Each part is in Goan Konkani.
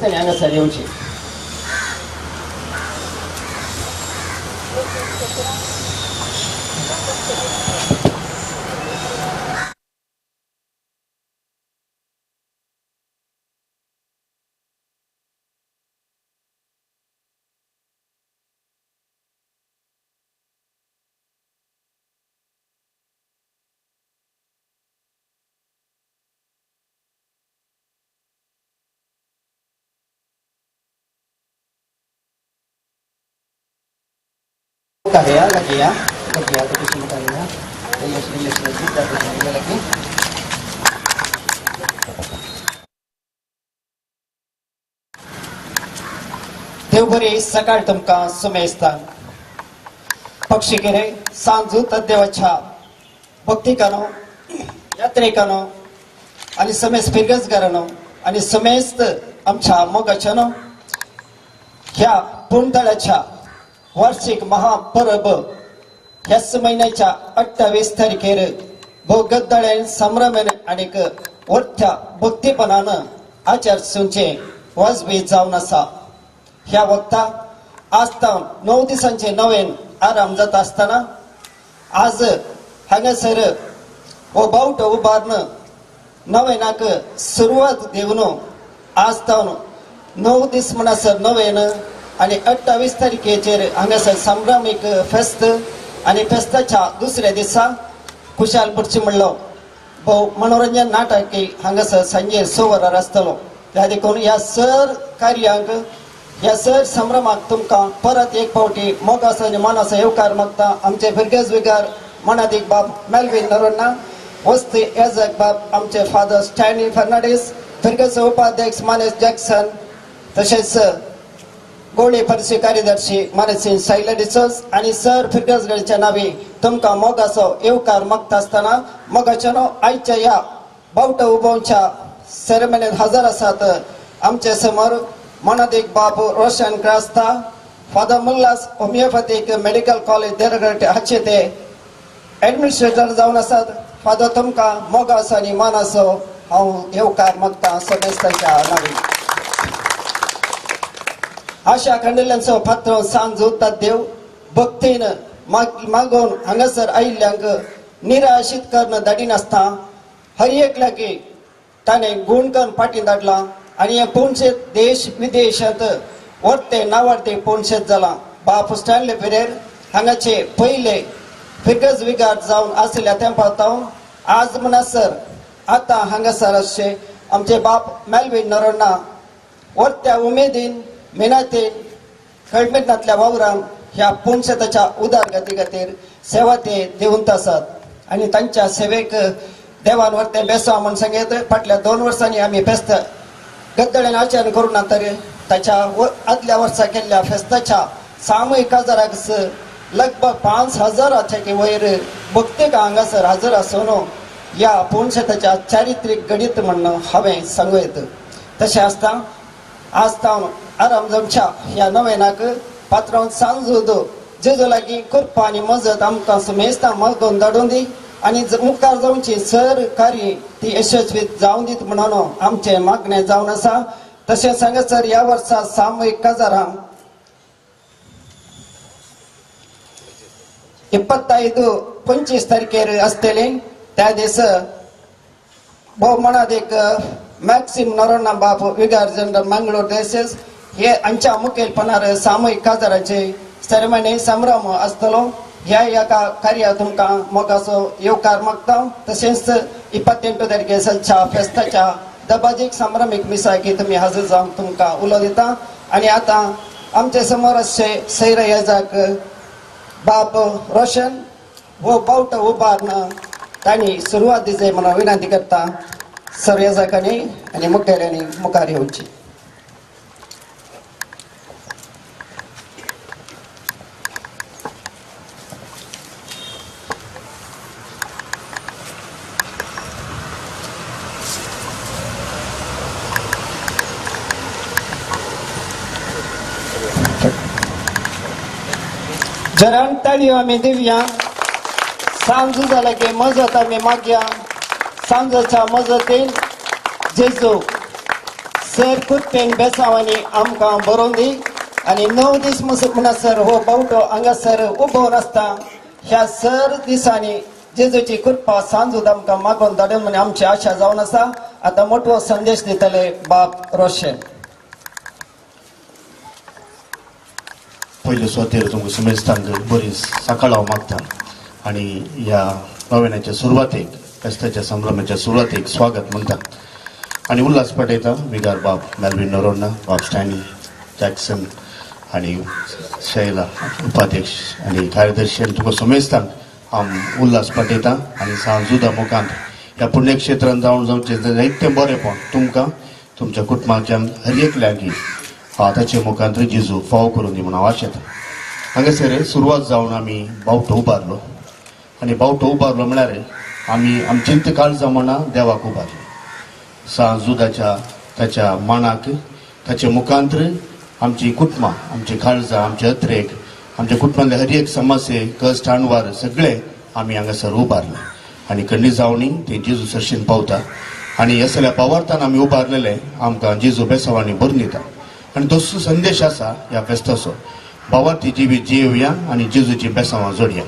हांगासर येवची. कार्या लगिया लगिया तो किसी मुकाबला लगी. देवभरी सकाळ तुमकां सुमेस्ता पक्षी केरे सांजू तद्देवाच्या भक्तिकानो यात्रेकानो आणि समेस्त फिरगजगारानो आणि समेस्त आमच्या मोगाच्यानो ह्या पुणतळाच्या वार्षिक महापरब ह्याच महिन्याच्या 28 तारखेर भोव गद्दाळ्यान संभ्रमेन आनीक वरत्या भक्तीपणान आचरसूंचे वाजवी जावन आसा. ह्या वक्ता आज तावन 9 दिसांचे नवेन आराम जाता आसतना आज हांगासर हो बावटो उबारून नवेनाक सुरवात दिवन आज तावन 9 दीस म्हणसर नवेन आनी 28 तारखेचेर हांगासर संभ्रमीक फेस्त आनी फेस्ताच्या दुसऱ्या दिसा खुशाल पुरची म्हणलो भोव मनोरंजन नाटक हांगासर सांजे 6 वरार आसतलो. त्या देखून ह्या सर कार्यांक ह्या सर संभ्रमाक तुमकां परत एक फावटी मोगासो आनी मनाचो येवकार मागता. आमचे फिरगज विगार मनादीक बाब मेलवीन नरोन्ना, वस्ती एजक बाब आमचे फादर स्टॅनली फर्नांडीस, फिरगज उपाध्यक्ष मानेस जॅक्सन, तशेंच गोळे परिशी कार्यदर्शी मानेसिंग शैला डिसोज आनी सर फिरगजगडच्या नावी तुमकां मोगाचो येवकार मागता आसतना मोगाच्यानो आयच्या ह्या बावटो उबोवच्या सेरेमनीत हजर आसात आमचे समोर मनादीक बाब Roshan Crasta, father Mullas homeopathic medical college Derghat हाचे ते एडमिनिस्ट्रेटर जावन आसात. फादर तुमकां मोगाचो आनी मानाचो हांव येवकार मागता समेस्तांच्या नावी. आशा खंडिल्ल्यांचो पात्र सांजू देव भक्तीन मागोवन हांगासर आयिल्ल्यांक निराशीत करून धाडिनासतना हर एकल्याक ताणें गुण करून फाटीं धाडलां आनी हें पोनशेत देश विदेशांत वर्ते नावार्ते पोनशेत जालां. बाप स्टॅनली पेरेर हांगाचे पयले फिरगज विगार जावन आशिल्ल्या तेंपा तावन आज म्हणसर आतां हांगासर आसचे आमचे बाप मेलवीन नरोन्ना वर्त्या उमेदीन मेहनतीन कळमेंतांतल्या वावरान ह्या पुणशेताच्या उदरगती खातीर सेवा ते दिवंत आसात आनी तांच्या सेवेक देवान वर्ते बेसांव म्हूण सांगीत फाटल्या 2 वर्सांनी आमी फेस्त गद्दळ्यान आचरण करूं ना तर ताच्या आदल्या वर्सा केल्ल्या फेस्ताच्या सामूहीक काजाराक लगभग 5000 वयर भक्तीक हांगासर हजर आसून ह्या पुणशेताच्या चारित्रीक गणीत म्हण हांवें सांगू येता. तशें आसता आज तावन आराम जावच्या ह्या नवेनाक पात्रांव सांजूद जेजू लागीं कृपा आनी मजत आमकां समेस्तां मागोवन धाडून दी आनी मुखार जावची सर कार्य ती यशस्वी जावन दीत म्हणून आमचें मागणें जावन आसा. तशें सांगसर ह्या वर्सा सामूहीक काजारां 25 तारखेर आसतली. त्या दीस भोव मनादीक मॅक्सिम नरोन्ना बाप विगार जनरल मंगळूर देसेस हे हांच्या मुखेलपणार सामूहीक काजाराचे सेरेमनी संभ्रम आसतलो. ह्या एका कार्या तुमकां मोगाचो येवकार मागता. तशेंच 28 तारखे सलच्या फेस्ताच्या दबाजीक संभ्रमीक मिसाकी तुमी हजर जावंक तुमकां उलो दिता. आनी आतां आमचे समोर आसचे सैर येजाक बाप रोशन हो बावटो उबारून तांणी सुरवात दिजे म्हणून विनंती करता. सर येजाकांनी आनी मुखेल्यांनी मुखार येवची. जरान ताळयो आमी दिवया. सांजू जाला की मजत आमी मागया. सांजोच्या मजतीन जेजू सर कुत्तेन बेसांवांनी आमकां बरोवन दी आनी 9 दीस म्हणसर हो बावटो हांगासर उबो आसता. ह्या सर दिसांनी जेजूची कृपा सांजूद आमकां मागोवन धाडून म्हण आमची आशा जावन आसा. आतां मोटवो संदेश दितले बाप रोशन. पयले सुवातेर तुमकां सुमेस्तांक बरी सकाळ हांव मागता आनी ह्या नव्याच्या सुरवातेक फेस्ताच्या संभ्रमाच्या सुरवातेक स्वागत म्हणटा आनी उल्हास पटयता विगार बाब मेल्विन नोरोन्ना, बाब स्टॅनी जॅक्सन आनी शैला उपाध्यक्ष आनी कार्यदर्शी आनी तुमकां सुमेस्तांक हांव उल्हास पटयता आनी सांजुदा मुखांत ह्या पुण्यक्षेत्रान जावन जावचें जायतें बरेंपण तुमकां तुमच्या कुटुंबाच्यान हर एकल्याकी ताचे मुखांत जेजू फाव करून दी म्हूण हांव आशेतां. हांगासर सुरवात जावन आमी बावटो उबारलो आनी बावटो उबारलो म्हळ्यार आमी आमचेंत काळजां म्हणा देवाक उबारली. सांजुदाच्या ताच्या माणाक ताचे मुखांत आमची कुटुंबां, आमची काळजां, आमचे अत्रेक, आमच्या कुटुंबांतले हर एक समस्ये कश्ट अणवार सगळे आमी हांगासर उबारले आनी खंडी जावणी ते जेजू सरशीन पावता आनी ह्या सगळ्या पावार्थान आमी उबारलेले आमकां जेजू बेसावांनी भरून दिता. आनी दोसरो संदेश आसा ह्या फेस्ताचो, भावार्थी जिवीत जियोया आनी जेजूची बेसांवां जोडया.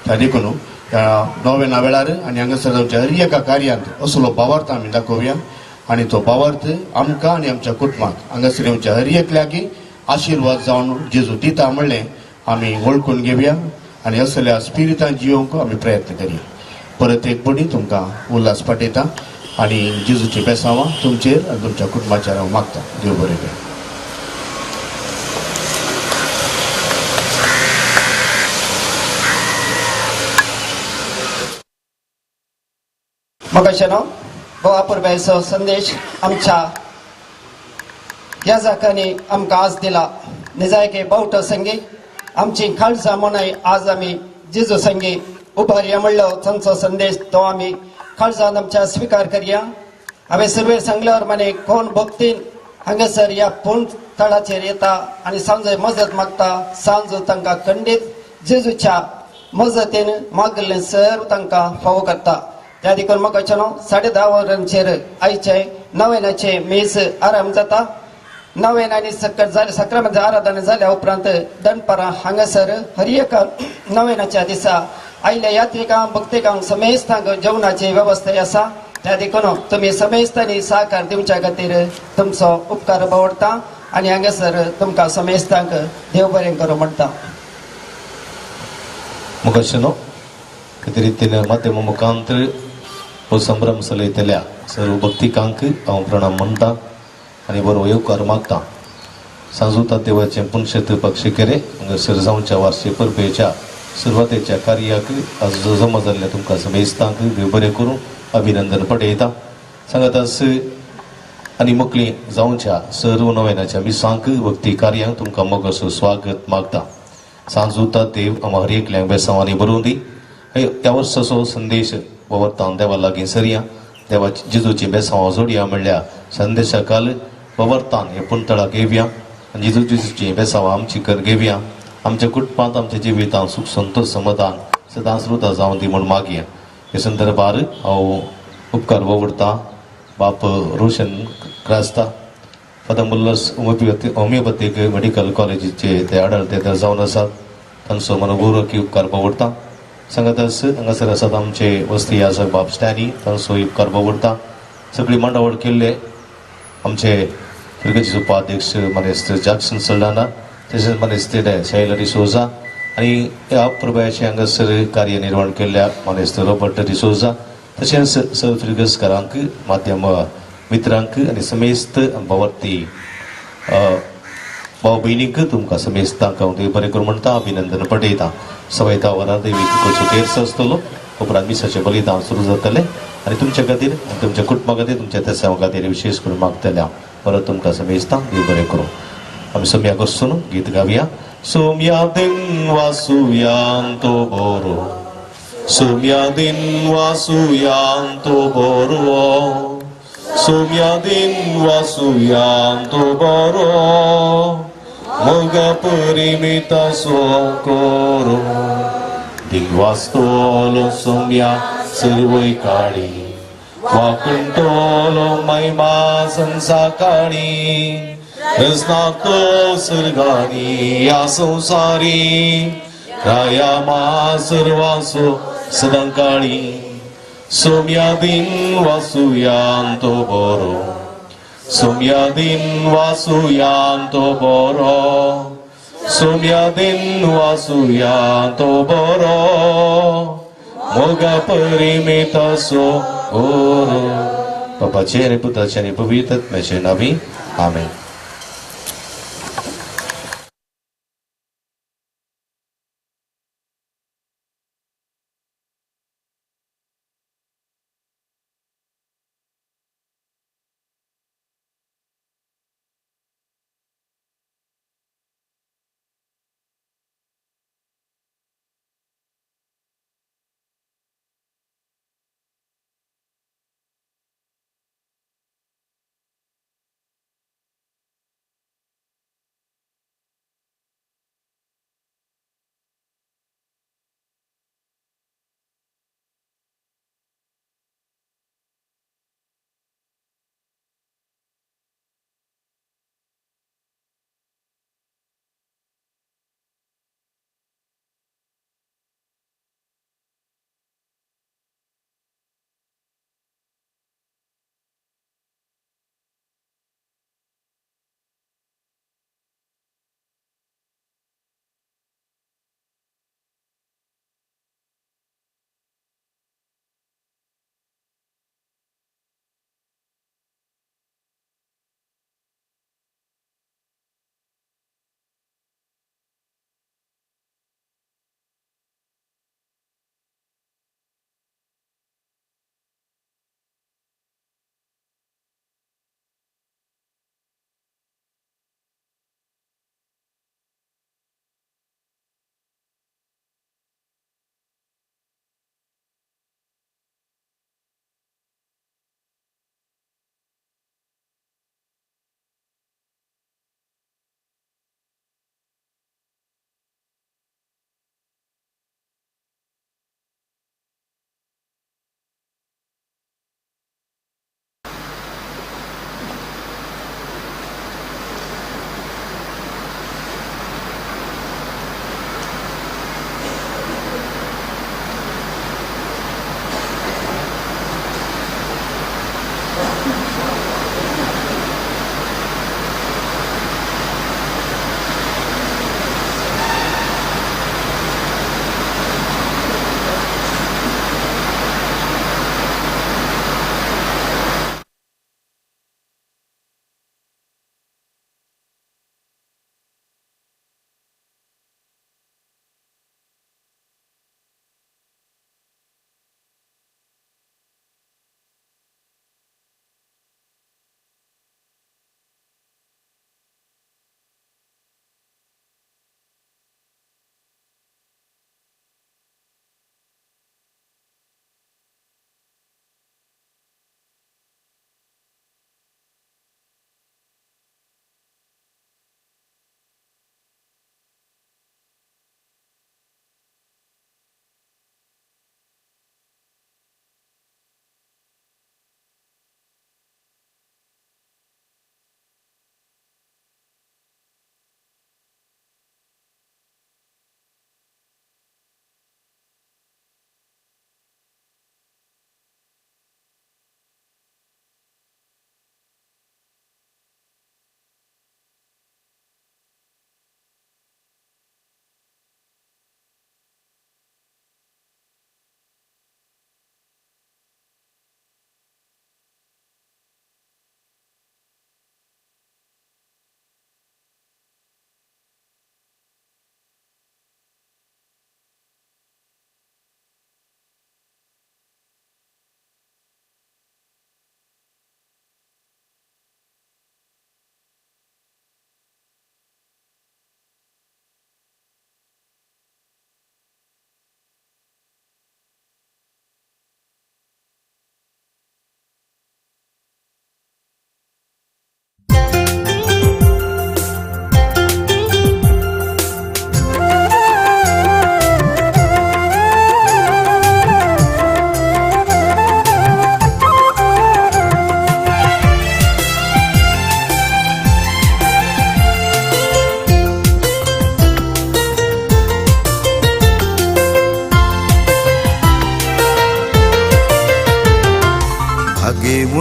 त्या देखून ह्या नव्याना वेळार आनी हांगासर जावच्या हर एका कार्यांत असलो भावार्थ आमी दाखोवया आनी तो भावार्थ आमकां आनी आमच्या कुटुंबाक हांगासर येवच्या हर एकल्याकी आशिर्वाद जावन जेजू दिता म्हणलें आमी वळखून घेवया आनी असल्या स्पिरितान जियोवंक आमी प्रयत्न करया. परत एक पटी तुमकां उल्हास पाठयता आनी जेजूची बेसांवां तुमचेर आनी तुमच्या कुटुंबाचेर हांव मागता. देव बरें करूं. मगाशेनो गोवा पुरबायचो संदेश आमच्या ह्या जाकांनी आमकां आज दिला. निजायके बावटो संगी आमची खालसा मनाय आज आमी जेजू संगी उबारया म्हणलो तांचो संदेश तो आमी खालसान आमच्या स्विकार करया. हांवें सुरवेर सांगल्यावर माने कोण भक्तीन हांगासर ह्या पूण तळाचेर येता आनी सांजो मजत मागता, सांजो तांकां खंडीत जेजूच्या मजतीन मागिल्लें सर्व तांकां फावो करता. त्या देखून म्हाका 10:30 वरांचेर आयचे नव्यानाचे मीस आराम जाता. नव्यान आनी सकट जाले सक्रामेंत आराधना जाल्या उपरांत दनपारां हांगासर हर एका नव्यानाच्या दिसा आयल्या यात्रिकांक भक्तिकांक समेस्तांक जेवणाची वेवस्था आसा. त्या देखून तुमी समेस्तांनी सहकार दिवच्या खातीर तुमचो उपकार बावडटा आनी हांगासर तुमकां समेस्तांक देव बरें करूं म्हणटा. मुखाशेनो कितें रितीन माध्यम मुखांत हो संभ्रम चलयतल्या सर्व भक्तिकांक हांव प्रणाम म्हणटा आनी बरो येवकार मागता. सांजुता देवाचें पुनशेत पक्षी केरे हांगासर जावच्या वार्षिक परबेच्या सुरवातेच्या कार्याक आज जमा जाल्ल्या तुमकां समेस्तांक देव बरें करूं अभिनंदन पटयता. सांगातास आनी मोकळी जावच्या सर्व नव्यानाच्या मिसांक भक्ती कार्यांक तुमकां मोगाचो स्वागत मागता. सांजुता देव आमकां हर एकल्यांक बेसांवांनी बरोवन दी. ह्या वर्साचो संदेश ववर्तान देवा लागीं सरया, देवा जेजूची बेसांवां जोडया म्हणल्या संदेशा काल ववर्तान हे पुंतळाक घेवया आनी जेजू जेजूची बेसांवां आमची कर घेवया. आमच्या कुटुंबांत आमच्या जिवितांत सुख संतोष समाधान सदांच रुता जावन दी म्हूण मागया. हे संदर्भार हांव उपकार ववडता बाप रोशन क्रास्ता फादर मुल्लस होमिओपॅथीक मेडिकल कॉलेजीचे ते आडळते जावन आसात तांचो मनोपूर्वक उपकार पवडटा. सांगातास हांगासर आसात आमचे वस्ती आसा बाब स्टॅनी तांचो उपकार पवडटा. सगळी मांडावळ केल्ले आमचे फिरगेचे उपाध्यक्ष मानेस्त जॅक्सन सल्डाना तशेंच मानेस्त शैला डिसोजा आनी ह्या प्रभायाचे हांगासर कार्य निर्माण केल्ल्या मानेस्त रॉबर्ट डिसोजा तशेंच सर फिरगसकारांक माध्यम मित्रांक आनी समेस्त भवर्ती भाव भयणीक तुमकां समेस्तांक हांव देव बरें करूं म्हणटा अभिनंदन पटयता. सवायता वरां देवीक करचो तेर्स आसतलो उपरांत मिसाचें बलिदान सुरू जातलें आनी तुमच्या खातीर आनी तुमच्या कुटुंबा खातीर तुमच्या तेसांव खातीर विशेश करून मागतले हांव. परत तुमकां समेस्तांक देव बरें करूं. आमी सोम्या बसून गीत गावया. सोम्या दिन वासुयांतो बरो, सोम्या दिन वासुयांतो बरो, सोम्या दिन वासुयांतो बरो, मोगा परिमिता सो करो, दिन वास्तोलो सोम्या सर्वय काळी, वाकुंटोलो महिमा संसाकाणी रसनातो सर्गानी या संसारी राया मा सर्वासो सदांकाळी सोम्यादीन वासुयांतो बरो सोम्यादीन वासुयांतो बरो सोम्यादीन वासुयांतो बरो मोगा परिमितासो गोरो. बापाचे आनी पुताचे आनी पवित्र आत्म्याचे नावी आमेन.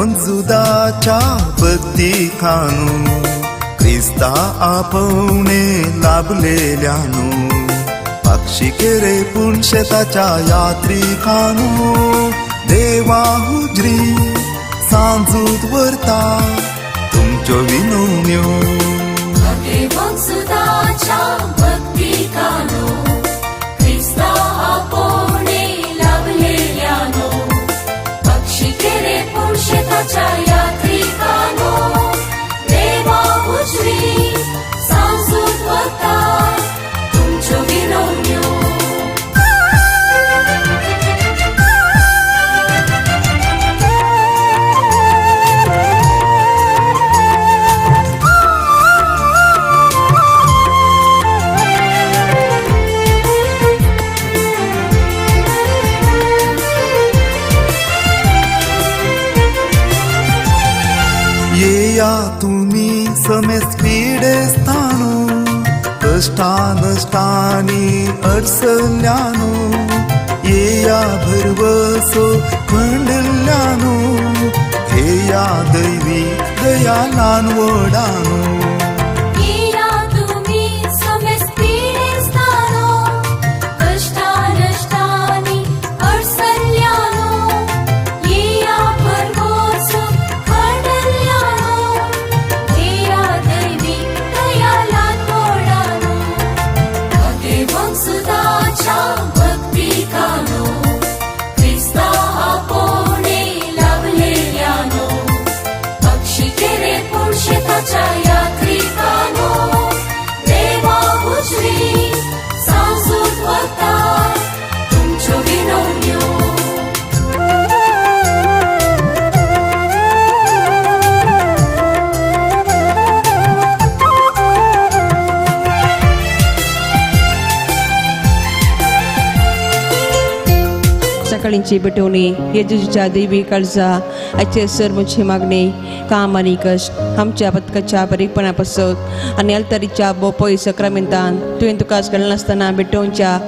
मंजुदाच्या भक्तिकानू क्रिस्ता आपोवणे लाभलेल्यानू पक्षी केरे पूण शेताच्या यात्रिकानू देवा हुजरी सांजूत व्हरता तुमच्यो विनवण्यो. सुदाच्या भक्तिकानो क्रिस्ता आपोवणे लाभलेल्यानो पक्षी केरे पूण शेताच्या यात्रिकानो देवा हुजरी सांजूत वता तुमच्यो विनवण्यो. येया तुमी समेस्त पिडेस्तानू कश्टा नश्टांनी अडसल्यानू येया भरवसो खंडल्यानू घेया दैवी दया ल्हान व्हडानू. येया तुमी समेस्त पिडेस्तानो कश्टा नश्टांनी अडसल्यानो येया भरवसो खंडल्यानो घेया दैवी दया ल्हान व्हडानो. भगेवंत सुदाच्या भक्तिकानो क्रिस्ता आपोवणे लाभलेल्यानो पक्षी केरे पूण शेताच्या यात्रिकानो देवा हुजरी सांजूत वता तुमच्यो विनवण्यो. सकाळींची भेटवणी येजूच्या देवी काळजा आजचे सर मुझे मागणे काम आनी कश्ट आमच्या पथकाच्या बरेपणा पासत आनी अल्तरीच्या बोपोय सक्रामेंतान तुवें तुका घडनासतना भेटोवच्या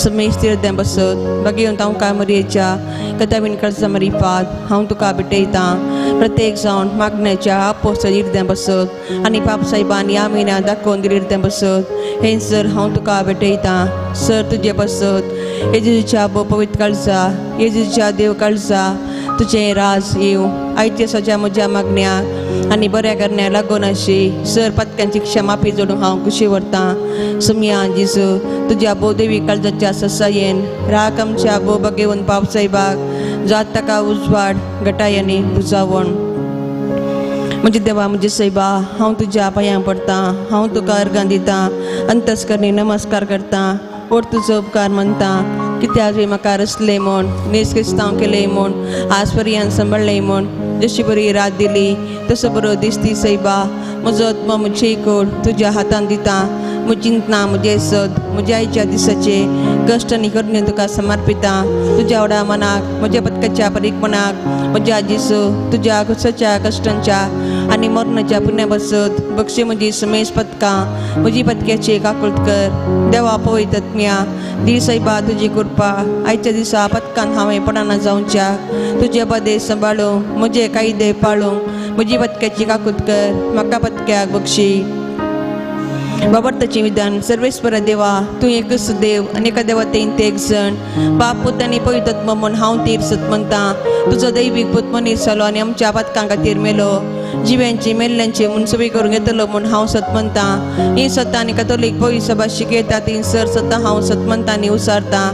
समेस्त तीर्थां बसत बगेवन हांव काय मरयेच्या कथावीन काळजा मरिफात हांव तुका भेटयतां प्रत्येक जावन मागण्याच्या आपोस इर्द्यां बसत आनी पाप साहेबान ह्या म्हयन्या दाखोवन दिली इर्द्यां बसत हें सर हांव तुका भेटयतां सर तुजे बसत येजूच्या भो पवित्र काळजा येजूच्या देव काळजा तुजें राज येवं आयचे सज्या म्हज्या मागण्या आनी बऱ्या करण्या लागून अशी सर पत्क्यांची क्षमापी जोडून हांव खुशी व्हरतां. सुमया जेजू तुज्या भोवदेवी काळजाच्या ससायेन राख आमच्या भो बगेवन पाप साहेबाक जात ताका उजवाड गटायांनी बुजावण. म्हजे देवा म्हजे सैबा हांव तुज्या पांयां पडटां हांव तुका अर्गां दितां अंतस्करणी नमस्कार करतां ओर तुजो उपकार मानता कित्याक तुवें म्हाका रचलें म्हूण नीज क्रिस्तांव केलें म्हूण आज पर्यंत सांबाळ्ळें म्हूण जशी बरी रात दिली तसो बरो दिसती सैबा म्हजो आत्मो म्हजी कोड तुज्या हातान दिता म्हजी चिंतना म्हजें सद म्हज्या आयच्या दिसाचे कश्ट आनी करणे तुका समर्पिता तुज्या व्हडा मनाक म्हज्या पत्काच्या परीकपणाक म्हज्या जेजू तुज्या कुसाच्या कश्टांच्या आनी मरणाच्या पुण्या बसत बक्षी म्हजी समेश पदकां म्हजी पदक्याची काकूळत कर देवा पवित्रत्म्या दी सैबा तुजी कृपा आयच्या दिसा पदकान हांवें पडना जावच्या तुजे बदे सांबाळूंक म्हजे कायदे पाळूंक म्हजी पदक्याची काकूत कर म्हाका पदक्याक बक्षी. बाबर्ताचें विधान सर्वेस्पर देवा तूं एकच देव आनी एका देवातेन ते एक जण बाप पूत आनी पवित्रत्म म्हूण हांव तीर सत म्हणटा तुजो दैवीक पूत मनीस जालो आनी आमच्या पातकां खातीर मेलो जिव्यांची मेल्ल्यांची मनसुबी करून घेतलो म्हूण हांव सत म्हणटा ही सत्ता आनी कथोलीक पवित्र सभा शिकयता ती सर सत्ता हांव सत म्हणटा आनी उसारता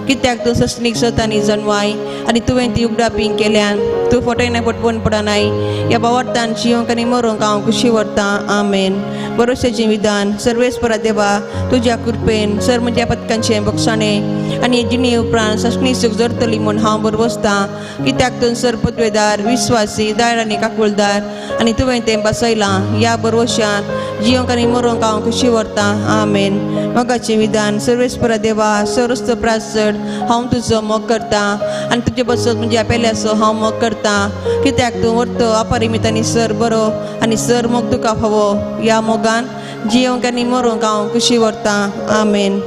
कित्याक तूं सस्नीक सत आनी जनवाय आनी तुवें ती उगडापींग केल्यान तूं फटयना फटवण पडनाय ह्या बावडतान जिवंक आनी मरूंक हांव खुशी व्हरतां. आमेन. भरोश्याचें विधान सर्वेस्परा देवा तुज्या कृपेन सर म्हज्या पदकांचें बक्षाणें आनी जिणे उपरांत सस्नी सूख जोडतली म्हूण हांव बरवसतां कित्याक तूं सर पदवेदार विस्वासी दार आनी काकुळदार आनी तुवें तें बसयलां ह्या बरवशान जिवंक आनी मरूंक हांव खुशी व्हरतां. आमेन. मोगाचें विधान सर्वेस्परा देवा सरस्त प्रासड हांव तुजो मोग करतां आनी तुजे बसत म्हज्या पेल्याचो हांव मोग करतां कित्याक तूं व्हरतो अपरिमीत आनी सर बरो आनी सर मोग तुका फावो ह्या मोगान जिवंक आनी मरूंक हांव खुशी व्हरतां. आमेन.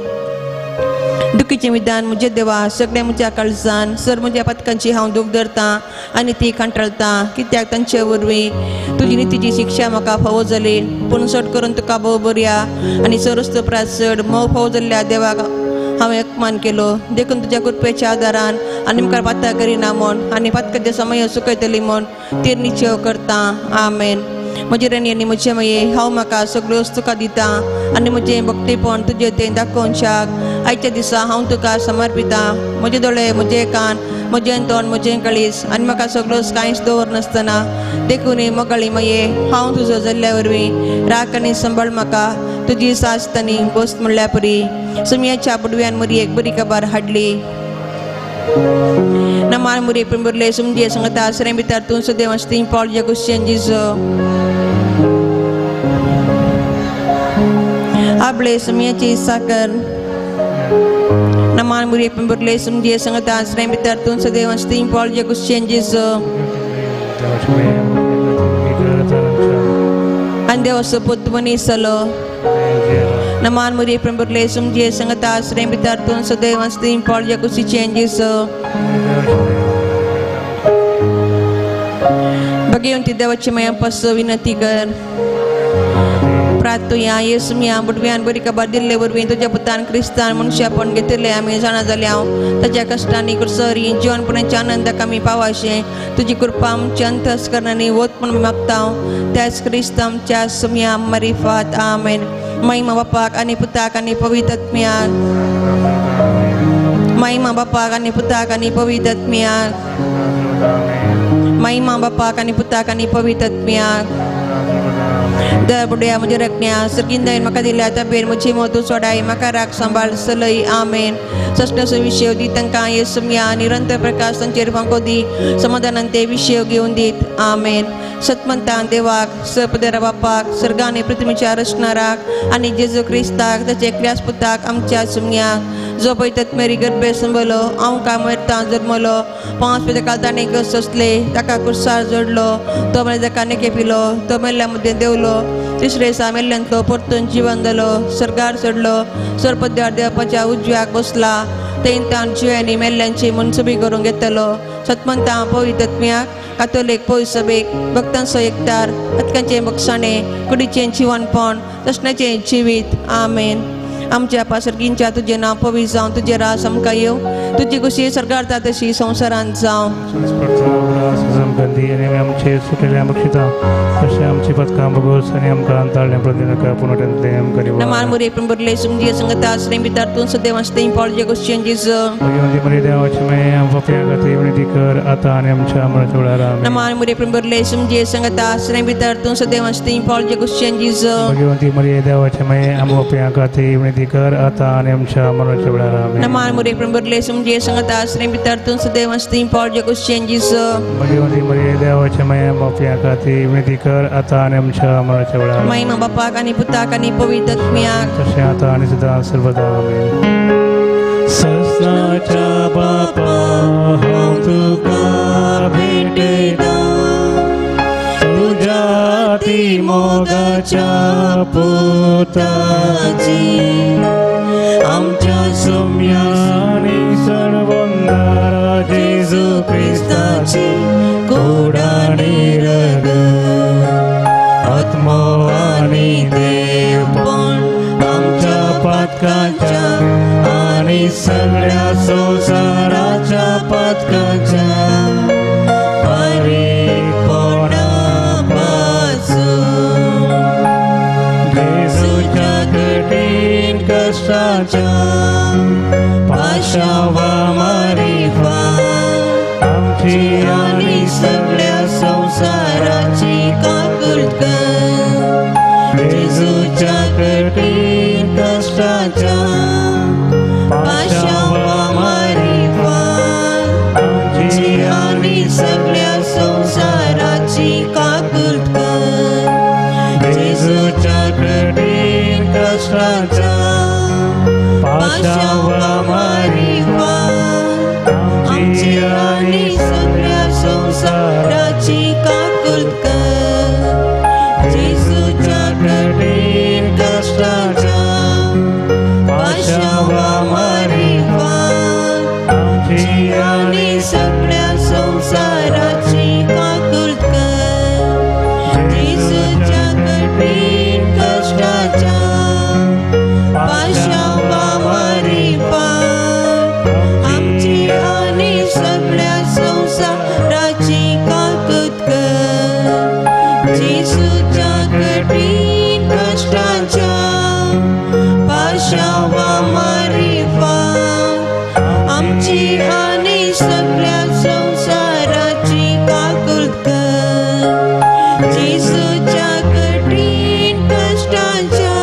दुखीचें विधान म्हज्या देवा सगळ्या म्हज्या काळजान सर म्हज्या पथकांची हांव दूख धरतां आनी ती कंटाळटा कित्याक तांचे वरवीं तुजी नितीची शिक्षा म्हाका फावो जाली पूण चड करून तुका भोव बरया आनी चड प्रास चड मोव फावो जाल्ल्या देवाक हांवें अपमान केलो देखून तुज्या कृपेच्या आदारान आनी मुखार पात्ता करिना म्हूण आनी पातकाच्या समय सुकयतली म्हूण तेर निश्चय करता. आमेन. म्हजे रणी आनी म्हजे मये हांव म्हाका सगळ्योच तुका दिता आनी म्हजें भक्तीपण तुजें तें दाखोवन शाक आयच्या दिसा हांव तुका समर्पिता. म्हजे दोळे म्हजे कान म्हजें तोंड म्हजें कळीस आनी म्हाका सगळोच कांयच दवर नासतना देखून मोगाळी मये हांव तुजो जाल्ल्या वरवीं राख आनी सांबाळ म्हाका तुजी सास आनी बोस म्हणल्या परी सुमयाच्या बुडव्यान मुरी एक बरी खबर हाडली. नमान मुरी पिंबुरले सुमजे संगता आसरे भितर तूं सदैव असती पावल जगुश्यन जिजो आपले सुमयाची साकर. नमान मुरी पिंबुरले सुमजे संगता आसरे भितर तूं सदैव असती पावल जगुश्यन जिजो आनी देवाचो पूत मनीस जालो. नमान मुरी पिंबुरले सुमजे संगता आसरे भितर तूं सदैव असती पावल जगुश्यन जिजो भगवंती देवाची माया पासो विनंती कर. प्रार्थुया येसुमिया बुडव्यान बरी खबर दिल्ले वरवीं तुज्या पुतान क्रिस्तान मनशापण घेतिल्ले आमी जाणा जाले हांव ताच्या कश्टांनी कुरसरी जिवनपणाच्या आनंदाक आमी पावाशें तुजी कृपा आमच्या अंतस्करणांनी वत म्हूण मागता त्याच क्रिस्त आमच्या सुमया मरिफात. आमेन. महिमा बापाक आनी पुताक आनी पवित्र आत्म्याक. महिमा बापाक आनी पुताक आनी पवित्र आत्म्याक. महिमा बापाक आनी पुताक आनी पवित्र आत्म्याक. दर बुडया म्हज्या रकण्या सर्गीन म्हाका दिल्या तबेर म्हजी मोतू सोडाय म्हाका राख सांबाळ सलय. आमेन. सस्नाचो विशय दी तांकां येसुमया निरंतर प्रकाश तांचेर फांको दी समाधानान ते विशय घेवन दीत. आमेन. सतमंतान देवाक सपदरा बापाक सर्गानी पृथ्वीच्या रचणाराक आनी जेजू क्रिस्ताक ताचे एकल्याच पुताक आमच्या सुमयाक जो पळय तत्मेरी गर्भे संबलो हांव काय मरतां जल्मलो 5 पेदकाल ताणें सोंसले ताका कुर्सार जोडलो तो मेले ताका नेके पिलो तो मेल्ल्या मदें देवलो तिसरे दिसा मेल्ल्यान तो परतून जिवन जालो सर्गार चडलो सरपद्यार देवपाच्या उजव्याक बसला तेंतान जिव्यांनी मेल्ल्यांची मनसुबी करूंक घेतलो. सतमंतां पवित्र आत्म्याक कातोलीक पवित्र सभेक भक्तांचो एकतार पथकांचें बक्षाणें कुडीचें जिवनपण तसण्याचें जिवीत. आमेन. आमच्या पासर्गींच्या तुजें नांव पवित्र जावं तुजें रास आमकां येवं तुजी खुशी सर्गार जाता तशी संवसारांत जावं. आमचे सुटलेले बक्षिता तशें आमची पथकां बगोस आनी आमकां अंताळ्ळें प्रती पुनः. नमान मुरे पिंबुरले सुमजे संगता आसरे भितर तूं सदैव असते पावल जगुश्यन जिजो भगवंती मरी देवाची माया पापया खातीर विनंती कर आता आनी आमच्या मरणाच्या वेळार. आमेन. नमान मुरे पिंबुरले सुमजे संगता आसरे भितर तूं सदैव असते पावल जगुश्यन जिजो भगवंती मरी देवाची माया पापया खातीर विनंती कर आता आनी आमच्या मरणाच्या वेळार. आमेन. नमान मुरे पिंबुरले सुमजे संगता आसरे भितर तूं सदैव असते पावल जगुश्यन जिजो भगवंती मरी देवाची माया पापया खातीर विनंती कर आता आनी आमच्या मरणाच्या वेळार. महिमा बापाक आनी पुताक आनी पवित्र आत्म्याक तशें आता आनी सदां सर्वदा. आमेन. ससनाच्या बापा हांव तुका भेटयता तुज्या ती मोगाच्या पुताची आमच्या सुम्या आनी सर्वंदारा जेजू क्रिस्ताची कोडानी रग आत्मो आनी देवपण आमच्या पातकाच्या आनी सगळ्या संवसाराच्या पातकाच्या पासून जेजूच्या कठीण कश्टाच्या पाशावा मारिफात आमची आनी सगळ्या संवसाराची काकुळट कर. जेजूच्या कठीण कश्टाच्या पाशावा मारिफात आमची आनी सगळ्या संवसाराची काकुळट कर. जेजूच्या कठीण कश्टाच्या पाशावा मारिफात आमची आनी सगळ्या संवसाराची काकुळट कर. जेजूच्या कठीण कश्टाच्या पाशावा मारिफात कश्टांच्या पाशावा मारिफात आमची आनी सगळ्या संवसाराची काकुळट कर. जेजूच्या कठीण कश्टांच्या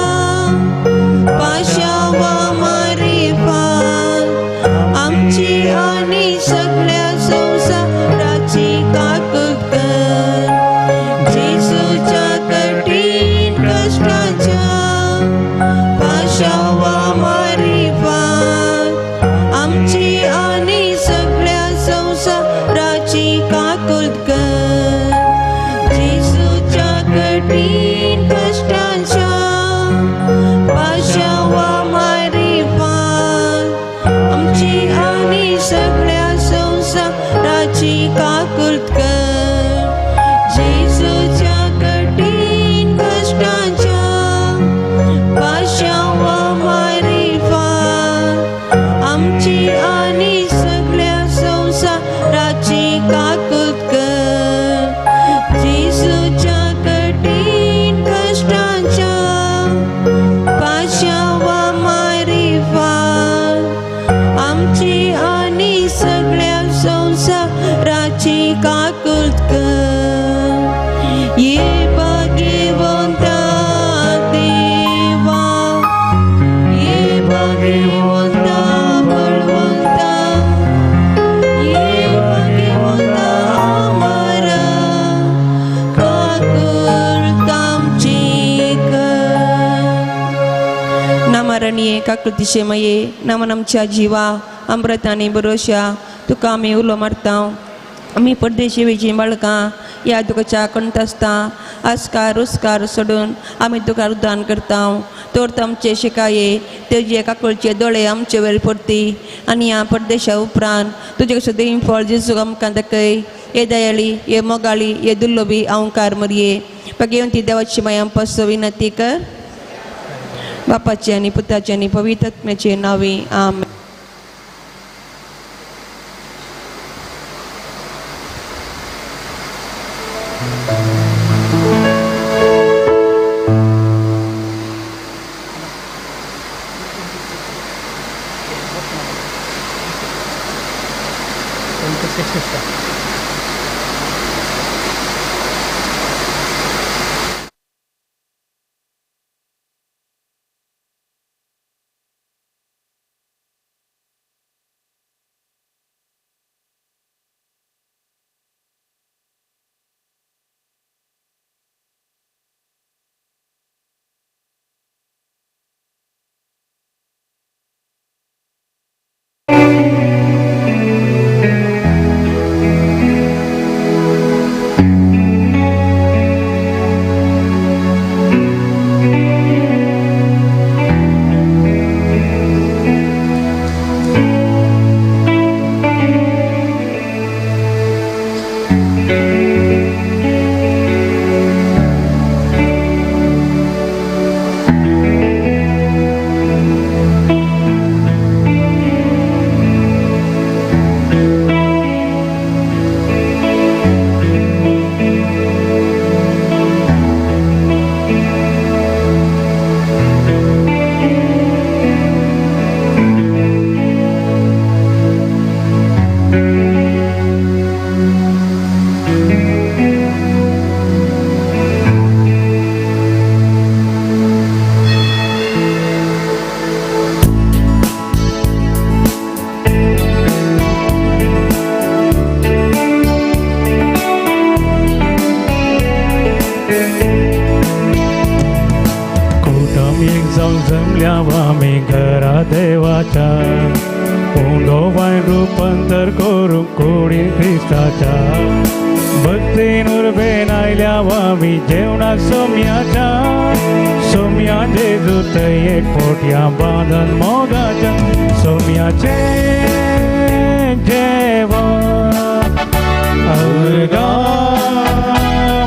पाशावा मारिफात आमची आनी सगळ्या संवसाराची काकुळट कर. जेजूच्या कठीण कश्टांच्या पाशावा मारिफात आमची आनी सगळ्या संवसाराची काकुळट कर. जेजूच्या कठीण कश्टांच्या पाशावा मारिफात आमची आनी सगळ्या संवसाराची काकुळट कर. जेजूच्या कठीण कश्टांच्या पाशावा मारिफात आमची आनी सगळ्या संवसाराची काकुळट कर. जेजूच्या कठीण कश्टांच्या पाशावा मारिफात आमची आनी सगळ्या संवसाराची काकुळट कर. ये भाग्यवंता देवा, ये भाग्यवंता बळवंता, ये भाग्यवंता अमरा, काकुळट आमची कर. नामरणीये काकृतीशे मये नामन आमच्या जिवा अमृत आनी बरोशा तुका आमी उलो मारता. आमी परदेशी वेची बाळकां ह्या तुकाच्या कंठ आसता आस्कार रुस्कार सोडून आमी तुका रुदान करता. तर आमचे शिकाये तेजे काकुळचे दोळे आमचे वयर परती आनी ह्या परदेशा उपरांत तुजे कशें देव फळ जेजूक आमकां दाखय. हे दयाळी, हे मोगाळी, हे दुर्लोभी अहंकार मरये भगवंती देवाची माया पासो विनंती कर. बापाचे आनी पुताचे आनी पवित्र आत्म्याचे नांवी आमेन. जमल्या आमी घरा देवाच्या, उंडो बाय रूपांतर करूंक कुडी क्रिस्ताच्या, भक्तीन उर्बेन आयल्या आमी जेवणाक सोम्याच्या, सोम्या जेजू थंय एक पोटया बांदन मोगाच्या, सोम्याचें जेवण अर्गां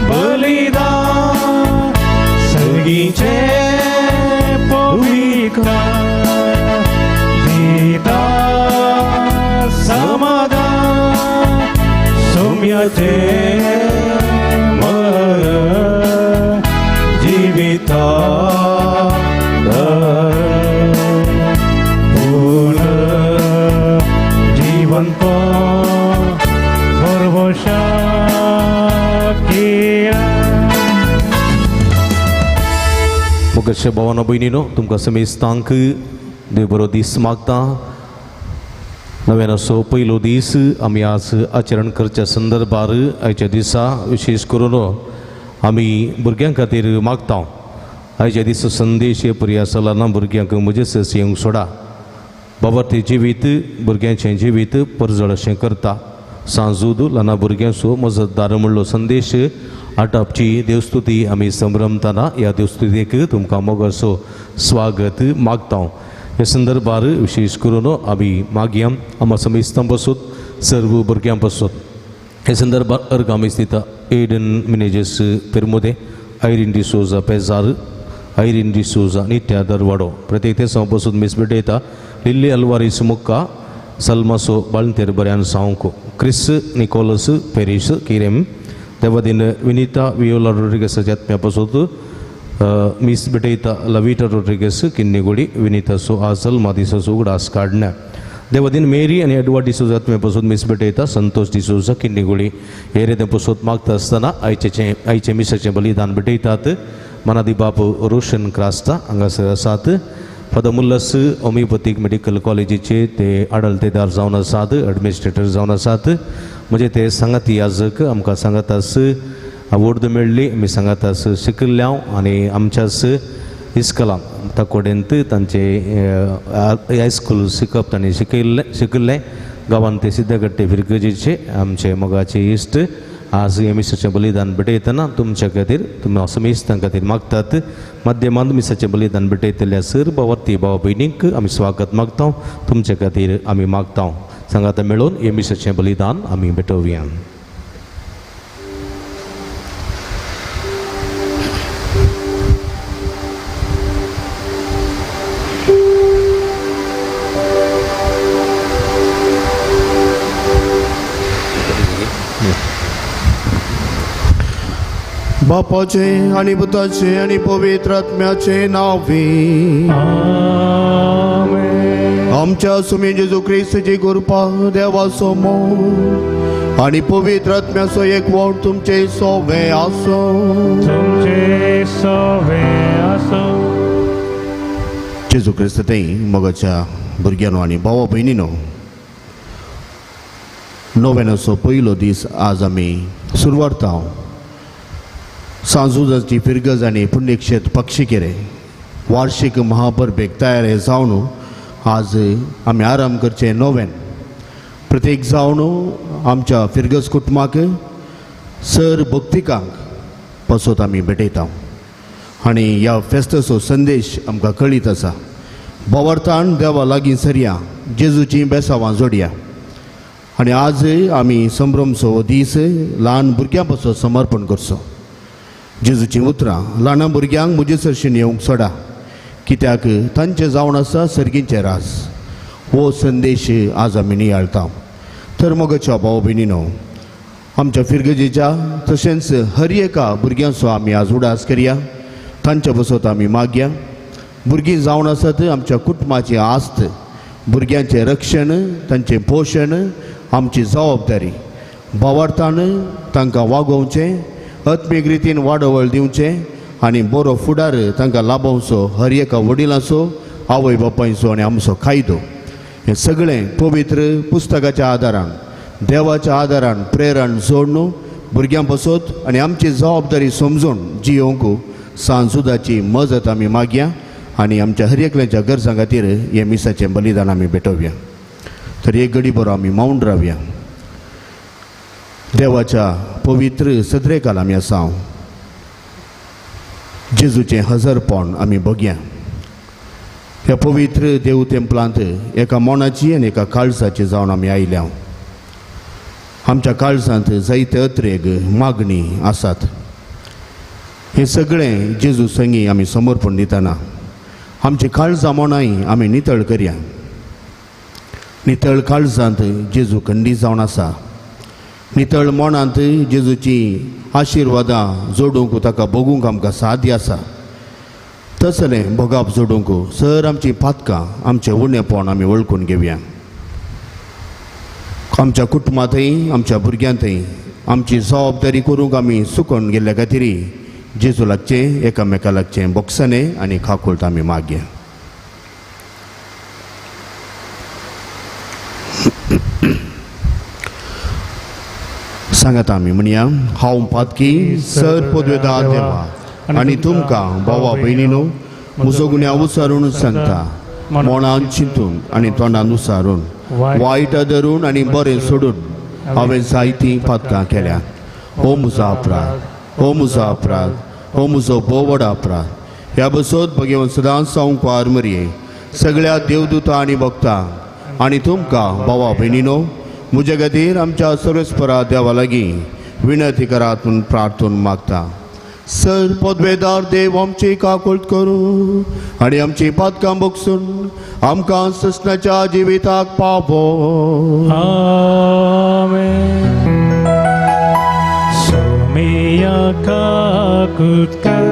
बलिदान सगीचें पवित्र दिता समाधान, सोम्याचें मरण जिविता. मोगाच्या भावानो भयणीनो, तुमकां समेस्तांक देव बरो दीस मागता. नव्यानसो पयलो दीस आमी आज आचरण करच्या संदर्भार आयच्या दिसा विशेष करून आमी भुरग्यां खातीर मागता. आयच्या दिसा संदेश हे परी आसला ना, भुरग्यांक म्हजे सस येवंक सोडा. बाबा ते जिवीत भुरग्यांचें जिवीत परजळ अशें करता. सांजूद ल्हाना भुरग्यांचो मजतदार म्हणलो संदेश आटापची देवस्तुती आमी संभ्रमताना ह्या देवस्तुतीक तुमकां मोगाचो स्वागत मागता. ह्या संदर्भार विशेष करून आमी मागया आमा समेस्तां पासून सर्व भुरग्यां पासून. ह्या संदर्भार अर्घ आमी दिता Aiden Menezes Permude, Irene D'Souza Pejar, Irene D'Souza नित्या दरवाडो. प्रत्येक ते पासून मिस भेटयता लिल्ली अल्वारीस मुक्का, सलमासो बाळंतेर बऱ्यान सावंको, क्रिस निकोलस पेरीस किरेम, देवादीन विनीता वियोला रोड्रिगसाच्या आत्म्या पासून मिस भेटयता लविटा रोड्रिगस किन्नीगुडी, विनीतासो आजल मादिसाचो उगडास काडण्या. देवादीन मेरी आनी एडवर्ड डिसोजा आत्म्या पासून मिस भेटयता संतोष डिसोजा किन्नीगुडी. हे रेते पासून मागता आसतना आयचें मिसाचें बलिदान भेटयतात. मनादी बाप रोशन क्रास्ता हांगासर आसात. फादर मुल्लस होमिओपॅथीक मेडिकल कॉलेजीचे ते आडलतेदार जावन आसात, एडमिनिस्ट्रेटर जावन आसात. म्हणजे ते सांगाती याजक आमकां सांगातास आवड मेळ्ळी, आमी सांगातास शिकिल्ल्या आनी आमच्याच इस्कलान ताकोडेंत तांचे हायस्कूल शिकप तांणी शिकिल्लें. गांवांत ते सिद्धगट्टे फिरगजीचे आमचे मोगाचे इश्ट आज हे मिसाचें बलिदान भेटयतना तुमच्या खातीर तुमी समेस्तां खातीर मागतात. माध्यमांत मिसाचें बलिदान भेटयतल्या सर भावार्थी भाव भयणींक आमी स्वागत मागता, तुमच्या खातीर आमी मागता. सांगाता मेळून हे मिसाचें बलिदान आमी भेटोवया. बापाचे आनी पुताचे आनी पवित्र आत्म्याचे नांवे आमच्या सुमी जेजू क्रिस्ताची कृपा, देवाचो मोग आनी पवित्र आत्म्याचो एकवट तुमचे सोवे आसूं. तुमचे सोवे आसूं. जेजू क्रिस्त थंय मोगाच्या भुरग्यांनो आनी भावा भयणीनो, नव्यानाचो पयलो दीस आज आमी सुरवारता. सांजुजाची फिरगज आनी पुण्यक्षेत्र पक्षीकेरे वार्षिक महापरबेक तयार जावन आज आमी आराम करचें नोवेन. प्रत्येक जावन आमच्या फिरगज कुटुंबाक सर भक्तिकांक पसत आमी भेटयता आनी ह्या फेस्ताचो संदेश आमकां कळीत आसा. बोवार्थान देवा लागीं सरया, जेजूचीं बेसावां जोडया. आनी आज आमी संभ्रमचो दीस ल्हान भुरग्यां पासून समर्पण करचो. जेजूचीं उतरां ल्हान भुरग्यांक म्हजे सरशीन येवंक सोडा, कित्याक तांचें जावन आसा सर्गींचें राज. हो संदेश आज आमी नियाळता. तर मोगाच्या भाव भयणीनो, आमच्या फिरगजेच्या तशेंच हर एका भुरग्यांचो आमी आज उडास करया, तांच्या बसत आमी मागया. भुरगीं जावन आसात आमच्या कुटुंबाची आस्त, भुरग्यांचें रक्षण, तांचें पोशण आमची जबाबदारी. भावार्थान तांकां वागोवचें, आत्मीक रितीन वाडोवळ दिवचें आनी बरो फुडार तांकां लाभोवचो हर एका वडिलांचो, आवय बापायचो आनी आमचो कायदो. हें सगळें पवित्र पुस्तकाच्या आदारान, देवाच्या आदारान प्रेरण जोडून भुरग्यां बसत आनी आमची जबाबदारी समजून जियोवंक सांजुदाची मजत आमी मागया आनी आमच्या हर एकल्याच्या गरजां खातीर हें मिसाचें बलिदान आमी भेटोवया. तर एक घडी बरो आमी मावन रावया. देवाच्या पवित्र सदरेकाल आमी आसा. जेजूचें हजरपण आमी बघया. ह्या पवित्र देव तेंपलांत एका मनाची आनी एका काळजाची जावन आमी आयल्या. आमच्या काळजांत जायते अत्रेग मागणी आसात. हें सगळें जेजू संगी आमी समर्पण दितना आमची काळजां मनांय आमी नितळ करया. नितळ काळजांत जेजू खंडी जावन आसा. नितळ मनांत जेजूची आशिर्वादां जोडूंक ताका भोगूंक आमकां साध्य आसा. तसलें भोगाप जोडूंक सर आमची पातकां, आमचें उणेपण आमी वळखून घेवया. आमच्या कुटुंबांतय, आमच्या भुरग्यांतय आमची जबाबदारी करूंक आमी चुकोन गेल्ल्या खातीर जेजू लागचें एकामेका लागचें बोगसणें आनी काकुळट आमी मागया. सांगात आमी म्हणया, हांव पातकी सर पदवेदा देवा आनी तुमकां भावा भयणीनो म्हजो गुन्यांव उसारून सांगता, मनान चिंतून आनी तोंडान उसारून वायट धरून आनी बरें सोडून हांवें जायतीं पातकां केल्या. हो म्हजो अपराध, हो म्हजो अपराध, हो म्हजो भोव व्हड अपराध. ह्या बसत भगेवन सदांच सावंक मरये सगळ्या देवदूता आनी भक्तां आनी तुमकां भावा भयणीनो म्हज्या खातीर आमच्या सर्वेस्परा देवा लागीं विनंती करात म्हूण प्रार्थून मागता. सर पदवेदार देव आमची काकुळट करूं आनी आमची पातकां बगसून आमकां ससनाच्या जिविताक पावो. आमेन. सोमिया काकुळट कर,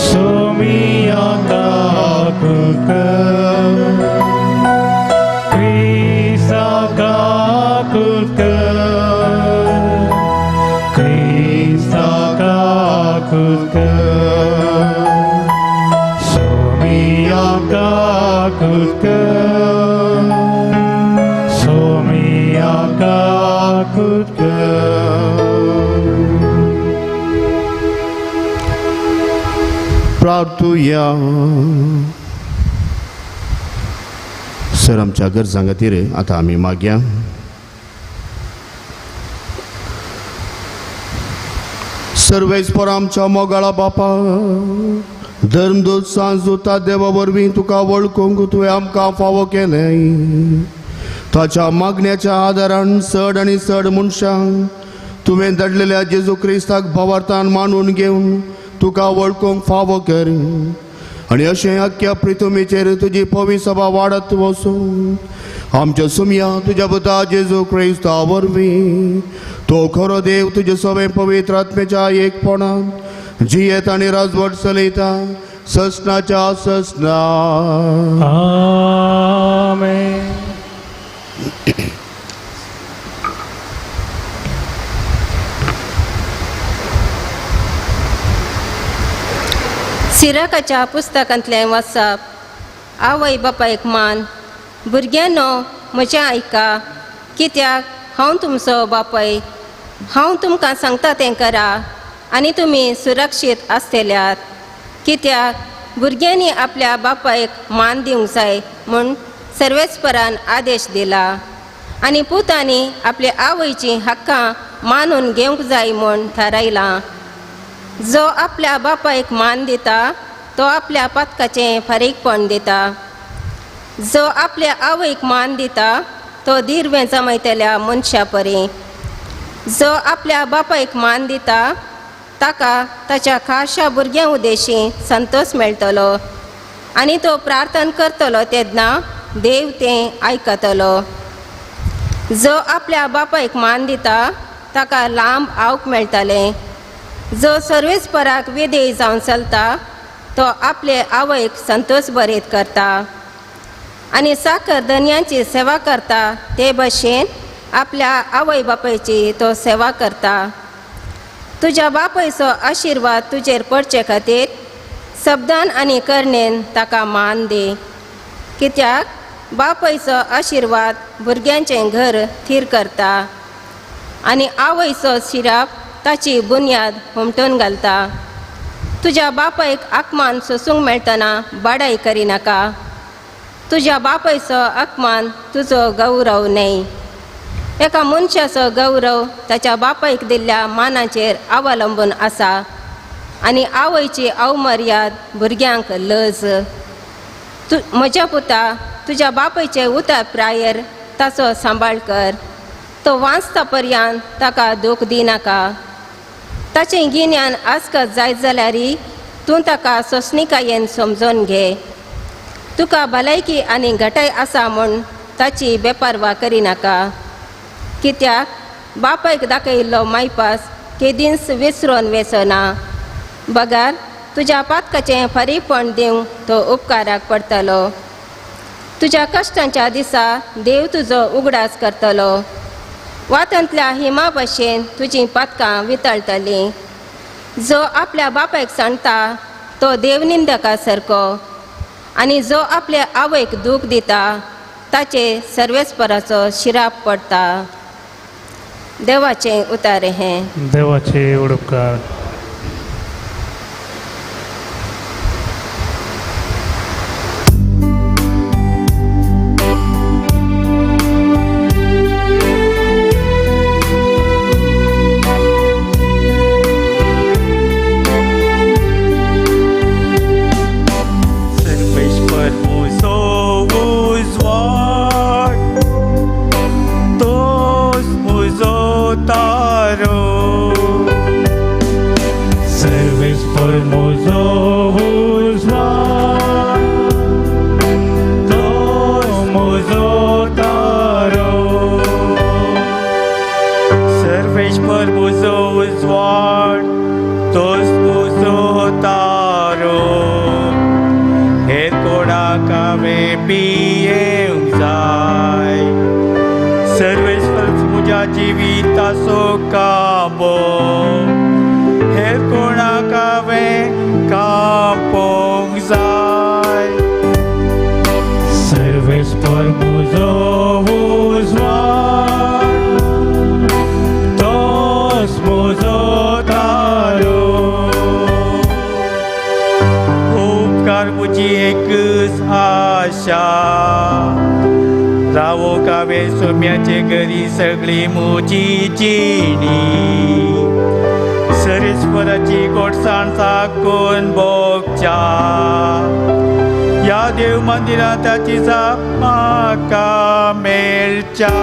सोमिया काकुळट कर, क्रिस्ता काकुळट कर, क्रिस्ता काकुळट कर, सोमिया काकुळट कर, सोमिया काकुळट कर. प्रार्थुया. सर आमच्या गरजां खातीर आतां आमी मागया. सर्वेस्पर आमच्या मोगाळा बापा, धर्मदूत सांजूता देवा वरवीं तुका वळखूंक तुवें आमकां फावो केलें. ताच्या मागण्याच्या आदारान चड आनी चड मनशांक तुवें धाडलेल्या जेजू क्रिस्ताक भावार्थान मानून घेवन तुका वळखूंक फावो कर आनी अशें अख्ख्या प्रितुमीचेर तुजी पवी सभा वाडत वचूं. आमच्या सुमया तुज्या पुता जेजू क्रिस्ता वरवीं तो खरो देव तुजे सगळे पवित्र आत्म्याच्या एकपणान जियेत आनी राजवट चलयता ससनाच्या ससना. आमेन. सिराकाच्या पुस्तकांतलें वाचप. आवय बापायक मान. भुरग्यांनो म्हजें आयका, कित्याक हांव तुमचो बापाय. हांव तुमकां सांगता तें करा आनी तुमी सुरक्षीत आसतल्यात. कित्याक भुरग्यांनी आपल्या बापायक मान दिवंक जाय म्हूण सर्वेस्परान आदेश दिला आनी पुतांनी आपल्या आवयचीं हक्कां मानून घेवंक जाय म्हूण थारायलां. जो आपल्या बापायक मान दिता तो आपल्या पातकाचें फारीकपण दिता. जो आपल्या आवयक मान दिता तो दिर्वें जमयतल्या मनशा परी. जो आपल्या बापायक मान दिता ताका ताच्या खाशा भुरग्यां उदेशी संतोष मेळटलो आनी तो प्रार्थना करतलो तेन्ना देव तें आयकतलो. जो आपल्या बापायक मान दिता ताका लांब आवक मेळटलें. जो सर्वेस्पराक विधेय जावन चलता तो आपले आवयक संतोष बरेत करता आनी साकर धनयांची सेवा करता ते भशेन आपल्या आवय बापायची तो सेवा करता. तुज्या बापायचो आशिर्वाद तुजेर पडचे खातीर शब्दान आनी करणेन ताका मान दी. कित्याक बापायचो आशिर्वाद भुरग्यांचें घर थीर करता आनी आवयचो शिराप ताची बुन्याद हुमटून घालता. तुज्या बापायक अपमान सोसूंक मेळटना बाडाय करिनाका. तुज्या बापायचो अपमान तुजो गौरव न्हय. एका मनशाचो गौरव ताच्या बापायक दिल्ल्या मानाचेर अवलंबून आसा आनी आवयची अवमर्याद भुरग्यांक लज. म्हज्या पुता, तुज्या बापायचे उतर प्रायर ताचो सांबाळ कर. तो वाचता पर्यंत ताका दूख दिनाका. ताचें गिन्यान आसकत जायत जाल्यार तूं ताका सोंसणिकायेन समजून घे. तुका भलायकी आनी घटाय आसा म्हूण ताची बेपारवा करिनाका. कित्याक बापायक दाखयिल्लो मायपास केदींच विसरून वेसना. बगर तुज्या पातकाचें फारीकपण दिवंक तो उपकाराक पडटलो. तुज्या कश्टांच्या दिसा देव तुजो उगडास करतलो. वातांतल्या हिमा भशेन तुजीं पातकां वितळटलीं. जो आपल्या बापायक सांगता तो देवनिंदका सारको आनी जो आपल्या आवयक दूख दिता ताचे सर्वेस्पराचो शिराप पडटा. देवाचें उतारे हें. देवाचे उपकार. सगळी मुजी जिणी सरेश्वराची गोडसाण साकून भोगच्या ह्या देव मंदिरांत ताची जाप म्हाका मेळच्या.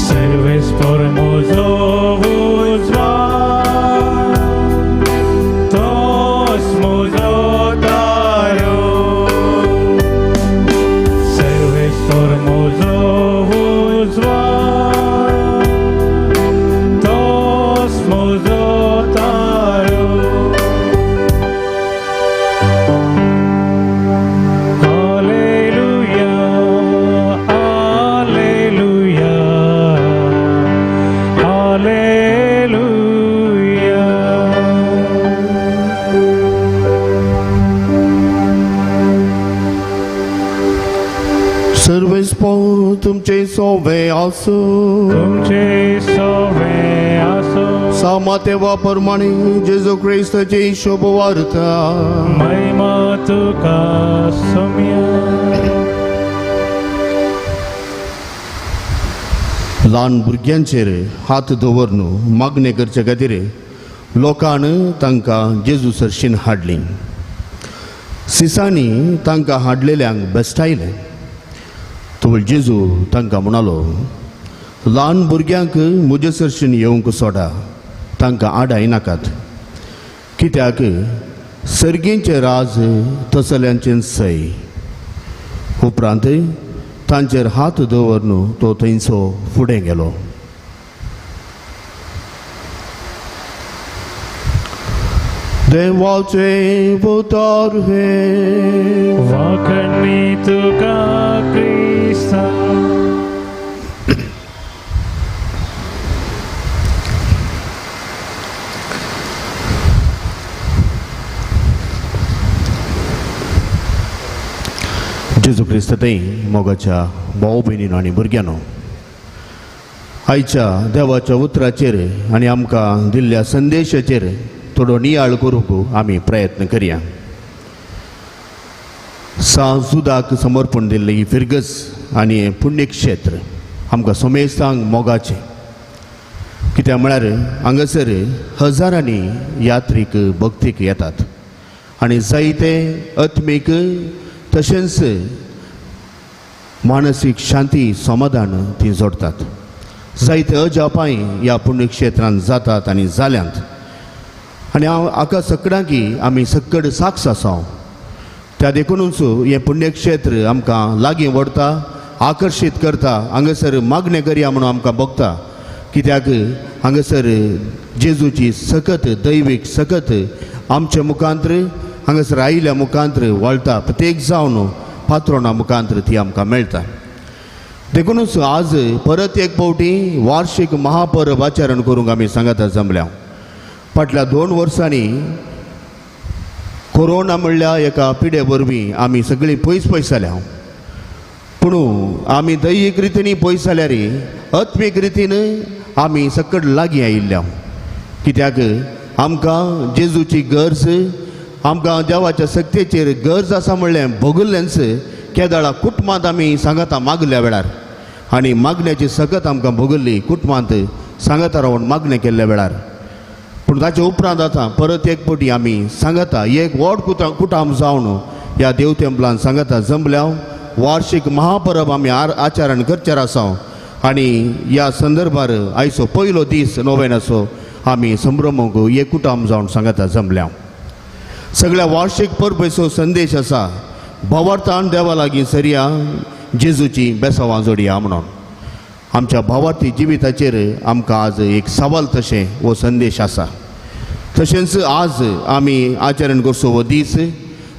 सर्वेस्पर म्हजो उजवाड तोच म्हजो तारो. सर्वेस्पर म्हजो तुमचे सोवे आसो तुमचे सोवे आसो. सामातेवा प्रमाणे जेजू क्रिस्ताची शुभवार्ता. महिमा तुका सोम्या. ल्हान भुरग्यांचेर हात दवरून मागणें करचे खातीर लोकान तांकां जेजू सरशीन हाडली. सिसांनी तांकां हाडलेल्यांक बेस्टायलें. तो जेजू तांकां म्हणालो, ल्हान भुरग्यांक म्हजे सरशीन येवंक सोडा, तांकां आडाय नाकात, कित्याक सर्गींचें राज तसल्यांचें सय. उपरांत तांचेर हात दवरून तो थंयचो फुडें गेलो. देवाचें उतर हें. वाखणी तुका क्रिस्ता. जेजू क्रिस्त थंय मोगाच्या भाव भयणीनो आनी भुरग्यांनो, आयच्या देवाच्या उतराचेर आनी आमकां दिल्ल्या संदेशाचेर थोडो नियाळ करूंक आमी प्रयत्न करया. सां जुदाक समर्पण दिल्लें ही फिरगज आनी पुण्यक्षेत्र आमकां समेस्तांक मोगाचें, कित्याक म्हळ्यार हांगासर हजारांनी यात्रीक भक्तीक येतात आनी जायते आत्मीक तशेंच मानसीक शांती समाधान ती जोडटात. जायते अजापांय ह्या पुण्यक्षेत्रांत जातात आनी जाल्यांत आनी हांव हाका सगळ्यांकी आमी सक्कड साक्ष आसा. त्या देखुनूच हें पुण्यक्षेत्र आमकां लागीं व्हरता, आकर्शीत करता. हांगासर मागणें करया म्हणून आमकां भोगता, कित्याक हांगासर जेजूची सकत दैवीक सकत आमच्या मुखांत्र हांगासर आयिल्ल्या मुखांत्र वळटा, प्रत्येक जावन पात्रोणा मुखांत्र ती आमकां मेळटा. देखुनूच आज परत एक फावटी वार्षिक महापरब आचरण करूंक आमी सांगाता जमल्या. फाटल्या 2 वर्सांनी कोरोना म्हणल्या एका पिडे वरवीं आमी सगळीं पयस पयस जाल्या. पूण आमी दैहीक रितीन पयस जाल्यार आत्मीक रितीन आमी सकट लागीं आयिल्ल्या. कित्याक आमकां जेजूची गरज, आमकां देवाच्या सक्तेचेर गरज आसा म्हणलें भोगल्लेंच केदळा कुटुंबांत आमी सांगाता मागल्या वेळार आनी मागण्याची सकत आमकां भोगल्ली कुटुंबांत सांगाता रावन मागणें केल्ल्या वेळार. पूण ताचे उपरांत आतां परत एक पटी आमी सांगाता एक व्हड कुटाम जावन ह्या देव तेंपलान सांगाता जमल्या. वार्षिक महापरब आमी आचरण करचेर आसा आनी ह्या संदर्भार आयचो पयलो दीस नोवेनाचो आमी संभ्रमूंक एक कुटाम जावन सांगाता जमल्या. सगळ्या वार्षिक परबेचो संदेश आसा भावार्थान देवा लागीं सरया, जेजूची बेसावां जोडया म्हणून. आमच्या भावार्थी जिविताचेर आमकां आज एक सवाल तशें हो संदेश आसा. तशेंच आज आमी आचरण करचो हो दीस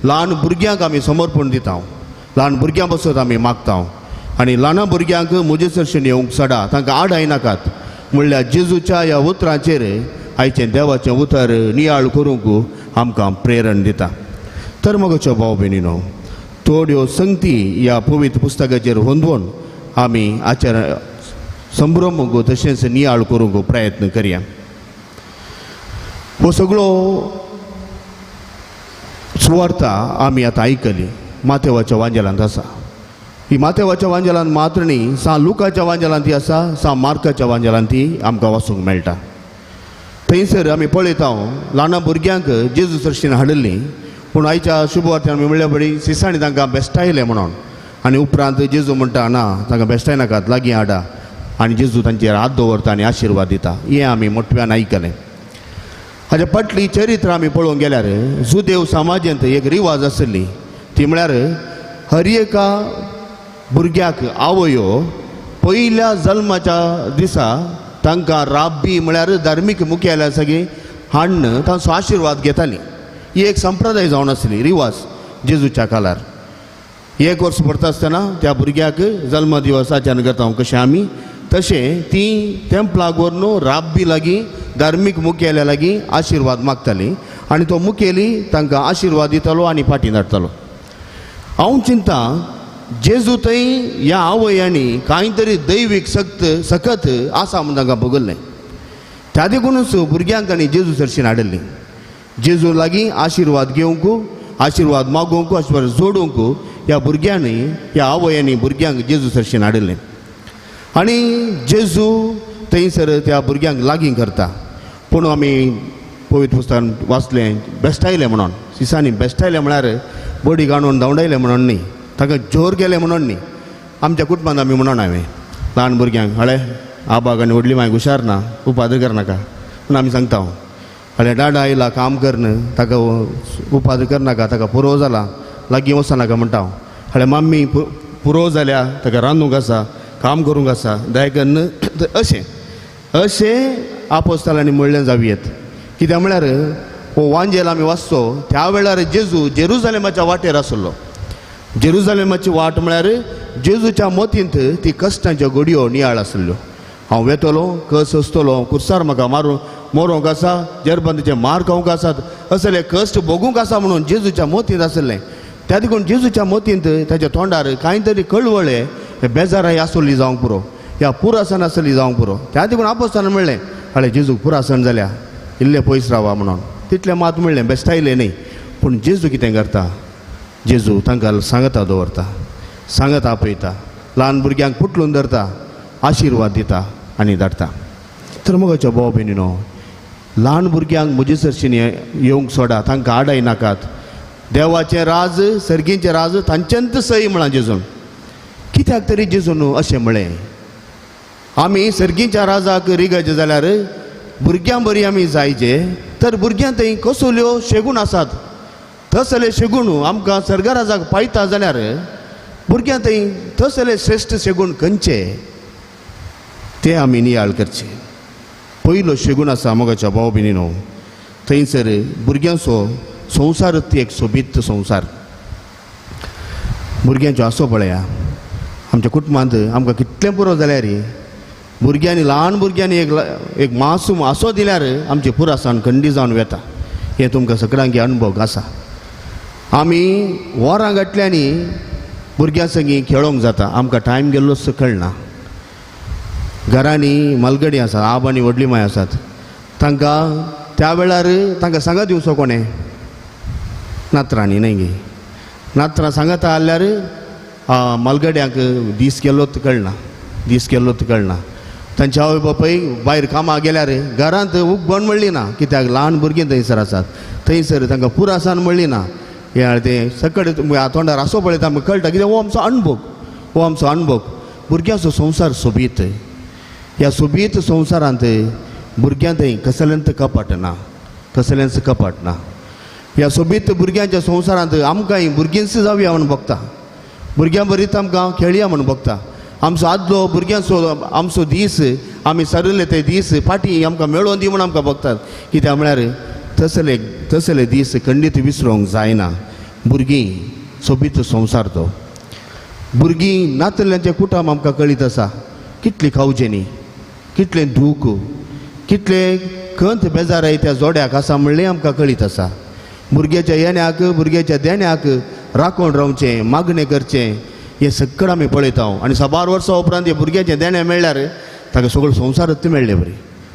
ल्हान भुरग्यांक आमी समर्पण दिता, ल्हान भुरग्यां पासत आमी मागता आनी ल्हान भुरग्यांक म्हजे सरशेन येवंक सडा, तांकां आडायनाकात म्हणल्यार जेजूच्या ह्या उतरांचेर आयचें देवाचें उतर नियाळ करूंक आमकां प्रेरण दिता. तर मगोच्यो भाव भयणीनो, थोड्यो संगती ह्या पवित्र पुस्तकाचेर होंदवून आमी आचरण संभ्रमूंक तशेंच नियाळ करूंक प्रयत्न करया. हो सगळो सुवार्ता आमी आतां आयकली मातेवाच्या वांजेलांत आसा. ही मातेवाच्या वांजेलांत मात्र न्ही, सा लुकाच्या वांजेलांत ती आसा, सा मार्काच्या वांजेलांत ती आमकां वाचूंक मेळटा. थंयसर आमी पळयता ल्हान भुरग्यांक जेजू सरशीन हाडिल्ली, पूण आयच्या शुभवार्त्यान आमी म्हणल्या बरी सिसांनी तांकां बेश्टायलें म्हणून आनी उपरांत जेजू म्हणटा ना तांकां बेश्टायनाकात, लागीं हाडा आनी जेजू तांचेर हात दवरता आनी आशिर्वाद दिता. हें आमी मोठव्यान आयकलें. हाच्या फाटली चरित्र आमी पळोवंक गेल्यार जुदेव समाजांत एक रिवाज आसली, ती म्हळ्यार हर एका भुरग्याक आवयो पयल्या जल्माच्या दिसा तांकां राब्बी म्हळ्यार धार्मीक मुखेल्या सगळीं हाडून तांचो आशिर्वाद घेताली. ही एक संप्रदाय जावन आसली रिवाज जेजूच्या काळार. एक वर्स भरता आसतना त्या भुरग्याक जल्म दिवस आचरण करता कशें आमी, तशें ती तेंपलाक व्हरून राब्बी लागीं धार्मीक मुखेल्या लागीं आशिर्वाद मागताली आनी तो मुखेली तांकां आशिर्वाद दितालो आनी फाटीं धाडटालो. हांव चिंता जेजू थंय ह्या आवयांनी कांय तरी दैवीक सकत आसा म्हूण तांकां भोगल्लें. त्या देखूनच भुरग्यांक तांणी जेजू सरशीन हाडिल्ली. जेजू लागीं आशिर्वाद घेवंक, आशिर्वाद मागोवंक, आशिर्वाद जोडूंक ह्या भुरग्यांनी ह्या आवयांनी भुरग्यांक जेजू सरशीन हाडिल्लें. आनी जेजू थंयसर त्या भुरग्यांक लागीं करता. पूण आमी पवित्र पुस्तकान वाचलें बेश्टायलें म्हणून, सिसांनी बेश्टायलें म्हळ्यार बडी गाणून धांवडायलें म्हणून न्ही, ताका जोर गेलें म्हणून न्ही. आमच्या कुटुंबांत आमी म्हणून हांवें ल्हान भुरग्यांक हळे आबाक आनी व्हडली मांय हुशार ना, उपाद्र करनाका म्हूण आमी सांगता. हळे डाडा आयला काम करन, ताका उपाद्र करनाका, ताका पुरो जाला, लागीं वचनाका म्हणटा हांव. हळे माम्मी पुरो जाल्या, ताका रांदूंक आसा, काम करूंक आसा, दया कन्न. अशें अशें आपोस्तालांनी म्हणलें जावयेत. कित्याक म्हळ्यार हो वांजेल आमी वाचतो त्या वेळार जेजू जेरुजालेमाच्या वाटेर आसलो. जेरुजालेमाची वाट म्हळ्यार जेजूच्या मतींत ती कश्टांच्यो घडयो नियाळ आसल्ल्यो. हांव वेतलो, कस आसतलो, कुर्सार म्हाका मारून मरोंक आसा, जेरबंदीचे मार खावंक आसात, असले कश्ट भोगूंक आसा म्हणून जेजूच्या मतींत आसलें. त्या देखून जेजूच्या मतींत ताच्या तोंडार कांय तरी कळवळे बेजाराय आसली जावंक पुरो, ह्या पुरासन आसली जावंक पुरो. त्या देखून आपोस्तान म्हणलें हळे जेजूक पुरासन जाल्या, इल्लें पयस रावा म्हणून. तितलें मात म्हणलें, बेश्टायलें न्ही. पूण जेजू कितें करता, जेजू तांकां सांगता दवरता, सांगता आपयता, ल्हान भुरग्यांक पुटलून धरता, आशिर्वाद दिता आनी धाडटा. तर मगोच्या भाव भयणीनो, ल्हान भुरग्यांक म्हजे सरशीन येवंक सोडा, तांकां आडाय नाकात. देवाचें राज, सर्गींचें राज तांच्यांत सय म्हळां जेजून. कित्याक तरी जेजून अशें म्हळें, आमी सर्गींच्या राजाक रिगचे जाल्यार भुरग्यां बरी आमी जायचे, तर भुरग्यां थंय कसल्यो शेगूण आसात तसले शेगूण आमकां सर्गराजाक पायता जाल्यार भुरग्यां थंय तसले श्रेश्ठ शेगूण खंयचे ते आमी नियाळ करचे. पयलो शेगूण आसा मोगाच्या भाव भयणीनो, थंयसर भुरग्यांचो संवसार ती एक सोबीत संवसार. भुरग्यांचो आसो पळया, आमच्या कुटुंबांत आमकां कितलें पुरो जाल्यार भुरग्यांनी ल्हान भुरग्यांनी एक मासूम आसो दिल्यार आमचें पुरासाण खंडी जावन वेता. हें तुमकां सगळ्यांक अणभव आसा. आमी वरां घातल्यांनी भुरग्यां संगी खेळोंक जाता, आमकां टायम गेल्लोच कळना. घरांनी मालगडी आसात, आब आनी व्हडली माय आसात, तांकां त्या वेळार तांकां सांगात दिवचो कोणें नात्रांनी न्हय गे. नात्रां सांगाता आहल्यार मालगड्यांक दीस गेल्लोच कळना, दीस गेल्लोच कळना. तांचे आवय बापूय भायर कामाक गेल्यार घरांत उगबण म्हणली ना, कित्याक ल्हान भुरगीं थंयसर आसात, थंयसर तांकां पुरासान म्हणली ना. हें तें सकट तोंडार आसो पळयता आमकां कळटा कित्याक हो आमचो अणभव, हो आमचो अणभव. भुरग्यांचो संवसार सोबीत. ह्या सोबीत संवसारांत भुरग्यां थंय कसलेंच कपट ना, कसलेंच कपट ना. ह्या सोबीत भुरग्यांच्या संवसारांत आमकांय भुरगींच जावया म्हूण भोगता, भुरग्यां बरीच आमकां खेळया म्हूण भोगता. आमचो आदलो भुरग्यांचो आमचो दीस आमी सरले ते दीस फाटीं आमकां मेळोवन दी म्हूण आमकां भोगतात. कित्याक म्हळ्यार तसले तसले दीस खंडीत विसरूंक जायना. भुरगीं सोबीत संवसार तो. भुरगीं नातल्यांचें कुटुंब आमकां कळीत आसा कितली खावचेनी, कितलें दूख, कितलें खंत बेजाराय त्या जोड्याक आसा म्हणलें आमकां कळीत आसा. भुरग्याच्या येण्याक भुरग्याच्या देण्याक राखून रावचें, मागणें करचें, हें सगळें आमी पळयता. आनी साबार वर्सां उपरांत हे भुरग्याचें देणें मेळ्ळ्यार ताका सगळो संवसारच मेळ्ळे बरी,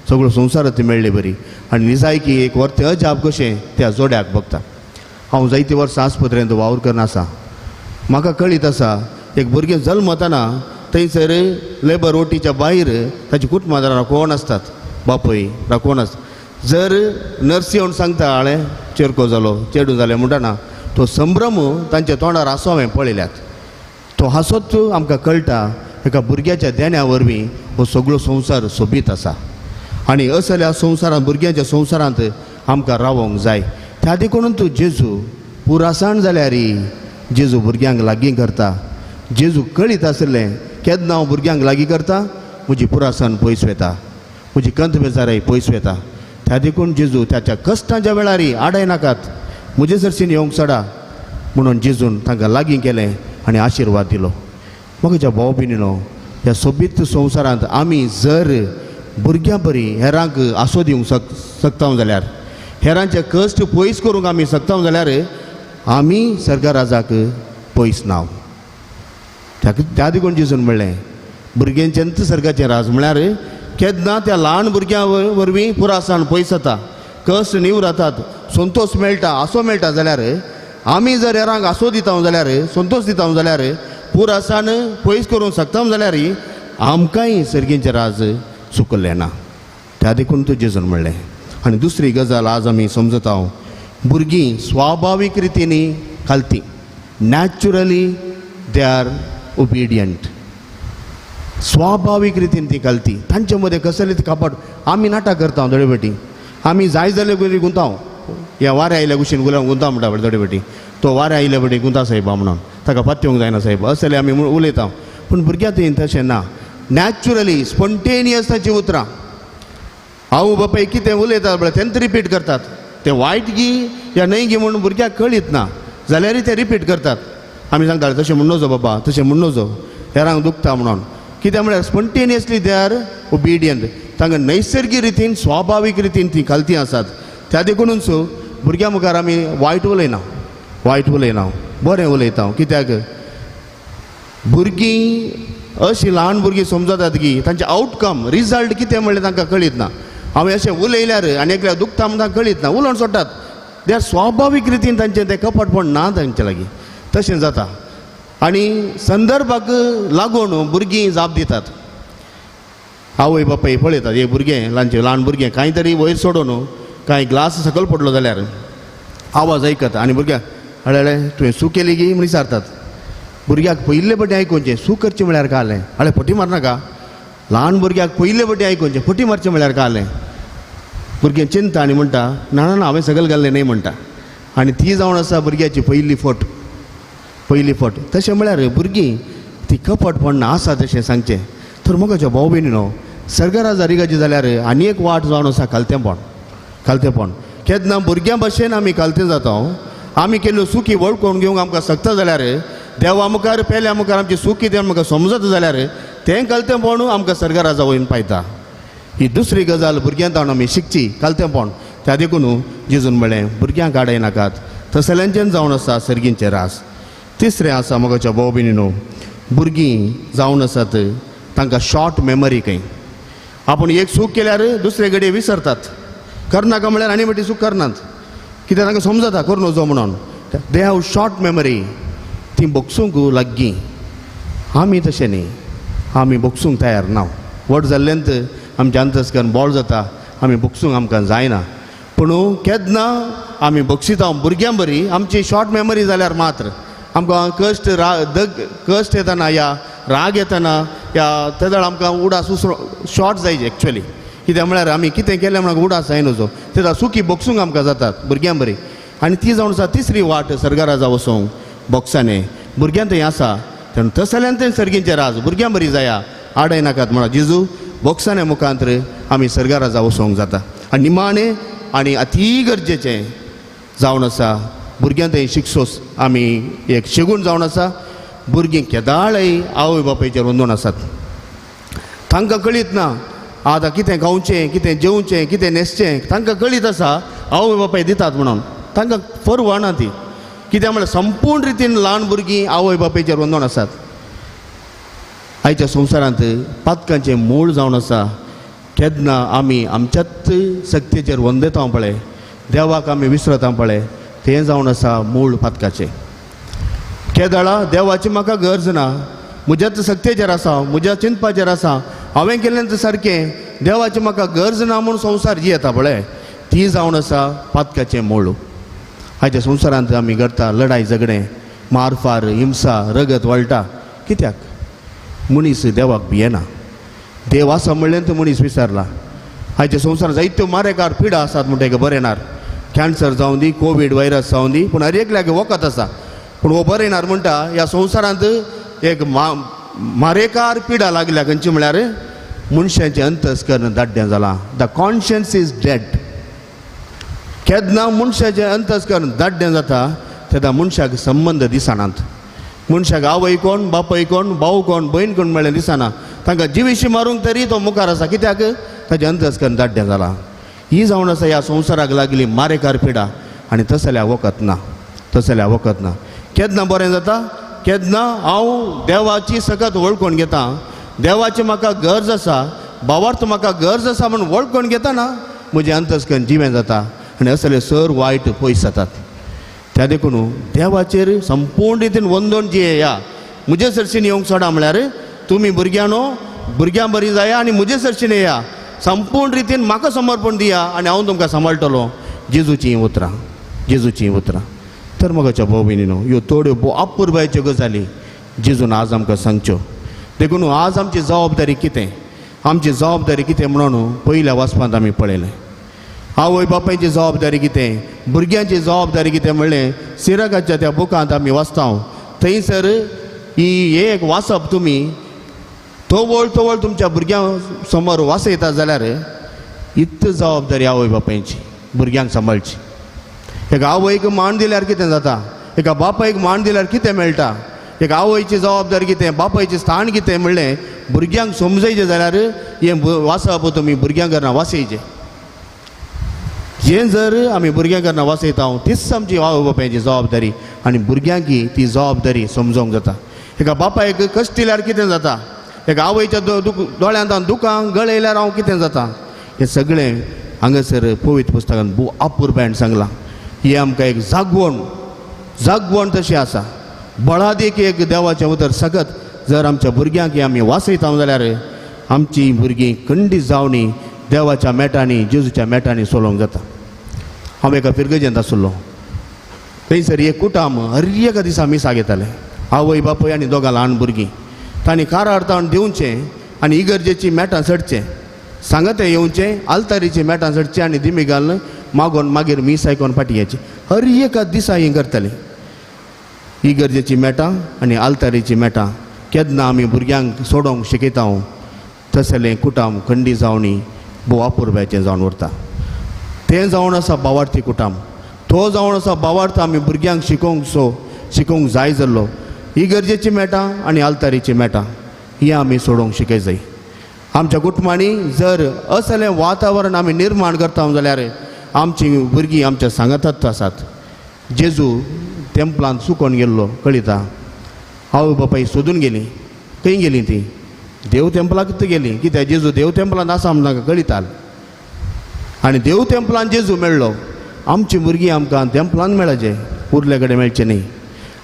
सगळो संवसारच मेळ्ळे बरी. आनी निजायकी एक वर्तें अजाप कशें त्या जोड्याक बघता. हांव जायतीं वर्सां आस्पत्रेंत वावर करून आसा, म्हाका कळीत आसा एक भुरगें जल्मतना थंयसर लेबर ओटीच्या भायर ताची कुटुंबां राखोवन आसतात, बापूय राखोवन आसता. जर नर्सी येवन सांगता हांवें चेरको जालो चेडूं जालें म्हणटना तो संभ्रम तांच्या तोंडार हांसो हांवें पळयल्यात. तो हांसोच आमकां कळटा एका भुरग्याच्या देण्या वरवीं हो सगळो संवसार सोबीत आसा. आनी असल्या संवसारांत भुरग्यांच्या संवसारांत आमकां रावोंक जाय. त्या देखून तूं जेजू पुरासाण जाल्यार जेजू भुरग्यांक लागीं करता. जेजू कळीत आशिल्लें केन्ना हांव भुरग्यांक लागीं करता म्हजी पुरासाण पयस वता, म्हजी कंत बेजाराय पयस वता. त्या देखून जेजू ताच्या कश्टांच्या वेळार आडाय नाकात, म्हजे सरशीन येवंक सडा म्हणून जेजून तांकां लागीं केलें आनी आशिर्वाद दिलो. म्हज्या भाव भयणीनो, ह्या सोबीत संवसारांत आमी जर भुरग्यां बरी हेरांक आसो दिवंक शकता जाल्यार, हेरांचे कश्ट पयस करूंक आमी शकता जाल्यार आमी सर्गराजाक पयस ना. त्या देखून जेजून म्हणलें भुरग्यांचेंच सर्गाचें राज म्हळ्यार केन्ना त्या ल्हान भुरग्यां वरवीं पुरासाण पयस जाता, कश्ट निवरातात, संतोश मेळटा, आसो मेळटा जाल्यार आमी जर हेरांक आसो दिता जाल्यार, संतोश दिता जाल्यार, पुरासाण पयस करूंक शकता जाल्यार आमकांय सर्गींचें राज चुकलें ना. त्या देखून तूं जेजून म्हणलें. आनी दुसरी गजाल आज आमी समजता, भुरगीं स्वाभावीक रितीनी खालती, नॅचरली they are obedient, स्वाभावीक रितीन ती घालती. तांचे मदें कसलेच कपट आमी नाटक करता थोडे बेटी, आमी जाय जाल्यार गुंताव, ह्या वारें आयल्या कुशीन गुलाम गुंताव म्हणटा पळय थोडे बेटी, तो वारें आयल्या बेटी गुंता साहेबा म्हणून ताका पातयेवंक जायना साहेब असले आमी उलयता. पूण भुरग्यां थंय तशें ना, नॅचरली स्पोन्टेनियस ताचीं उतरां. आवय बापाय कितें उलयतात पळय तेंच रिपीट करतात, तें वायट गी या न्हय गी म्हणून भुरग्याक कळीत ना जाल्यारय ते रिपीट करतात. आमी सांगता तशें म्हण नजो बाबा, तशें म्हण नजो, हेरांक दुखता म्हणून. कित्याक म्हळ्यार स्पोन्टेनियसली they are obedient, तांकां नैसर्गीक रितीन स्वाभावीक रितीन ती खालती आसात. त्या देखूनच भुरग्यां मुखार आमी वायट उलयना, वायट उलयना, बरें उलयता. कित्याक भुरगीं अशीं ल्हान भुरगीं समजतात की तांचें आवटकम रिजल्ट कितें म्हणलें तांकां कळीत ना. हांवें अशें उलयल्यार आनी एकल्याक दुखता म्हण तांकां कळीत ना, उलोवन सोडटात. ते स्वाभावीक रितीन तांचें तें कपटपण ना तांचे लागीं, तशें जाता. आनी संदर्भाक लागून भुरगीं जाप दितात. आवय बापाय पळयतात हे भुरगें ल्हानचें ल्हान भुरगें कांय तरी वयर सोडून कांय ग्लास सकयल पडलो जाल्यार आवाज आयकता आनी भुरग्याक हळे हळे तुवें सू केली गी म्हण विचारतात. भुरग्याक पयले पटी आयकुचें सू करचें म्हळ्यार काय जालें, हळे फटी मारनाका. ल्हान भुरग्याक पयले पटी आयकुचें फटी मारचें म्हळ्यार काय जालें, भुरगें चिंता आनी म्हणटा ना ना ना हांवें सगळें घाल्लें न्हय म्हणटा. आनी ती जावन आसा भुरग्याची पयली फट, पयली फट. तशें म्हळ्यार भुरगीं ती कपटपण आसा तशें सांगचें. तर म्हज्या भाव भयणीनो, सर्गराजा रिगाची जाल्यार आनी एक वाट जावन आसा खालतेंपण, खालतेंपण. केन्ना भुरग्यां भशेन आमी खालतें जाता, आमी केल्ल्यो चुकी वळखून घेवंक आमकां शकता जाल्यार, देवा मुखार पेल्या मुखार आमची चूक कितें आमकां समजता जाल्यार तें कलतेंपण आमकां सर्गराजा वयन पायता. ही दुसरी गजाल भुरग्यां ताणून आमी शिकची कलतेंपण. त्या देखून जेजून म्हळें भुरग्यांक आडय नाकात, तसल्यांचें जावन आसा सर्गींचें रास. तिसरें आसा मोगाच्या भाव भयणीनो, भुरगीं जावन आसात तांकां शॉर्ट मेमरी खंय. आपूण एक चूक केल्यार दुसरे घडये विसरतात, करनाका म्हळ्यार आनी मोटी चूक करनात, कित्याक तांकां समजता करूं नजो म्हणून. They have short memory. ती बोगसूंक लागीं. आमी तशें न्ही, आमी बोगसूंक तयार ना. व्हड जाल्ल्यान आमचें अंतस्करण बोळ जाता, आमी बोगसूंक आमकां जायना. पूण केन्ना आमी बक्षिता भुरग्यां बरी आमची शॉर्ट मेमरी जाल्यार मात्र आमकां कश्ट दग कश्ट येतना या राग येतना या तेदळ आमकां उडास शॉर्ट जायचे एक्चुअली. कित्याक म्हळ्यार आमी कितें केलें म्हणून उडास जायना जो तेदा सुकी बोगसूंक आमकां जातात भुरग्यां बरी. आनी ती जावन आसा तिसरी वाट सर्गाराजा वचोंक बोगसाने भुरग्यां थंय आसा. तेन्ना तसल्यान तें सर्गींचें राज भुरग्यां बरी जाया आडय नाकात म्हणा जेजू बोगसाने मुखांत आमी सर्गाराजा वचोंक जाता. आनी निमाणें आनी अती गरजेचें जावन आसा भुरग्यां थंय शिकसोस आमी एक शेगूण जावन आसा. भुरगीं केदाळय आवय बापायचेर वंदून आसात, तांकां कळीत ना आतां कितें खावचें, कितें जेवचें, कितें न्हेसचें, तांकां कळीत आसा आवय बापाय दितात म्हणून, तांकां परवा ना ती. कित्याक म्हळ्यार संपूर्ण रितीन ल्हान भुरगीं आवय बापायचेर वंदून आसात. आयच्या संवसारांत पातकांचें मूळ जावन आसा. केन्ना आमी आमच्याच शक्तीचेर वंदेता पळय, देवाक आमी विसरता पळय, तें जावन आसा मूळ पातकाचें. केदळा देवाची म्हाका गरज ना, म्हज्याच शक्तीचेर आसा, म्हज्या चिंतपाचेर आसा, हांवें केल्लें तें सारकें, देवाची म्हाका गरज ना म्हूण संवसार जी येता पळय ती जावन आसा पातकाचें मूळ. आयच्या संवसारांत आमी करता लडाय झगडें, मारफार, हिंसा, रगत वळटा. कित्याक? मनीस देवाक भियेना. देव आसा म्हणलें तो मनीस विसरला. आयच्या संवसारांत जायत्यो मारेकार पिडा आसात म्हणटा एक बरें येणार, कॅन्सर जावं दी, कोवीड व्हायरस जावं दी, पूण हर एकल्याक वखद आसा. पूण हो बरें येणार म्हणटा ह्या संवसारांत एक मारेकार पिडा लागल्या खंयची म्हळ्यार मनशाचें अंतस्करण दाड्डें जालां. The conscience is dead. केन्ना मनशाचें अंतस्करण दाड्डें जाता तेन्ना मनशाक संबंद दिसनात. मनशाक आवय कोण, बापूय कोण, भाव कोण, भयण कोण म्हळ्यार दिसना. तांकां जिविशी मारूंक तरी तो मुखार आसा, कित्याक ताचें अंतस्करण दाड्डें जालां. ही जावन आसा ह्या संवसाराक लागली मारेकार पिडा. आनी तसल्या वखद ना, तसल्या वखद ना. केन्ना बरें जाता? केन्ना हांव देवाची सकत वळखून घेता, देवाची म्हाका गरज आसा, भावार्थ म्हाका गरज आसा म्हूण वळखून घेता ना, म्हजें अंतस्करण जिवें जाता आनी असले सर वायट पयस जातात. त्या देखून देवाचेर संपूर्ण रितीन वंदोन जी या म्हजे सरशीन येवंक सोडा म्हळ्यार तुमी भुरग्यांनो भुरग्यां बरी जाया आनी म्हजे सरशीन येया, संपूर्ण रितीन म्हाका समर्पण दिया आनी हांव तुमकां सांबाळटलो. जेजूचीं उतरां, जेजूचीं उतरां. तर मोगाच्या भाव भयणीनो, ह्यो थोड्यो भोव अपुरबायच्यो गजाली जेजून आज आमकां सांगच्यो. देखून आज आमची जबाबदारी कितें, आमची जबाबदारी कितें म्हणून पयल्या वाचपांत आमी पळयलें. आवय बापायची जबाबदारी कितें, भुरग्यांची जबाबदारी कितें म्हणलें सिराकाच्या त्या बुकांत आमी वाचता. थंयसर ही एक वाचप तुमी तवळ तवळ तुमच्या भुरग्यां समोर वाचयता जाल्यार इतली जबाबदारी आवय बापायची भुरग्यांक सांबाळची. एका आवयक मान दिल्यार कितें जाता, एका बापायक मान दिल्यार कितें मेळटा, एका आवयची जबाबदारी कितें, बापायचें स्थान कितें म्हणलें भुरग्यांक समजयचें जाल्यार हें वाचप तुमी भुरग्यांक घरा वाचयचें. हें जर आमी भुरग्यांक घरा वाचयता तीच आमची आवय बापायची जबाबदारी आनी भुरग्यांकी ती जबाबदारी समजोंक जाता. एका बापायक कश्ट दिल्यार कितें जाता, एका आवयच्या दोळ्यांत दुकां गळयल्यार हांव कितें जाता, हें सगळें हांगासर पवित्र पुस्तकान भोव अपुरबायेन सांगलां. ही आमकां एक जागवण, जागवण तशी आसा. बळादीक एक देवाचें उतर सगत जर आमच्या भुरग्यांक आमी वाचयता जाल्यार आमची भुरगीं खंडीत जावनी देवाच्या मेटांनी, जेजूच्या मेटांनी चलोवंक जाता. हांव एका फिरगजेंत आसलो, थंयसर एक कुटाम हर एका दिसा मिसाक येतालें. आवय बापूय आनी दोगां ल्हान भुरगीं. तांणी कारार ताण दिवचें आनी इगर्जेचीं मेटां चडचें, सांगाते येवचें, आल्तारीचीं मेटां चडचें आनी दिमी घालून मागोन मागीर मीस आयकोन फाटीं येवचें. हर एका दिसा हें करतालीं. इगर्जेचीं मेटां आनी आल्तारीचीं मेटां केन्ना आमी भुरग्यांक सोडोवंक शिकयता तसलें कुटाम खंडी जावनी भोव अपुरबायेचें जावन उरता. तें जावन आसा भावार्थी कुटाम. तो जावन आसा भावार्थ आमी भुरग्यांक शिकोवंक शिकोवंक जाय जाल्लो. इगर्जेचीं मेटां आनी आल्तारीचीं मेटां हें आमी सोडोवंक शिकय जाय. आमच्या कुटुंबांनी जर असलें वातावरण आमी निर्माण करता जाल्यार आमची भुरगीं आमच्या सांगातात आसात. जेजू तेंपलांत चुकोन गेल्लो कळिता, आवय बापाय सोदून गेली. खंय गेली ती? देव तेंपलाक गेली. कित्याक जेजू देव तेंपलांत आसा म्हण तांकां कळिताल. आनी देव तेंपलांत जेजू मेळ्ळो. आमची भुरगीं आमकां तेंपलांत मेळचे, उरले कडेन मेळचें न्ही.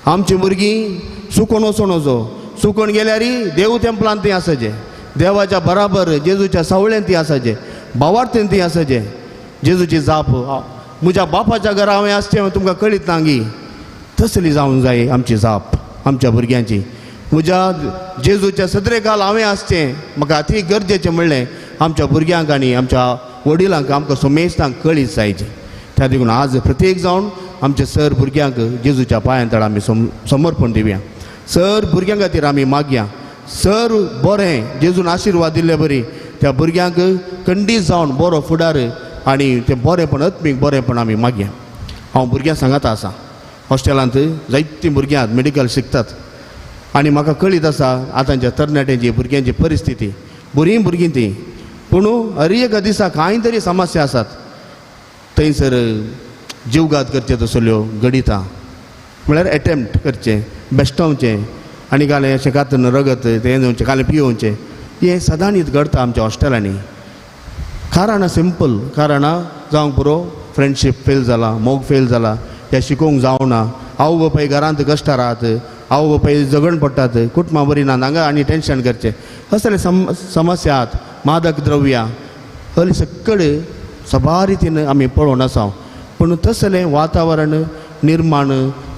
आमची भुरगीं चुकोन वचोन वचो, चुकोन गेल्यार देव तेंपलांत ती आसाचे, देवाच्या बराबर जेजूच्या सावळेन ती आसाचे, भावार्थेन ती आसाचे. जेजूची जाप म्हज्या बापाच्या घरा हांवें आसचें तुमकां कळीत ना गी, तसली जावंक जाय आमची जाप आमच्या भुरग्यांची. म्हज्या जेजूच्या सदरेकाल हांवें आसचें म्हाका अती गरजेचें म्हणलें आमच्या भुरग्यांक आनी आमच्या वडिलांक आमकां सोमेस्तांक कळीत जायचें. त्या देखून आज प्रत्येक जावन आमचे सर भुरग्यांक जेजूच्या पांयां तळा आमी समर्पण दिवया. सर भुरग्यां खातीर आमी मागया, सर बरें जेजून आशिर्वाद दिल्ले बरी त्या भुरग्यांक खंडीत जावन बरो फुडार आनी तें बरेंपण आत्मीक बरेंपण आमी मागया. हांव भुरग्यां सांगाता आसा, हॉस्टेलांत जायतीं भुरग्यां मेडिकल शिकतात आनी म्हाका कळीत आसा आतांच्या तरणाट्यांची भुरग्यांची परिस्थिती. बरीं भुरगीं तीं, पूण हर एका दिसा कांय तरी समस्या आसात. थंयसर जीवघात करचे तसल्यो घडिता, म्हळ्यार एटेम्प्ट करचें, बेश्टावचें आनी कालें अशें कातून रगत तें जावचें, कालें पियोवचें, हें सदांच घडता आमच्या हॉस्टेलांनी. कारणां सिंपल कारणां जावंक पुरो, फ्रेंडशीप फेल जाला, मोग फेल जाला, त्या शिकोवंक जावना, आवय बापाय घरांत कश्टां राहत, आवय बापाय झगड पडटात, कुटुंबां बरी ना, हांगा आनी टेंशन करचें, असले समस्या आहात. मादक द्रव्यां हली सगळे सबार रितीन आमी पळोवन आसा. पूण तसलें वातावरण निर्माण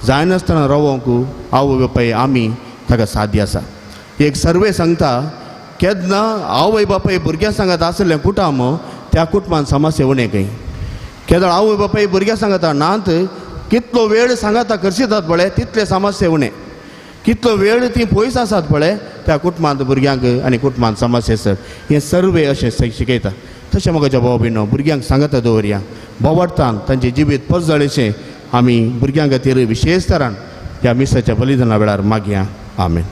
जायनासतना रावोंक आवय बापाय आमी ताका साध्य आसा. एक सर्वे सांगता केन्ना आवय बापाय भुरग्यां सांगात आसलें कुटुंब त्या कुटुंबान समस्या उणें खंय. केदळ आवय बापाय भुरग्यां सांगता नात कितलो वेळ सांगाता करशितात पळय तितले समस्या उणें, कितलो वेळ ती पयस आसात पळय त्या कुटुंबांत भुरग्यांक आनी कुटुंबांत समस्या सर. हें सर्वे अशें शिकयता. तशें म्हाका भाव भयणो भुरग्यांक सांगता दवरया, बोवाडटान तांचें जिवीत परजळेचें आमी भुरग्यां खातीर विशेश तरान ह्या मिसाच्या बलिदाना वेळार मागया. आमेन.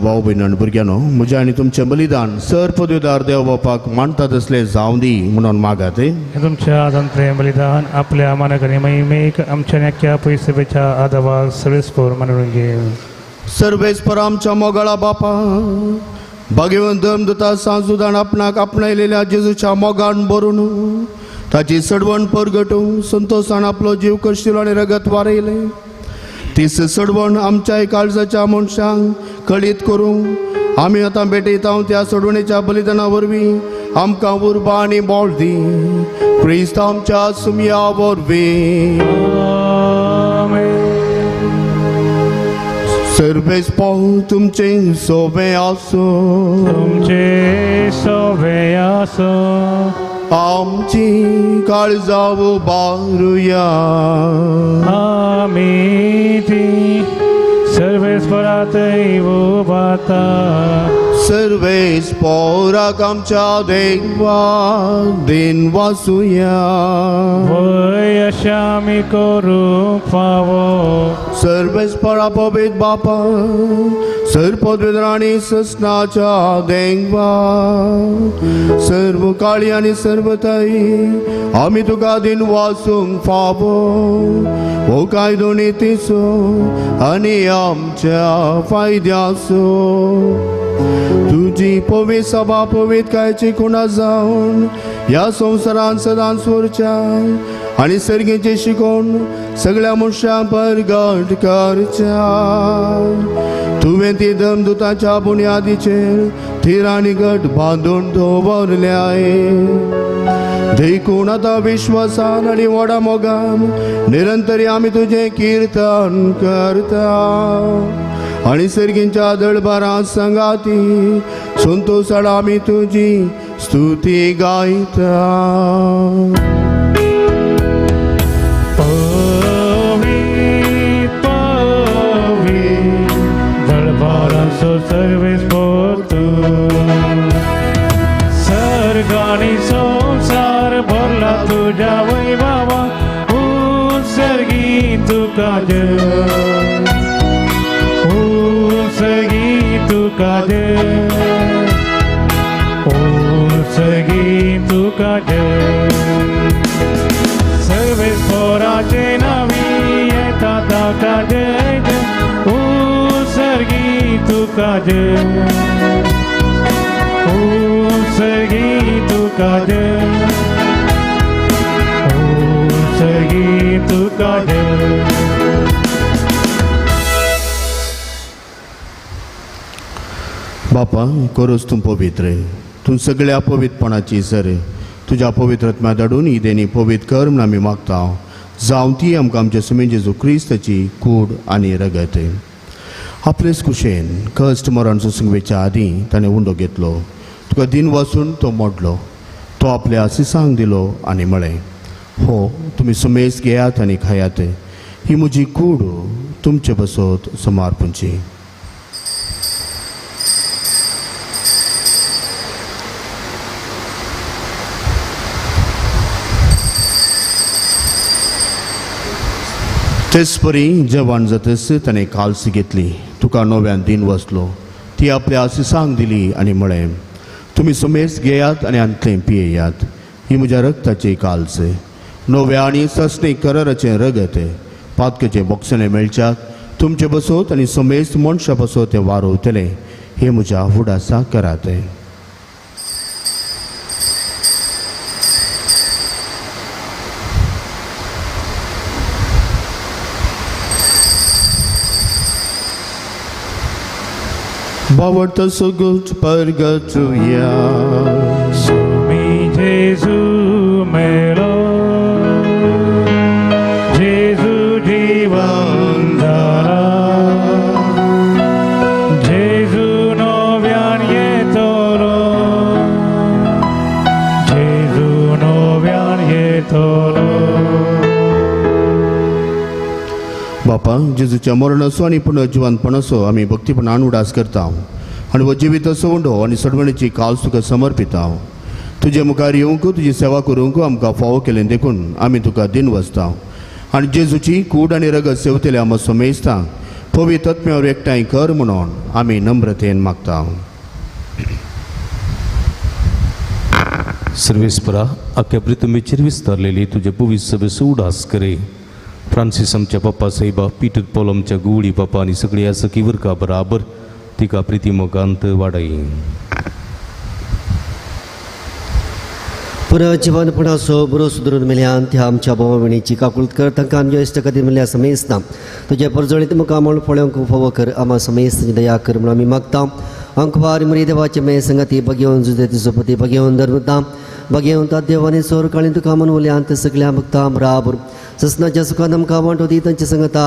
भाव भयण आनी भुरग्यांनो, म्हजें आनी तुमचें बलिदान सर पदवीदार देव बापाक मानता तसलें जावं दी म्हणून मागात. तुमच्या आदांतलें बलिदान आपल्या मानक आनी महिमेक आमच्या न्याक्या पयसुपेच्या आदावाक सर्वेस्पर मानून घेव. सर्वेस्पर आमच्या मोगाळा बापा, भाग्यवंत धर्मदूता सांजुदान आपणाक आपणायलेल्या जेजूच्या मोगान भरून ताची सडवण परगटूंक संतोशान आपलो जीव कशिलो आनी रगत वारयलें. तीस सडवण आमच्या काळजाच्या मनशांक कळीत करूंक आमी आतां भेटयता त्या सोडवणेच्या बलिदाना वरवीं आमकां उर्बा आनी बळ दी. क्रिस्त आमच्या सुमया वरवीं. सर्वेस पाव तुमचें सोबें आसूं, तुमचें सोबें आसूं, आमची काळजां उबारुया. आमी ती सर्वेस्परातय उबाता. सर्वेस पोराक आमच्या देवा दिन वासुया. वय अशें आमी करूंक फावो. सर्वेस पोरा पवित्र बापा सर पवित्र आनी ससनाच्या देवा सर्व काळी आनी सर्व ताई आमी तुका दिन वासूंक फावो हो कायदो नितीचो आनी आमच्या फायद्याचो. तुजी पवित्र सभा पवित्र कायची खुणा जावन ह्या संवसारान सदांच उरच्या आनी सर्गेचें शिकोवन सगळ्या मनशांक परगट करच्या. तुवें ती धर्मदुताच्या बुन्यादीचेर थीर आनी घट बांदून दवरल्याय. देखून आतां विश्वासान आनी व्हडा मोगान निरंतरी आमी तुजें किर्तन करता आनी सर्गींच्या दळबारां संगाती संतोशान आमी तुजी स्तुती गायता. पवित्र पवित्र दळबारांचो सर्वेस पोतू सर्ग आनी संवसार भरला तुज्या वैभवा उत्सर्गी तुका जय उत्सर्गी तुका जय उत्सर्गी तुका जय. सर्वेस पोराचे नावी येता ताका जय जय उत्सर्गी तुका जय उत्सर्गी तुका जय उत्सर्गी तुका जय. बापा करोस तूं पवित्र तूं सगळ्या पवित्रपणाची सर तुज्या पवित्र आत्म्या धाडून ही देणी पवित्र कर म्हूण आमी मागता. जावं ती आमकां आमच्या सुमेन जेजू क्रिस्ताची कूड आनी रगत. आपलेच कुशेन कश्ट मरण सोसूंक वेच्या आदीं ताणें उंडो घेतलो, तुका दिन वासून तो मोडलो, तो आपल्या आसिसांक दिलो आनी म्हळें, हो तुमी सुमेस घेयात आनी खायात, ही म्हजी कूड तुमचे बसत समर्पणची. तेच परी जेवण जातच ताणें काल्स घेतली, तुका नव्यान दिन वसलो, ती आपल्या आसिसांक दिली आनी म्हळें, तुमी सुमेस घेयात आनी आंतलें पियेयात, ही म्हज्या रक्ताची काल्स, नव्या आनी सस्नी कराराचें रगत, पातकेचें बोगसणें मेळच्याक तुमचे बसोत आनी सुमेस मनशा बसोत तें वारोवतलें, हें म्हज्या फुडासा करात. बावडतो सगळोच परगटुया. सुमी जेजू मेलो जेजू जीवन जाला जेजू नव्यान येतलो जेजू नव्यान येतलो. बापा जेजूच्या मरणाचो आनी पुनर्जिवनपणाचो आमी भक्तीपणान उडास करता आनी हो जिवीत उंडो आनी सडवणीची काल्स तुका समर्पिता. तुजे मुखार येवंक तुजी सेवा करूंक आमकां फावो केलें देखून आमी तुका दिन वसता आनी जेजूची कूड आनी रगत सेवतले आमकां समेजता पवित्र आत्म्यावर एकठांय कर म्हणून आमी नम्रतेन मागता. सर्वेस्परा आख्या पृथ्वीचेर विस्तारलेली तुजे पवित्र सभेचो उडास करे. फ्रांसीस आमच्या पप्पा साहेबा, पीटर पॉल आमच्या गुवडी पप्पा आनी सगळी सखी वर्गा बराबर तिका प्रिती मोगांत वाडय. पुनर्जीवनपणाचो बरो सुदरून मेल्यान त्या आमच्या भावा-भयणीची काकूळत कर, तांकां आमच्या इश्ट खातीर मेळ्ळ्या समेस्तां तुज्या परजळीत मुखार म्हूण पळोवंक फावो कर, आमा समेस्तांची दया कर म्हूण आमी मागता. अंकवार मुरी देवाचे मे संगती बगेवन जुदेती सोपती बगेवन धर्मता बगेवन देवानी सोर काळी तुका मनवल्यान ते सगळ्या भक्ता बराबर ससनाच्या सुखान आमकां वांटो दी तांचे संगता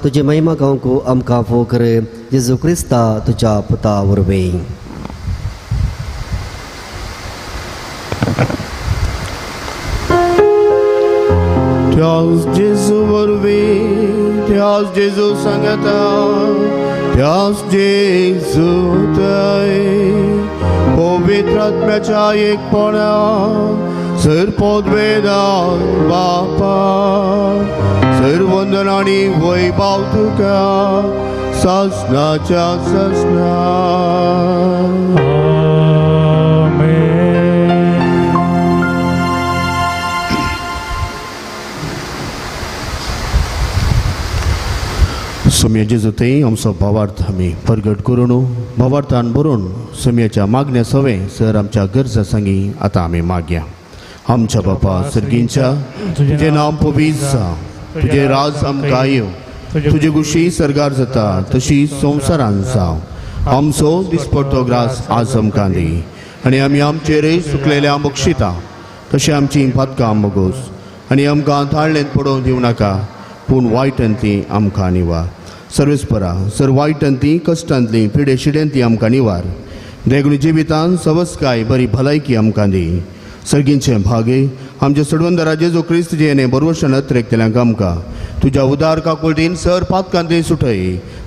तुजी महिमा गावंक आमकां फावो कर. जेजू क्रिस्ता तुज्या पुता वरवीं. त्याच जेजू वरवीं, त्याच जेजू सांगता, त्याच जेजू थंय पवित्र आत्म्याच्या एकपणा सर पदवेदान बापा सर वंदन आनी वैभव तुका सासनाच्या सासना. सोम्या जेजू थंय आमचो भावार्थ आमी परगट करून भावार्थान बरोवन सोम्याच्या मागण्या सवे सर आमच्या गरजा सांगी आतां आमी मागया. आमच्या बापा सर्गींच्या, तुजें नांव पवित्र जावं, तुजें राज आमकां येवं, तुजे गुशी सर्गार जाता तशी संवसारान जावं. आमचो दिसपडतो ग्रास आज आमकां दी आनी आमी आमचेर सुकलेल्या बक्षिता तशें आमची पातकां मगोस आनी आमकां ताळ्ळेंत पडोवन दिवं नाका पूण वायटांतली आमकां निवार. सर्वेस्परा सर वायटांतली कश्टांतली पिडे शिड्यांतली आमकां निवार. देखून जिवितान सवस्काय बरी भलायकी आमकां दी. सर्गींचे भागे आमच्या सडवंदरा जेजू क्रिस्त जेणे बरवशन अत्रेकतल्यांक आमकां तुज्या उदार काकुळटीन सर पातकांतली सुटय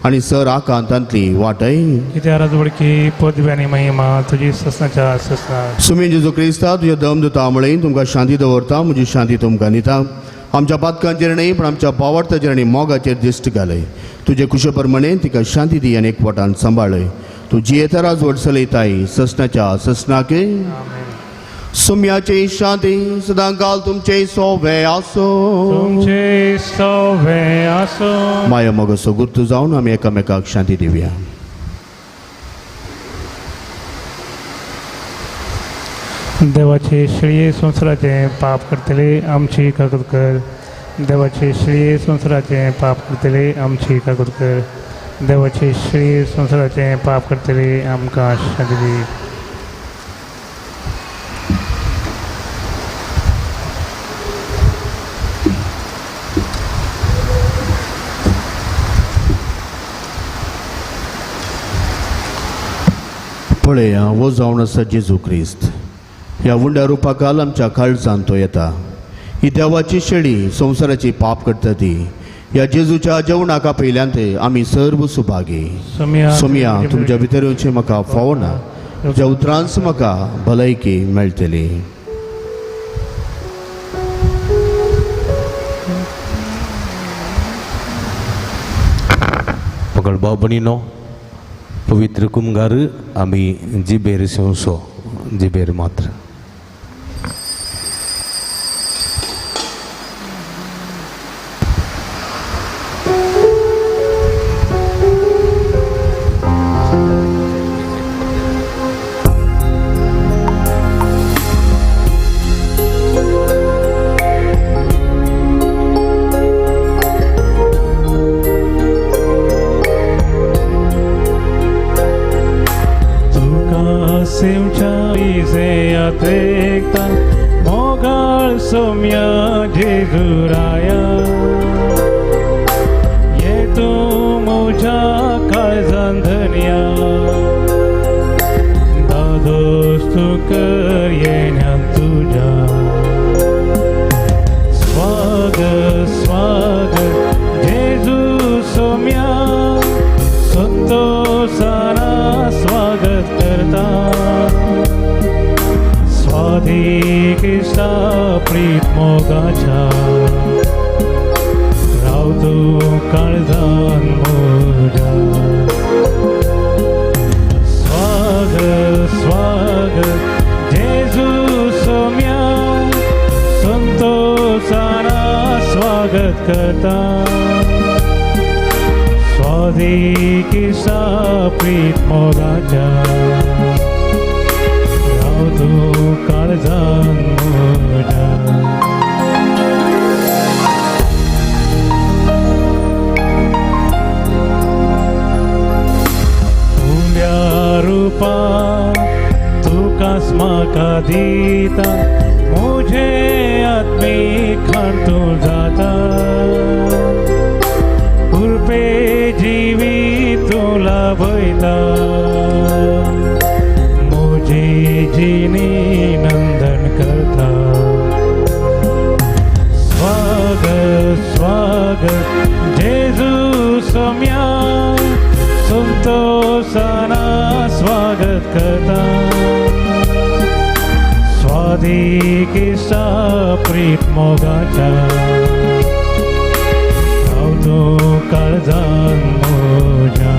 आनी सर आकांतांतली वाटय. कित्या राजवडकी पदवी आनी महिमा तुजी ससनाच्या ससना. सुमी जेजू क्रिस्ता तुज्या दम दिता म्हळें तुमकां शांती दवरता, म्हजी शांती तुमकां दिता. आमच्या पातकांचेर न्हय पण आमच्या पावार्थाचेर आनी मोगाचेर दिश्ट घालय. तुजे कुशे प्रमाणे तिका शांती दी आनी एकवटान सांबाळय. तूं जियेता राजवट चलयताय ससनाच्या ससनाके. सुम्याची शांती सदांकाल तुमचे सोवे आसो, तुमचे सोवे आसो. माया मोगाचो गुर्तू जावन आमी एकामेकाक शांती दिवया. देवाचे शेळये संवसाराचें पाप करतले आमची काकूत कर. देवाचे शेळये संवसाराचें पाप करतले आमची काकूत कर. देवाचे शेळये संवसाराचें पाप करतले आमकां शांती दी. पळया वो जावन आसा जेजू क्रिस्त ह्या उंड्या रुपाकाल आमच्या काळजान तो येता. ही देवाची शेळी संवसाराची पाप करता ती ह्या जेजूच्या जेवणाक आपयल्यान आमी सर्व सुभागी. सोमया तुमच्या भितर येवचें म्हाका फावना, तुज्या उतरांच म्हाका भलायकी मेळटली. पकड भाव भयणीनो, पवित्र कुमगार आमी जिबेर सेवसो जिबेर मात्र. नंदन करता. स्वागत अदीक प्रीत मोगाच्या राव तूं काळजान म्हज्या.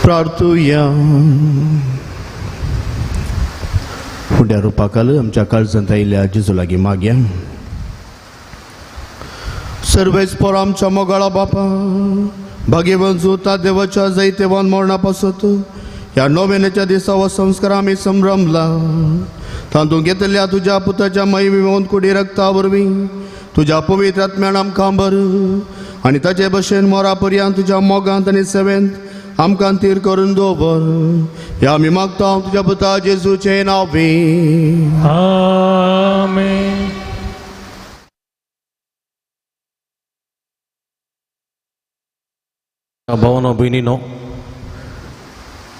प्रार्थुया. फुड्या रुपाकाल आमच्या काळजांत आयिल्ल्या जेजू लागीं मागया. सर्वेच पोर आमच्या मोगाळा बापा भाग्यवंत जुता देवाच्या जैतेवान मरणा पासत ह्या नोवेनाच्या दिसा हो संस्कार आमी संभ्रमला. तातूंत घेतल्या तुज्या पुताच्या मय कुडी रक्ता वरवीं तुज्या पवित्र आत्म्यान आमकां बर आनी ताचे भशेन मोरा पर्यंत तुज्या मोगांत आनी सेवेंत आमकां तीर करून दवर. ह्या आमी मागता तुज्या पुता जेजूचें नांव. आमेन. भावनो भयणीनो,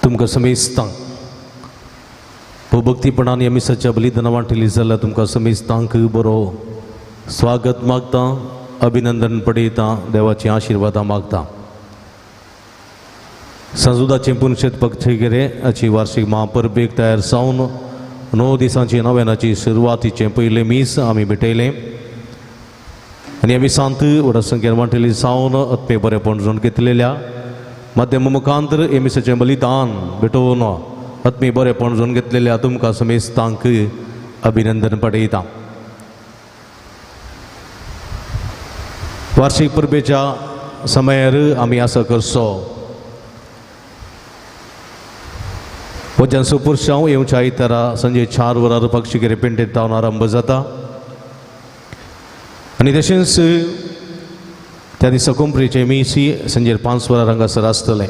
तुमकां समेस्तांक भोवभक्तीपणान ह्या मिसाच्या बलिदाना वांटेली जाल्यार तुमकां समेस्तांक बरो स्वागत मागता, अभिनंदन पडयता, देवाची आशिर्वादां मागता. सांजुदाचें पुनशेत पक्षेगेरे हाची वार्षिक महापरबेक तयार जावन 9 दिसांची नव्यानाची सुरवातीचें पयलें मीस आमी भेटयलें आनी ह्या मिसांत व्हडा संख्येन वांटेली जावन आत्मे बरेपण जोड घेतलेल्या माध्यम मुखांतर ह्या मिसाचें बलिदान भेटोवन आत्मे बरेपण जोड घेतलेल्या तुमकां समेस्तांक अभिनंदन पडयता. वार्षिक परबेच्या समयार आमी आसा करचो वज्यांचो पुरशांव येवच्या आयतारा संजे 4 वरां पक्षिकेरे पेंटेत जावन आरंभ जाता आनी तशेंच त्या दिसा कोंपरेचे मिसी संजेर 5 वरां हांगासर आसतलें.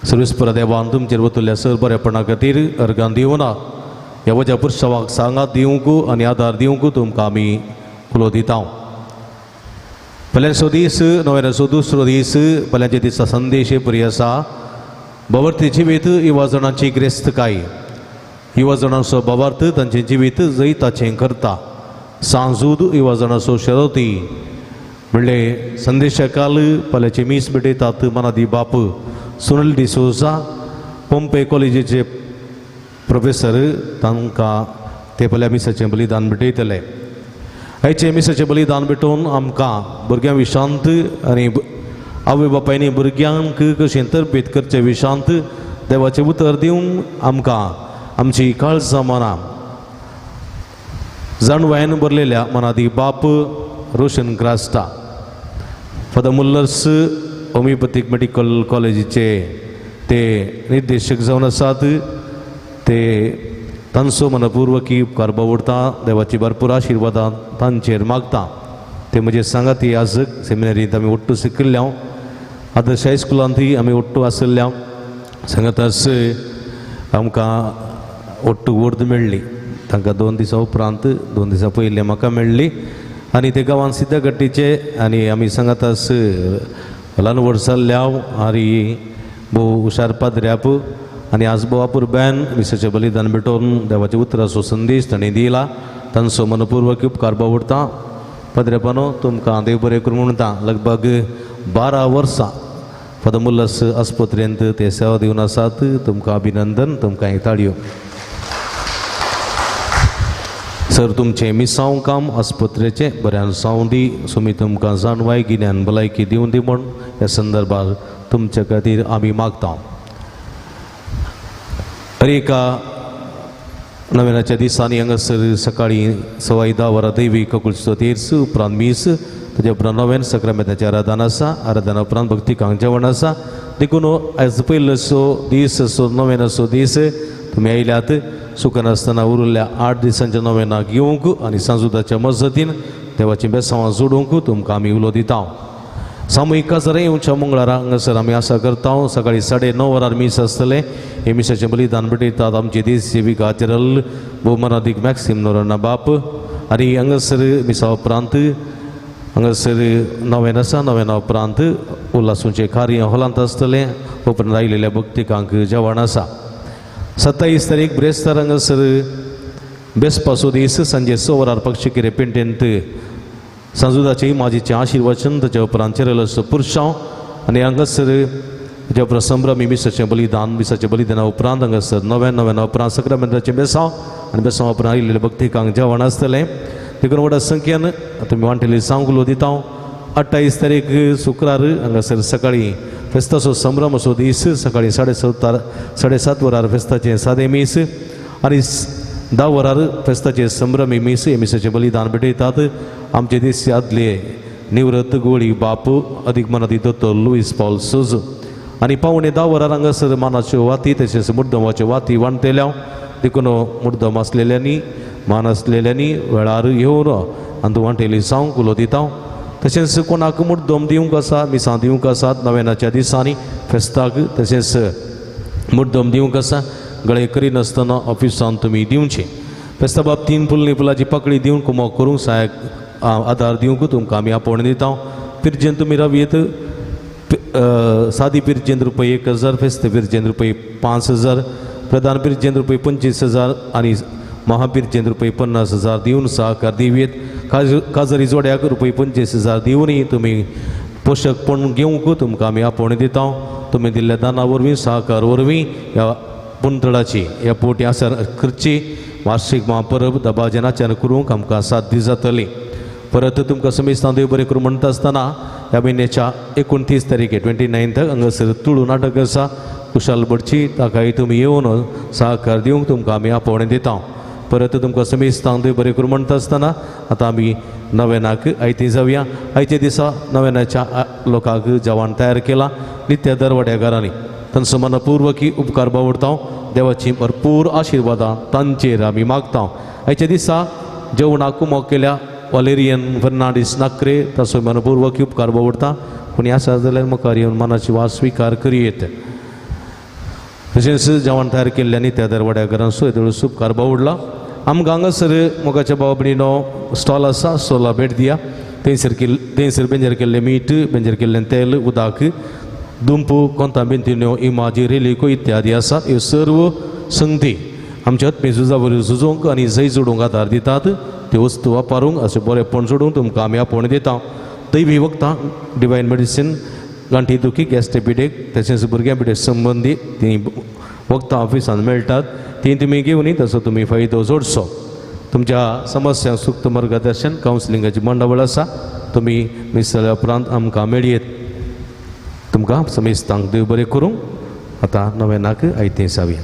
सर्वेस्परा देवान तुमचेर वतल्या सर बरेपणा खातीर अर्गां दिवना ह्या वज्या पुरशावाक सांगात दिवंक आनी आदार दिवंक तुमकां आमी उलो दिता. पल्याचो दीस नव्याचो दुसरो दीस पल्याच्या दिसा संदेश बरी आसा. भावार्थी जिवीत युवा जाणांची ग्रेस्तकाय, युवा जाणांचो भावार्थ तांचें जिवीत जैताचें करता. सांजूद युवा जाणांचो शरती म्हणले संदेशा काल पल्याचे मीस भेटयतात मनादी बाप सुनील डिसोजा पोंपे कॉलेजीचे प्रोफेसर तांकां ते पल्या मिसाचें बलिदान भेटयतले. आयचें मिसाचें बलिदान भेटोवन आमकां भुरग्यां विशांत आनी आवय बापायनी भुरग्यांक कशें तरबेत करचें विशांत देवाचें उतर दिवन आमकां आमची काळजां मनां जाणवायन भरलेल्या मनादी बाप Roshan Crasta father Mullers homeopathic medical कॉलेजीचे ते निर्देशक जावन आसात. ते तांचो मनपूर्वकी उपकार बावडटा, देवाची भरपूर आशिर्वादां तांचेर मागता. ते म्हजे सांगाती आज सेमिनरींत आमी ओट्टू शिकिल्ले हांव, आदर्श हायस्कुलांतूय आमी ओट्टू आशिल्ले हांव. सांगाताच आमकां ओट्टू वर्द मेळ्ळी तांकां 2 दिसां उपरांत 2 दिसां पयलीं म्हाका मेळ्ळी आनी ते गांवांत सिद्धगट्टीचे आनी आमी सांगाताच ल्हान व्हड जाल्ले हांव आनी भोव हुशार पाद्र्याप आनी आज भोव अपुरबायन मिसाचें बलिदान भेटोवन देवाच्या उतराचो संदेश तांणी दिला. तांचो मनपूर्वक उपकार बावडटा. पाद्रेपानो तुमकां देव बरें करूं म्हणटा. लगभग 12 वर्सां फादर मुल्लास आस्पत्रेंत ते सेवा दिवन आसात. तुमकां अभिनंदन, तुमकां एक ताळयो. सर तुमचें मिसांव काम आस्पत्रेचें बऱ्यान जावं दी, सुमी तुमकां जाणवाय गिन्यान भलायकी दिवं दी म्हूण ह्या संदर्भार तुमचे खातीर आमी मागता. हर एका नव्याच्या दिसांनी हांगासर सकाळीं 10:15 वरां दैवी ककुलचो तेर्स, उपरांत मीस, ताच्या उपरांत नव्यान सक्रामेंताचें आराधन आसा. आराधना उपरांत भक्तिकांक जेवण आसा. देखून आयज पयलो दीस असो नव्यानाचो दीस तुमी आयल्यात सुकनासतना उरिल्ल्या 8 दिसांच्या नव्यानाक येवंक आनी सांजुदाच्या मजतीन देवाचीं बेसांवां जोडूंक तुमकां आमी उलो दिता. सामुहीक काजारां येवच्या मंगळारा हांगासर आमी आसा करता. सकाळीं 9:30 वरार मीस आसतलें. हे मिसाचें बलिदान भेटयतात आमचे देश सेविका जेरल भोवमानादीक मॅक्सिम नोरोना बाप. आनी हांगासर मिसा उपरांत हांगासर नव्यान आसा. नव्याना उपरांत उल्हासूचें कार्य हॉलांत आसतलें. उपरांत आयिल्ल्या भक्तिकांक जेवण आसा. 27 तारीख ब्रेस्तार हांगासर बेसपाचो दीस सांजे 6 वरार पक्षिकेरे पेंटेंत सांजुदाचे माजीचें आशिर्वचन, ताच्या उपरांत चेरलसो पुरशांव आनी हांगासर ताच्या उपरांत संभ्रमी मिसाचें बलिदान. मिसाचें बलिदाना उपरांत हांगासर नव्यान उपरांत सक्रामेंताचें बेसांव आनी बेसांव उपरांत आयिल्ले भक्तिकांक जेवण आसतलें. देखून व्हडा संख्येन तुमी वांटेली सांगुलो दिता. 28 तारीख शुक्रार हांगासर सकाळीं फेस्ताचो संभ्रम असो दीस सकाळीं 7:30 वरार फेस्ताचें सादें मीस आनी 10 वरार फेस्ताचें संभ्रमी मीस. हे मिसाचें बलिदान भेटयतात आमचे दीस आदले निवृत्त गोळी बाप अदीक मनादी दोतोर लुईस पॉल सोजो. आनी 9:45 वरार हांगासर मानाच्यो वाती तशेंच मुड्डमाच्यो वाती वांटतल्या. देखून मुड्डम आसलेल्यांनी मान आसलेल्यांनी वेळार येवन आनी वांटेली जावंक उलो दिता. तशेंच कोणाक मुड्डम दिवंक आसा, मिसां दिवंक आसात नव्यानाच्या दिसांनी फेस्ताक, तशेंच मुड्डम दिवंक आसा गळे करिनासतना ऑफिसान तुमी दिवचें. फेस्ता बाबतीन फुलनी फुलाची पाकळी दिवन कुमोक करूंक सहायक आदार दिवंक तुमकां आमी आपोवणें दिता. पिरजेन तुमी रावयेत सादी पिरजेन रुपये 1000, फेस्त पिरजेन रुपये 5000, प्रधान पिरजेन रुपये 25000 आनी महापिरजेन रुपये 50000 दिवन सहकार दिवयेत. काजरी जोड्याक रुपये 25000 दिवनूय तुमी पोशकपण घेवंक तुमकां आमी आपोवणें दिता. तुमी दिल्ल्या दाना वरवीं सहकार वरवीं ह्या पुंतळाची ह्या पोटी आसर करची वार्षिक महापरब दबाजनाच्यान करूंक आमकां साथ दी जातली. परत तुमकां समेस्तां देव बरें करूं म्हणटा आसतना ह्या म्हयन्याच्या 29 तारखे 29 हांगासर तुळू नाटक आसा कुशाल भटची, ताकाय तुमी येवन सहकार दिवंक तुमकां आमी आपोवणें दिता. परत तुमकां समेस्तांक देव बरें करूं म्हणटा आसतना आतां आमी नव्यानाक आयती जावया. आयच्या दिसा नव्यानाच्या लोकांक जेवण तयार केलां नित्य दरवड्या घरांनी. तांचो मनपूर्वकी उपकार बावडता. देवाची भरपूर आशिर्वादां तांचेर आमी मागता. आयच्या दिसा जेवणाक कुमोक केल्या वालेरियन फर्नांडीस नाकरे ताचो मनपूर्वकी उपकार बावडता. कोणी आसा जाल्यार मुखार येवन मनाची वास स्विकार करयेत. तशेंच जेवण तयार केल्ल्यांनी त्या दरवड्या घरांचो येदोळ उपकार बावडला. आमकां हांगासर मोगाच्या भाव भयणीनो स्टॉल आसा, स्टॉला भेट दिया. थंयसर बेंजर केल्लें मीठ, बेंजर केल्लें तेल, उदक, दुंपू, कोंता बेंतिन्यो, इमाजी, रेलिको इत्यादी आसात. ह्यो सर्व संगती आमच्या आत्मी झुजा वरवीं झुजोवंक आनी जैत जोडूंक आदार दितात. त्यो वस्तू वापरूंक अशें बरेंपण जोडूंक तुमकां आमी आपोवणें दिता. दैवी वखदां, डिवायन मेडिसीन, गांठी दुखी, गॅस्ट्रिक पिडेक तशेंच भुरग्यां पिडे संबंदी तीं वखदां ऑफिसांत मेळटात. तीं तुमी घेवनी ताचो तुमी फायदो जोडचो. तुमच्या समस्या सुक्त मार्गदर्शन कावन्सिलिंगाची मंडळ आसा. तुमी मिसळ्या उपरांत आमकां मेळयेत. तुमकां समेस्तांक देव बरें करूं. आतां नव्यानाक आयतें जावया.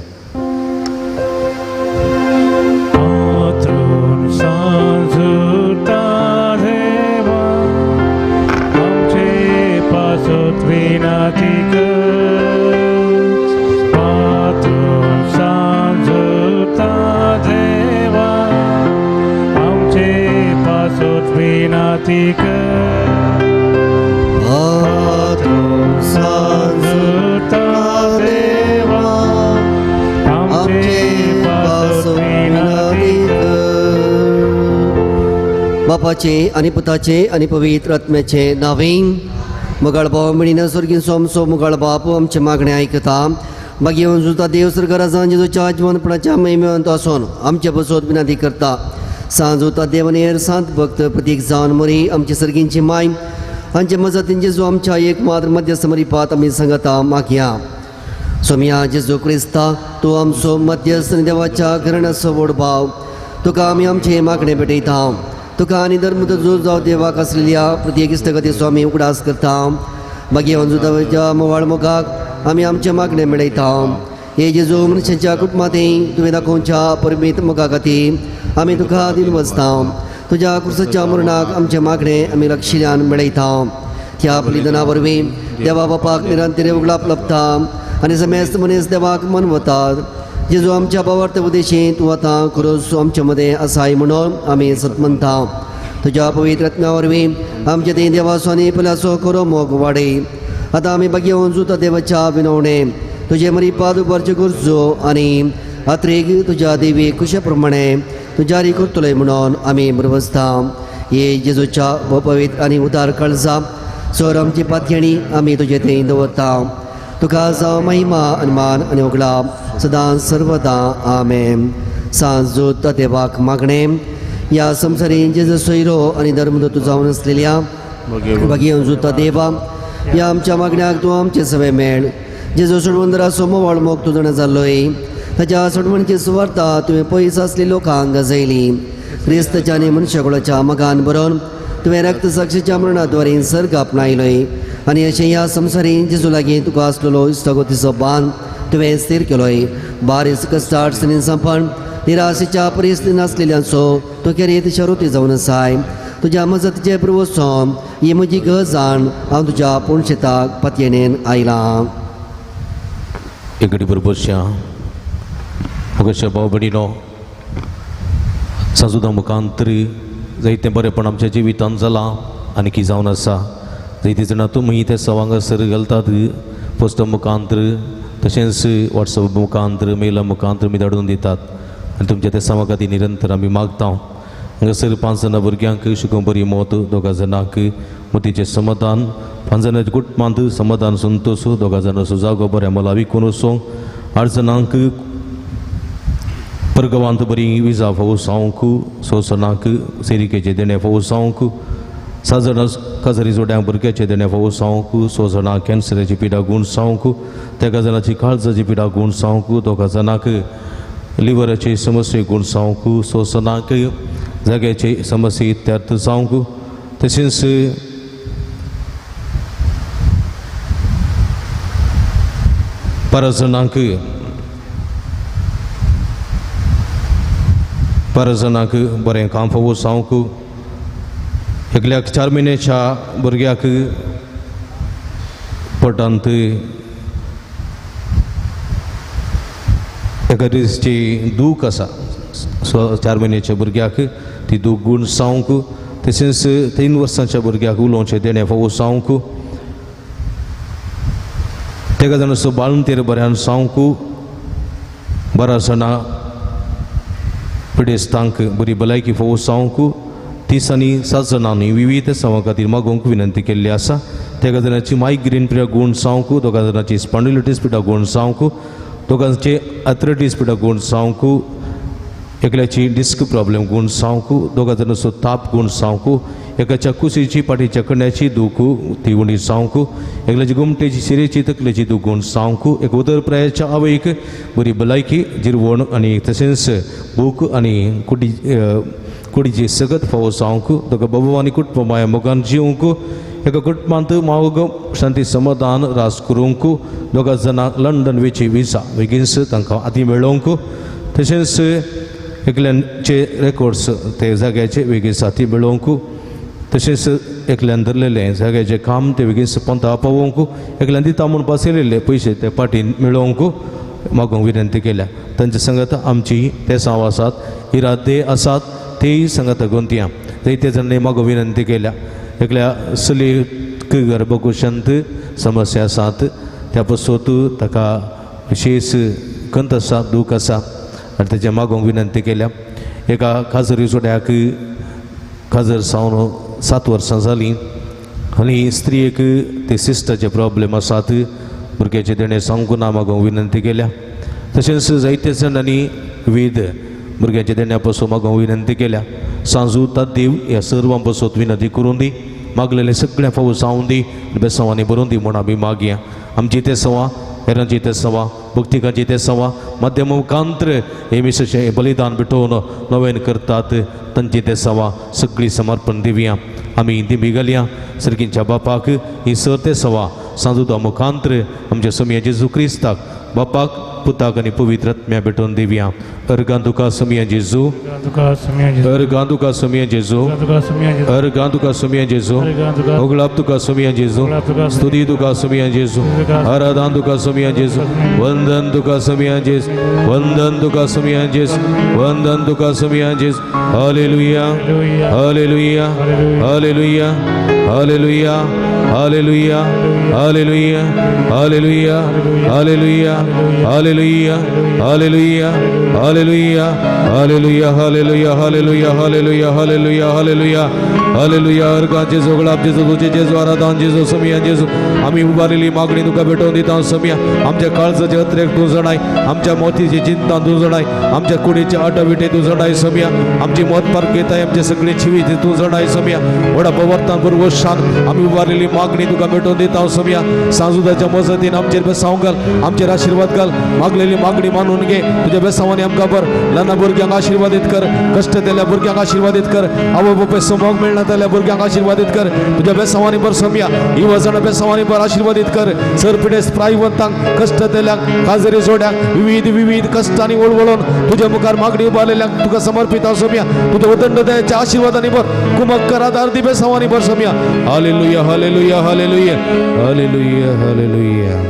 बापाचे आनी पुताचे आनी पवित्र आत्म्याचे नांवे. मुगाळ भाव म्हणिना स्वर्गीय सोमसो मुगाळ बाप आमचे मागणे आयकता. मागीर जुता देव सरकाराजान जेजूच्या जिवनपणाच्या महिमेवंत आसून आमचे बसोत विनंती करता. सांजुता देवनेर सांत भक्त प्रतीक जावन मोरी आमची सर्गींची माय हांचे मजतीन जेजू आमच्या एक मात्र मध्यस्थ मरिपात आमी सांगता मागया. सोमया जेजू क्रिस्ता तूं आमचो मध्यस्थ आनी देवाच्या घराण्याचो व्हड भाव, तुका आमी आमचें मागणें भेटयता. तुका आनी धर्म जो जावं देवाक आसलेल्या प्रत्येक इश्टगतीचो आमी उगडास करता. मागीर अंजुताच्या मोवाळ मोगाक आमी आमचें मागणें मेळयता. हे जेजू मनशाच्या कुटुंबांत तुवें दाखोवच्या परमीत मोगा खातीर आमी तुका दिल वचता. तुज्या क्रुसाच्या मरणाक आमचें मागणें आमी लक्षिल्यान मेळयता. त्या बलिदाना वरवीं देवा बापाक निरंतर उगडाप लभता आनी समेस्त मनीस देवाक मनवतात. जेजू आमच्या भावार्थ उदेशी तूं आतां क्रूस आमचे मदें आसाय म्हणून आमी सतमनता. तुज्या पवित्र आत्म्या वरवीं आमचे ते देवाचो आनी पल्याचो खरो मोग वाडय. आतां आमी बागेवन जुता देवाच्या विनवणे तुजे मरिपाद उबारच्यो गरजो आनी अत्रेक तुज्या देवी कुशे प्रमाणे तूं जारी करतलोय म्हणून आमी बरवसता. हे जेजूच्या पवित्र आनी उदार काळजा सर आमची पातयणी आमी तुजे थंय दवरता. तुका जावं महिमा आनी मान आनी उगडाप सदां सर्वदा. आमेन. सांजूत देवाक मागणें. ह्या संवसारीन जेजू सोयरो आनी धर्मदूत जावन आसलेल्या भाग्य जुता देवा, ह्या आमच्या मागण्याक तूं आमचें सवे मेळ. जेजू सोडवंदराचो मोवाळ मोग तूं जाणा जाल्लोय. ताच्या सोडवणची सुवार्ता तुवें पयस आसली लोकांक गाजयली. क्रिस्ताच्या आनी मनशाकुळाच्या मोगान बरोवन तुवें रक्त साक्षीच्या मरणाद्वारे सर्ग आपणायलोय आनी अशें ह्या संवसारीन जेजू लागीं तुका आसलेलो इश्टागतीचो बांद तुवें स्थीर केलोय. बारीस कश्टाट सपन निराशेच्या परिस्थितीन आसलेल्यांचो तूं खेरीत शरुती जावन आसाय. तुज्या मजतीचे प्रवसोम ही म्हजी गजाण हांव तुज्या पुणशेताक पातयेनेन आयलां. एक बरोबरच्या मुखाच्या भाव भयणीनो, साजुदा मुखांतर जायतें बरेंपण आमच्या जिवितांत जालां आनी की जावन आसा. जायतीं जाणां तुमी ते सवांगासर घालतात पोस्टा मुखांतर, तशेंच वॉट्सएप मुखांतर, मेला मुखांतर तुमी धाडून दितात आनी तुमच्या त्या सवा खातीर निरंतर आमी मागता. हांगासर 5 जाणां भुरग्यांक शिकोवंक बरी मत, 2 जाणांक मतीचें समाधान, 5 जाणांच्या कुटुंबांत समाधान संतोश, 2 जाणांचो जागो बऱ्या मोला विकून वचूंक, 8 जाणांक परगवांत बरी विजा फावो जावंक, 6 जाणांक सेरिकेचें देणें फावो जावंक, 7 जाणां काजारी जोड्यांक भुरग्याचें देणें फावो जावंक, 6 जाणांक कॅन्सराची पिडा गूण जावंक, 13 जाणांची काळजाची पिडा गूण जावंक, 2 जाणांक लिवराची समस्ये गूण जावंक, 6 जाणांक जाग्याची समस्ये इत्यार्थ जावंक, तशेंच 12 जाणांक 12 जाणांक बरें काम फावो जावंक, एकल्याक 4 म्हयन्याच्या भुरग्याक पोटांत एका दिसची दूख आसा, 4 म्हयन्याच्या भुरग्याक ती दूख गूण जावंक, तशेंच 3 वर्सांच्या भुरग्याक उलोवचें देणें फावो जावंक, 13 जाणांचो बाळंतेर बऱ्यान जावंक, 12 जाणां पिडेस्तांक बरी भलायकी फावो जावंक, 30 आनी 7 जाणांनी विविध सवां खातीर मागोवंक विनंती केल्ली आसा. 13 जाणांची मायग्रेन पिडा गूण जावंक, 2 जाणांची स्पॉन्डिलिटीस पिडा गूण जावंक, 2 आर्थरायटीस पिडा गूण जावंक, एकल्याची डिस्क प्रॉब्लेम गूण जावंक, 2 जाणांचो ताप गूण जावंक, एकाच्या कुशीची पाठीच्या कण्याची दूख ती उणी जावंक, एकल्याची गोमटेची शिरेची तकलेची दूख गूण जावंक, एक उदरप्रायाच्या आवयक बरी भलायकी जिरवण आनी तशेंच भूक आनी कुडीची सगत फावो जावंक, 2 बाबू आनी कुटुंब माया मोगान जिवंक, एका कुटुंबांत मावग शांती समाधान रास करूंक, 2 जाणांक लंडन वेची विजा बेगीनच तांकां आदी मेळोवंक, तशेंच एकल्याचे रेकॉर्ड्स ते जाग्याचे बेगीन साथी मेळोवंक, तशेंच एकल्यान धरलेलें जाग्याचें काम ते बेगीन पंता पावोवंक, एकल्यान दिता म्हूण पासयलेले पयशे ते पाटीन मेळोवंक मागूंक विनंती केल्या. तांचे संगत आमची तेसांव आसात, इरादे आसात, तेय संगत गोंतया जायते जाणांनी मागूंक विनंती केल्या. एकल्या चलयेक गर्भकुशांत समस्या आसात, त्या पासत ताका विशेष खंत आसा, दूख आसा आनी ताच्या मागूंक विनंती केल्या. एका खाजरी जोड्याक खाजर सावन 7 वर्सां जालीं आनी स्त्रियेक ते सिस्टाचे प्रॉब्लेम आसात, भुरग्याचें देणें सांगूंक ना मागूंक विनंती केल्या. तशेंच जायते जाणांनी विविध भुरग्याच्या देण्या पासून मागूंक विनंती केल्या. सांजू तादेव ह्या सर्वां पासून विनंती करून दी. मागलेले सगळ्या फावो जावन दी बेसांवांनी बरोवन दी म्हूण आमी मागया. आमची ते सवा हेरांची ते सवा भक्तिकांची ते सवा माध्यम मुखांत्र हे मिसाचें बलिदान भेटोवन नवेन करतात तांची ते सवा सगळी समर्पण दिवया. आमी दिंबी घालया सर्गींच्या बापाक ही सर ते सवा सांजुदा मुखांत्र आमच्या सोमया जेजू क्रिस्ताक बापाक पुताक आनी पवित्र आत्म्या भेटोवन दिवया. अर्गां तुका सोमया जेजू, अर्गां तुका सोमया जेजू, अर्गां तुका सोमया जेजू, ओगळाप तुका सोमया जेजू, स्तुती तुका सोमया जेजू, आराधन तुका सोमया जेजू, वंदन तुका सोमया जेजू, वंदन तुका सोमया जेजू, वंदन तुका सोमया जेजू. Hallelujah, hallelujah, hallelujah, hallelujah, hallelujah, hallelujah, hallelujah, hallelujah, hallelujah, hallelujah, hallelujah, hallelujah, hallelujah, hallelujah, hallelujah, hallelujah, hallelujah, hallelujah. अर्गां जेजू, गुलाब जेजू, तुझे जेजू, आराधन जेजू, सोमया जेजू. आमी उबारिल्ली मागणी तुका भेटोवन दिता सोमया. आमच्या काळजाचे अत्रेक तूं जाणाय, आमच्या मोतीची चिंता तूं जाणाय, आमच्या कुडीचे आटाविटे तूं जाणाय सोमया. आमची मत पार्क घेताय, आमचे सगळे जिवीत तूं जाणाय सोमया. व्हडा पवर्तान पुर्वशान आमी उबारिल्ली मागणी तुका भेटोवन दिता सोमया. सांजुदाच्या मजतीन आमचेर बेसांव घाल, आमचेर आशिर्वाद घाल. मागलेली मागणी मानून घे. तुज्या बेसांवांनी आमकां बर ल्हान भुरग्यांक आशिर्वादीत कर, कश्ट दिल्या भुरग्यांक आशिर्वादीत कर, आवय बापाय समोग मेळना जाल्यार भुरग्यांक आशिर्वादीत कर. तुज्या बेसांवांनी बर सोमया. युवा बेसांवांनी बर आशिर्वादीत कर. सरपिडेस प्रायवंतांक, कश्ट दिल्यांक, काजरी जोड्यांक, विविध विविध कश्टांनी वळवळून तुज्या मुखार मागणी उबारलेल्यांक तुका समर्पित सोमया. तुज्या उदंड दयाच्या आशिर्वादांनी बर कुमक कर, आदार दी बेसांवांनी बर Somaiya. Hallelujah, hallelujah, hallelujah, hallelujah, hallelujah.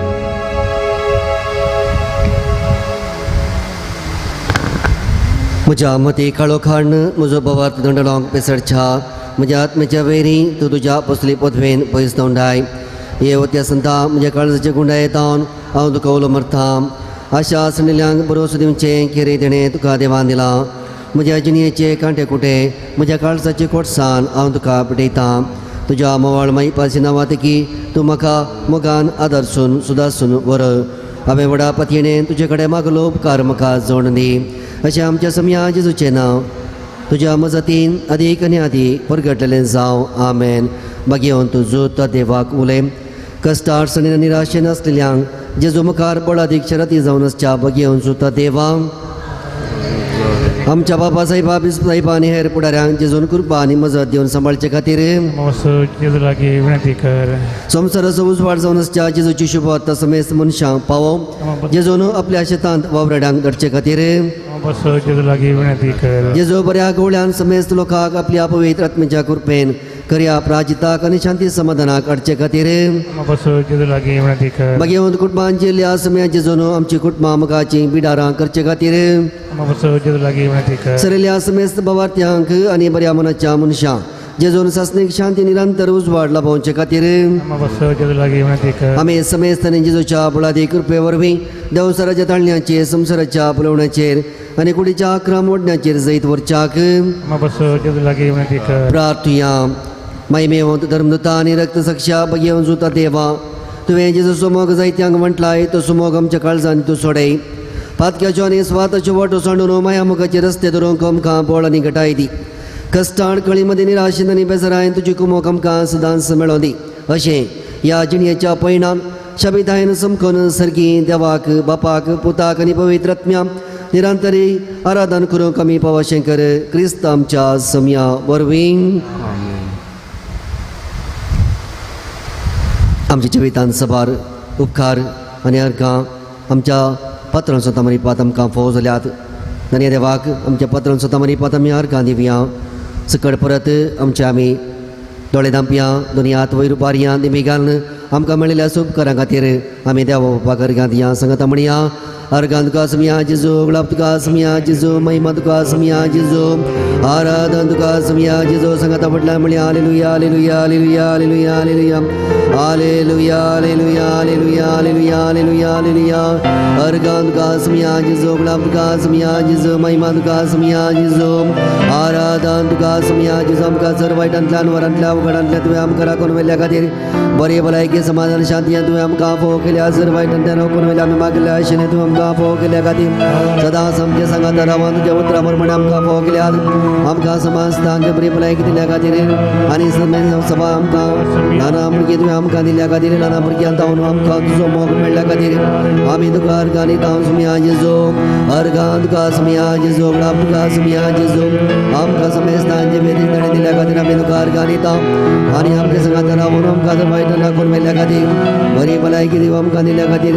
म्हज्या मती काळो खाण म्हजो भवार्थ दंडलोंक पेसडच्या म्हज्या आत्म्याच्या वेरी तूं तुज्या पसली पदवेन पयस तोंडाय. हे वत्या संता म्हज्या काळजाचे गुंडाये तावन हांव तुका उलो मरता. आशा आसणेल्यांक भरोसो दिवचें खेरे देणें तुका देवान दिलां. म्हज्या जिणयेचे कांटे कुटे म्हज्या काळजाचे कोटसान हांव तुका पेटयतां. तुज्या मोवाळ माईपाची नांवातकी तूं म्हाका मोगान आदर्सून सुदासून व्हर. हांवें व्हडा पतयेणें तुजे कडेन मागलो उपकार म्हाका जोड दी. अशें आमच्या समया जेजूचें नांव तुज्या मजतीन आदीक आनी आदीक परगटलें जावं. आमेन. मागीर तूं जोत देवाक उलय. कश्ट अडचणीन निराशेन आसलेल्यांक जेजू मुखार बळादीक शरती जावन आसच्या बगेवन सुता देवा. आमच्या बाबा साहेबा बिस्प साहेबा आनी हेर फुडाऱ्यांक जेजून कृपा आनी मजत दिवन सांबाळचे खातीर विनंती कर. संवसाराचो उजवाड जावन आसच्या जेजूची शुभवार्ता समेस्त मनशांक पावो. जेजून आपल्या शेतांत वावराड्यांक धाडचे खातीर विनंती कर. जेजू बऱ्या गोवळ्यान समेस्त लोकांक आपल्या पवित्र आत्म्याच्या कृपेन खऱ्या प्राजिताक आनी शांती समाधानाक हाडचे खातीर विनंती कर. मागीर कुटुंबान जिल्ल्या समया जेजून आमची कुटुंबां मोगाची बिडारां करचे खातीर विनंती कर. सरिल्ल्या समेस्त भावार्थ्यांक आनी बऱ्या मनाच्या मनशांक जेजून सासणीक शांती निरंतर उजवाड लाभोवचे खातीर आमी समेस्त आनी जेजूच्या बळादी कृपे वरवीं देवसराच्या ताळण्याचेर, संवसाराच्या पुलवण्याचेर आनी कुडीच्या आक्रम ओडण्याचेर जैत व्हरच्याक प्रार्थुया. मायमेवंत धर्मदूता आनी रक्तसक्षा बगेवन जुता देवा, तुवें जेजू सुमोग जायत्यांक म्हटलाय तो सुमोग आमच्या काळजान तूं सोडय. पातक्याच्यो आनी स्वाताच्यो वाटो सांडून माया मुखाचे रस्ते धरूंक आमकां बळ आनी घटाय दी. कश्टान कळी मदीं निराशेन आनी बेजारायन तुजी कुमोक आमकां सदांच मेळों दी. अशें ह्या जिणयेच्या पयणान शबितायन समकून सर्गी देवाक बापाक पुताक आनी पवित्र आत्म्या निरंतरी आराधन करूंक आमी पावशें कर. क्रिस्त आमच्या समया वरवीं. आमच्या जिवितान सबार उपकार आनी अर्गां आमच्या पात्रां स्वता मरिपात आमकां फोव जाल्यात. आनी देवाक आमच्या पात्रां स्वता मरिपात आमी अर्गां दिवया. सकड परत आमच्या आमी दोळे धांपया, दोनी हात वयर उबारया, दिमी घालून आमकां मेळिल्ल्या उपकारां खातीर आमी देवा बापाक अर्गां दिया. सांगता म्हणया. अर्गां तुका समिया जेजू, गुलाब तुका समिया जेजू, महिमा तुका समिया जेजू, आराधन तुका समिया जेजू. सांगता म्हटल्यार म्हणया. Hallelujah, hallelujah, hallelujah, hallelujah, hallelujah, hallelujah, hallelujah, hallelujah, hallelujah, hallelujah, hallelujah. अर्गां तुका समिया जेजू, गुलाब तुका समिया जेजू, महिमा तुका समिया जेजू, आराधन तुका समिया जेजू. आमकां सर वायटांतल्यान वरांतल्या अवघडांतल्या तुवें आमकां राखून व्हेल्ल्या खातीर बरे भलायकी समाधान शांती तुवें आमकां फोव केल्या जर वायट नोकून वयल्या आमी मागिल्ल्या आशेन तूं आमकां फोव केल्या खातीर सदां सामकें सांगाता रावन तुज्या उतरां प्रमाणे आमकां फोव केल्यात आमकां समाजतांक बरी भलायकी दिल्या खातीर आनी सभा आमकां ल्हान भुरगीं तुवें आमकां दिल्या खातीर ल्हान भुरग्यां तावन आमकां तुजो मोग मेळ्ळ्या खातीर आमी तुका अर्गां दिता सुमया जेजू अर्गां तुका सुमया जेजू तुका सुमया जेजू आमकां समेस्तांचे वेदीक ताणें दिल्या खातीर आमी तुका अर्गां दिता आनी आमच्या सांगाता रावन आमकां वायट नाकून मेळ्ळ्या खातीर बरी भलायकी दिव आमकां दिल्या खातीर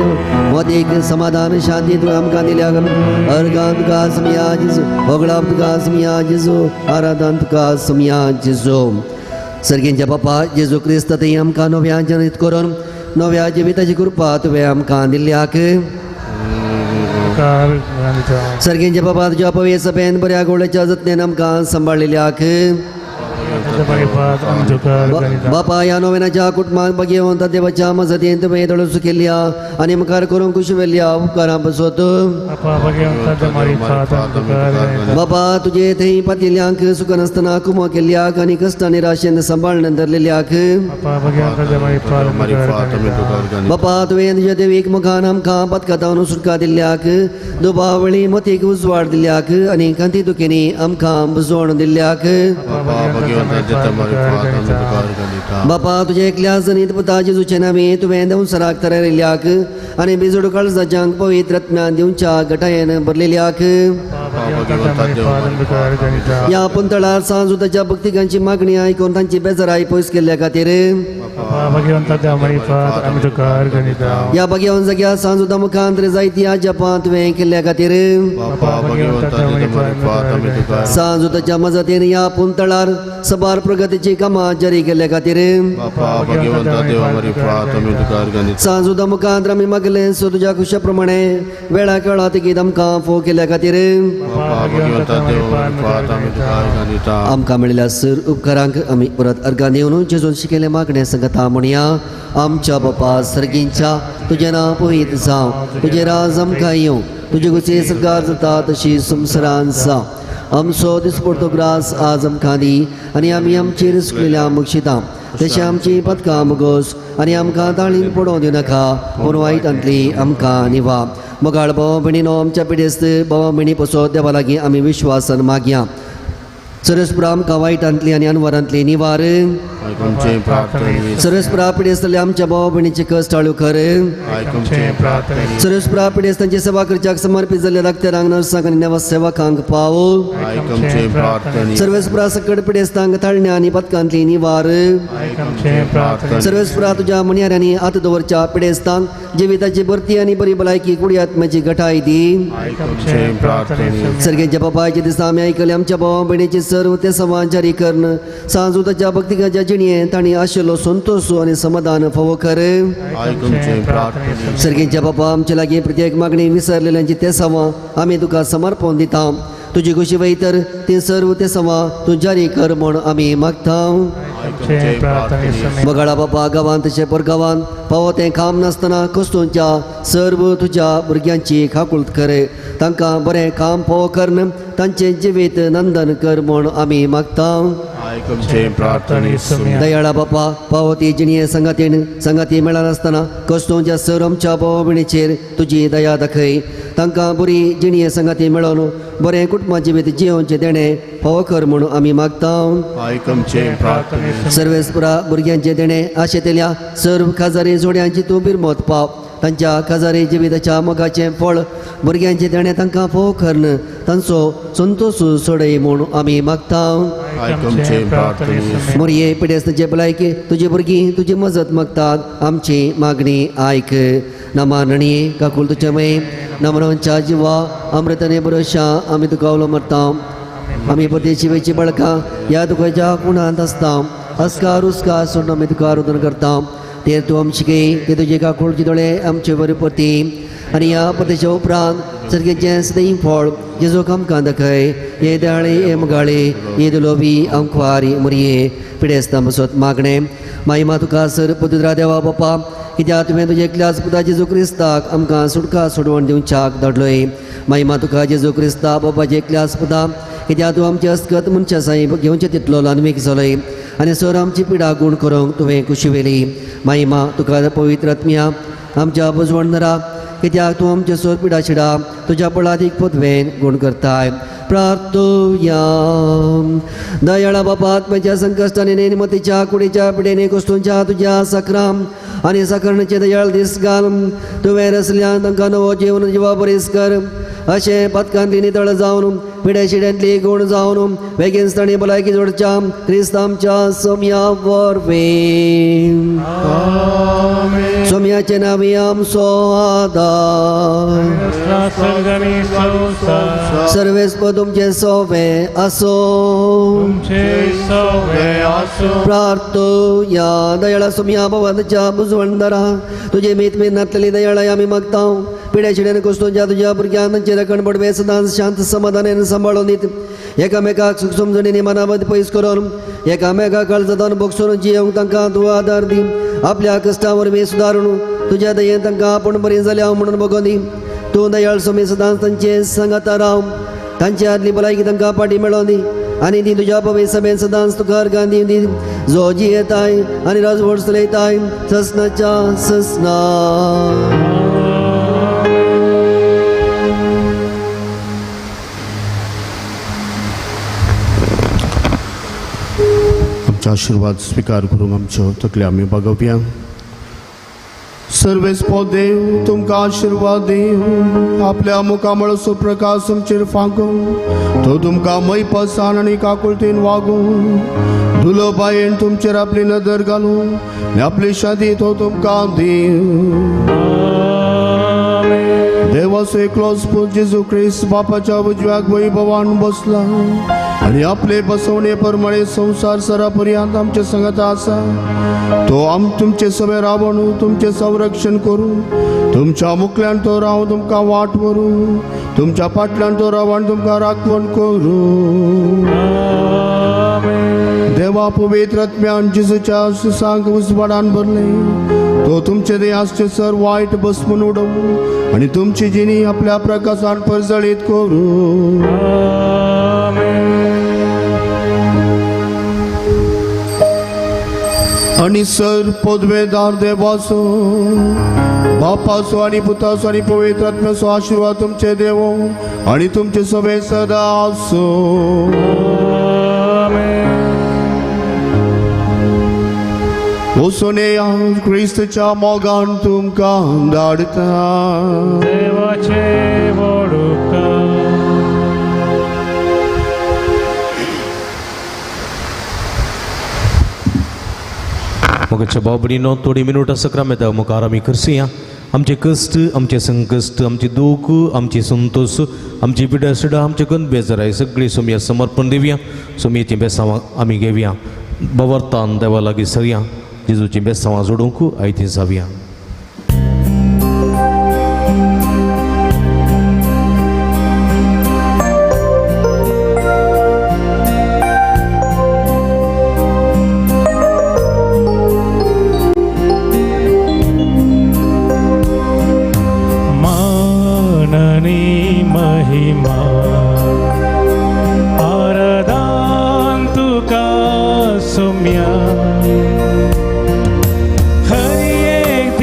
मतीक समाधान शांती तुवें आमकां दिल्या अर्गां तुका सुमया जेजू होगळाप तुका सुमया जेजू आराधन तुका सुमया जेजू. सर्गींच्या बापा जेजू क्रिस्त थंय आमकां नव्या जनित करून नव्या जिविताची कृपा तुवें आमकां दिल्याक. सर्गींच्या बापा तुज्या पवित्र सभेन बऱ्या गोळ्याच्या जतनेन आमकां सांबाळिल्ल्याक. बापा ह्या नोवेनाच्या कुटुंबाक बगेवन देवाच्या मजतीन तुवें दळूस केल्या आनी मुखार करूंक खुशी वेल्या उपकारां पसत. बापा तुजे थंय पातिल्यांक सुखनासतना कुमो केल्ल्याक आनी कश्टां निराशेन सांबाळून धरलेल्याक. बापा तुवें तुज्या देवीक मुखान आमकां पदकातावन सुटका दिल्ल्याक दुबावळी मतीक उजवाड दिल्ल्याक आनी कांती दुखींनी आमकां बुजवण दिल्ल्याक. बापा तुज्या एकल्या जनीत पुता जेजूचे नांवे तुवें देंवसराक तरायल्ल्याक आनी बिजोड काळजाच्यांक पवित्र आत्म्यान दिवच्या गटायेन भरलेल्याक. ह्या पंतळार सांजुताच्या भक्तिकांची मागणी आयकून तांची बेजाराय पयस केल्ल्या खातीर ह्या भाग्यवंत जाग्यार सांजुता मुखांत जायती जपां तुवें केल्ल्या खातीर सांजुताच्या मजतीन ह्या पुंतळार सबार प्रगतीची कामां जारी केल्ल्या खातीर सांजुता मुखांत आमी मागलें सो तुज्या खुशा प्रमाणे वेळा केळा तिगीत आमकां फोव केल्ल्या खातीर आमकां मेळिल्ल्या सर उपकारांक आमी परत अर्गां दिवन जेजून शिकयल्लें मागणें सांगता म्हणया. आमच्या बापा सर्गींच्या तुजें नांव पवित्र जावं, तुजें राज आमकां येवं, तुजे गुचे सरकार जाता तशी संवसारान जावं. आमचो दिसपडतो ग्रास आज आमकां दी आनी आमी आमचेर सुकलेल्या बक्षिता तशें आमची पदकां मुगोस आनी आमकां ताळीन पडोवंक दिवनाका पूण वायटांतली आमकां निवा. मोगाळ भाव भयणीनो आमच्या पिडेस्त भावा भयणी पसो देवा लागीं आमी विश्वासान मागया. सरस्पुरा आमकां वायटांतली आनी अनवरांतली निवार. सरस्पुरा पिडेस्तल्या आमच्या भावा भयणीचे कश्ट टाळू कर. सरस्पुरा पिडेस्तांची सेवा करच्याक समर्पित जाल्ल्या डाक्टरांक नर्सांक आनी नव सेवकांक पाव. सर्वेस्पुरा सकट पिडेस्तांक ताळण्या आनी पदकांतली निवार. सर्वेस्पुरा तुज्या म्हणयाऱ्यांनी हात दवरच्या पिडेस्तांक जिविताची भरती आनी बरी भलायकी कुडी आत्म्याची घटाय दी. सर्गेच्या बापायचे दिसा आमी आयकले आमच्या भावा भयणीची सर्व ते सवां जारी करून सांजुताच्या भक्तिकाच्या जिणें तांणी आशिल्लो संतोष आनी समाधान फावो कर. सर्गेच्या बापा आमचे लागीं प्रत्येक मागणी विसरलेल्यांची ते सवां आमी तुका समर्पण दिता. तुजी खुशी वयतर ती सर्व ते सवां तूं जारी कर म्हूण आमी मागता. मोगाळा बापा गांवांत तशें परगांवांत फावो तें काम नासतना कस्तूंच्या सर्व तुज्या भुरग्यांची काकूळत कर. तांकां बरें काम फावो करून तांचें जिवीत नंदन कर म्हूण आमी मागता. दयाळा बापा फावो ती जिणये संगातीन संगाती मेळनासतना कस्तूंच्या सर्व आमच्या भाव भयणीचेर तुजी दया दाखय. तांकां बरी जिणये संगाती मेळोवन बरें कुटुंबा जिवीत जियोवचें देणें फावो कर म्हूण आमी मागता. सर्वेस्पुरा भुरग्यांचें देणें आशेतल्या सर्व खाजारी जोड्यांची तूं बिरमत पाव. तांच्या खाजारी जिविताच्या मोगाचें फळ भुरग्यांचें देणें तांकां फावो करून तांचो संतोश सोडय म्हूण आमी मागता. मोरये पिडेस्तांचे भलायकी तुजी भुरगीं तुजी मजत मागतात. आमची मागणी आयक. नमानणी काकूल तुजे मय नमनांच्या जिवा अमृताने बरोशा आमी तुका उलो मारता. आमी परदेशी वेची बळकां ह्या तुकाच्या कुणांत आसता. अस्कार उस्कार सोडून आमी तुका रुदन करता. ते तूं आमची शिकय ते तुजे काकुळचे दोळे आमचे बरे परती आनी ह्या परदेशा उपरांत सर्गेचें सदैव फळ जेजूक आमकां दाखय. हे दाळे हे मुगाळे हे दुलोबी आमख्वारी मुरये पिडेस्तां बसत मागणें माई मा तुका सर पवित्र देवा बापा कित्याक तुवें तुज्या एकल्याच पुता जेजू क्रिस्ताक आमकां सुटका सोडवण दिवच्याक धाडलोय. माई मा तुका जेजू क्रिस्ता बापाचे एकल्याच पुता कित्याक तूं आमचे हस्तगत मनशा साहेब घेवचे तितलो ल्हानवीक जालोय. आनी सर आमची पिडा गूण करूंक तुवें कुशी व्हेली. माईमा तुका पवित्र आत्म्या आमच्या बुजवणदारा, कित्याक तूं आमचे सोर पिडा शिडा तुज्या बळादीक पदवेन गूण करताय. प्रार्थुया. दयाळा बापा, आत्म्याच्या संकश्टाने नेमतीच्या कुडीच्या पिडेने कुस्तूंच्या तुज्या सकराम आनी सकरणचे दयाळ दीस घाल. तुवें रसल्यान तांकां नवो जीवन जिवा बरीस कर. अशें पदकांतली नितळ जावन पिडे शिड्यांतली गूण जावन बेगीन तांणी भलायकी जोडच्या क्रिस्त आमच्या सोम्या वरवीं. सोम्याचे नांवी आमचो आदार. सर्वेस्प तुमचे सोवे आसो. प्रार्थुया. दयाळा सोम्या भगवंताच्या बुजवणदारा, तुजे मीत मीत नातलेली दयाळाय आमी मागता. पिड्या शिड्यान कुस्तूंच्या तुज्या भुरग्यांक तांचे राखण पडवे सदांच शांत समाधानान सांबाळून दीत. एकामेकाक सुख समजणीने मनामत पयस करून एकामेका काळजांत भोगसून जियेवंक तांकां तूं आदार दी. आपल्या कश्टां वरवीं सुदारून तुज्या दयेन तांकां आपूण बरीं जाल्या म्हणून बगोन दी. तूं दयाळ सोमी सदांच तांचे सांगाता राव. तांची आदली भलायकी तांकां पाटी मेळोन दी आनी ती तुज्या पवित्र सभेन सदांच तुका अर्गां दिवं दी. जो जियेताय आनी राजवट चलयताय ससनाच्या ससना. आमचो आशिर्वाद स्विकार करूंक आमच्यो तकल्यो आमी बागोवया. सर्वेस्पो देव तुमकां आशिर्वाद दिवं, आपल्या मुखामळचो प्रकाश तुमचेर फांकूं, तो तुमकां मैपसान आनी काकुळतीन वागूं, दुलोबायेन तुमचेर आपली नदर घालूं आनी आपली शादी तो तुमकां दिवं. देवाचो एकलोच पूत जेजू क्रिस्त बापाच्या उजव्याक वैभवान बसला आनी आपले बसवणे प्रमाणे संवसार सरा पर्यंत आमचे संगत आसा. तो आम तुमचे सभे रावण तुमचें संरक्षण करूं, तुमच्या मुखल्यान तो राव तुमकां वाट व्हरूं, तुमच्या फाटल्यान तो रावण तुमकां राखवण करूं. देवा पवित्र आत्म्यान जेजूच्या सुसांक उजवाडान भरले, तो तुमचे देहाचे सर वायट बसमून उडोवं आनी तुमची जिणी आपल्या प्रकाशान परजळीत करूं. आनी सर पदवेदार देवाचो बापाचो आनी पुताचो आनी पवित्र आत्म्याचो आशिर्वाद तुमचे देवो आनी तुमचे सभे सदा आसूं. वचून क्रिस्तच्या मोगान तुमकां धाडटा. देवाचे वडुका. मोगाच्या बाबडीनो थोडी मिनुटां सक्रामेंता मुखार आमी करसुया. आमचे कश्ट, आमचे संकश्ट, आमचे दूख, आमची संतोष, आमची पिडा सिडा, आमचे गंद बेजाराय सगळी सोमया समर्पण दिवया. सोमयेचीं बेसांवां आमी घेवया. बवर्तान देवा लागीं सरया. जेजूचीं बेसांवां जोडूंक आयतीं जावया. महिमा आराधन तुका सुम्या. हर एक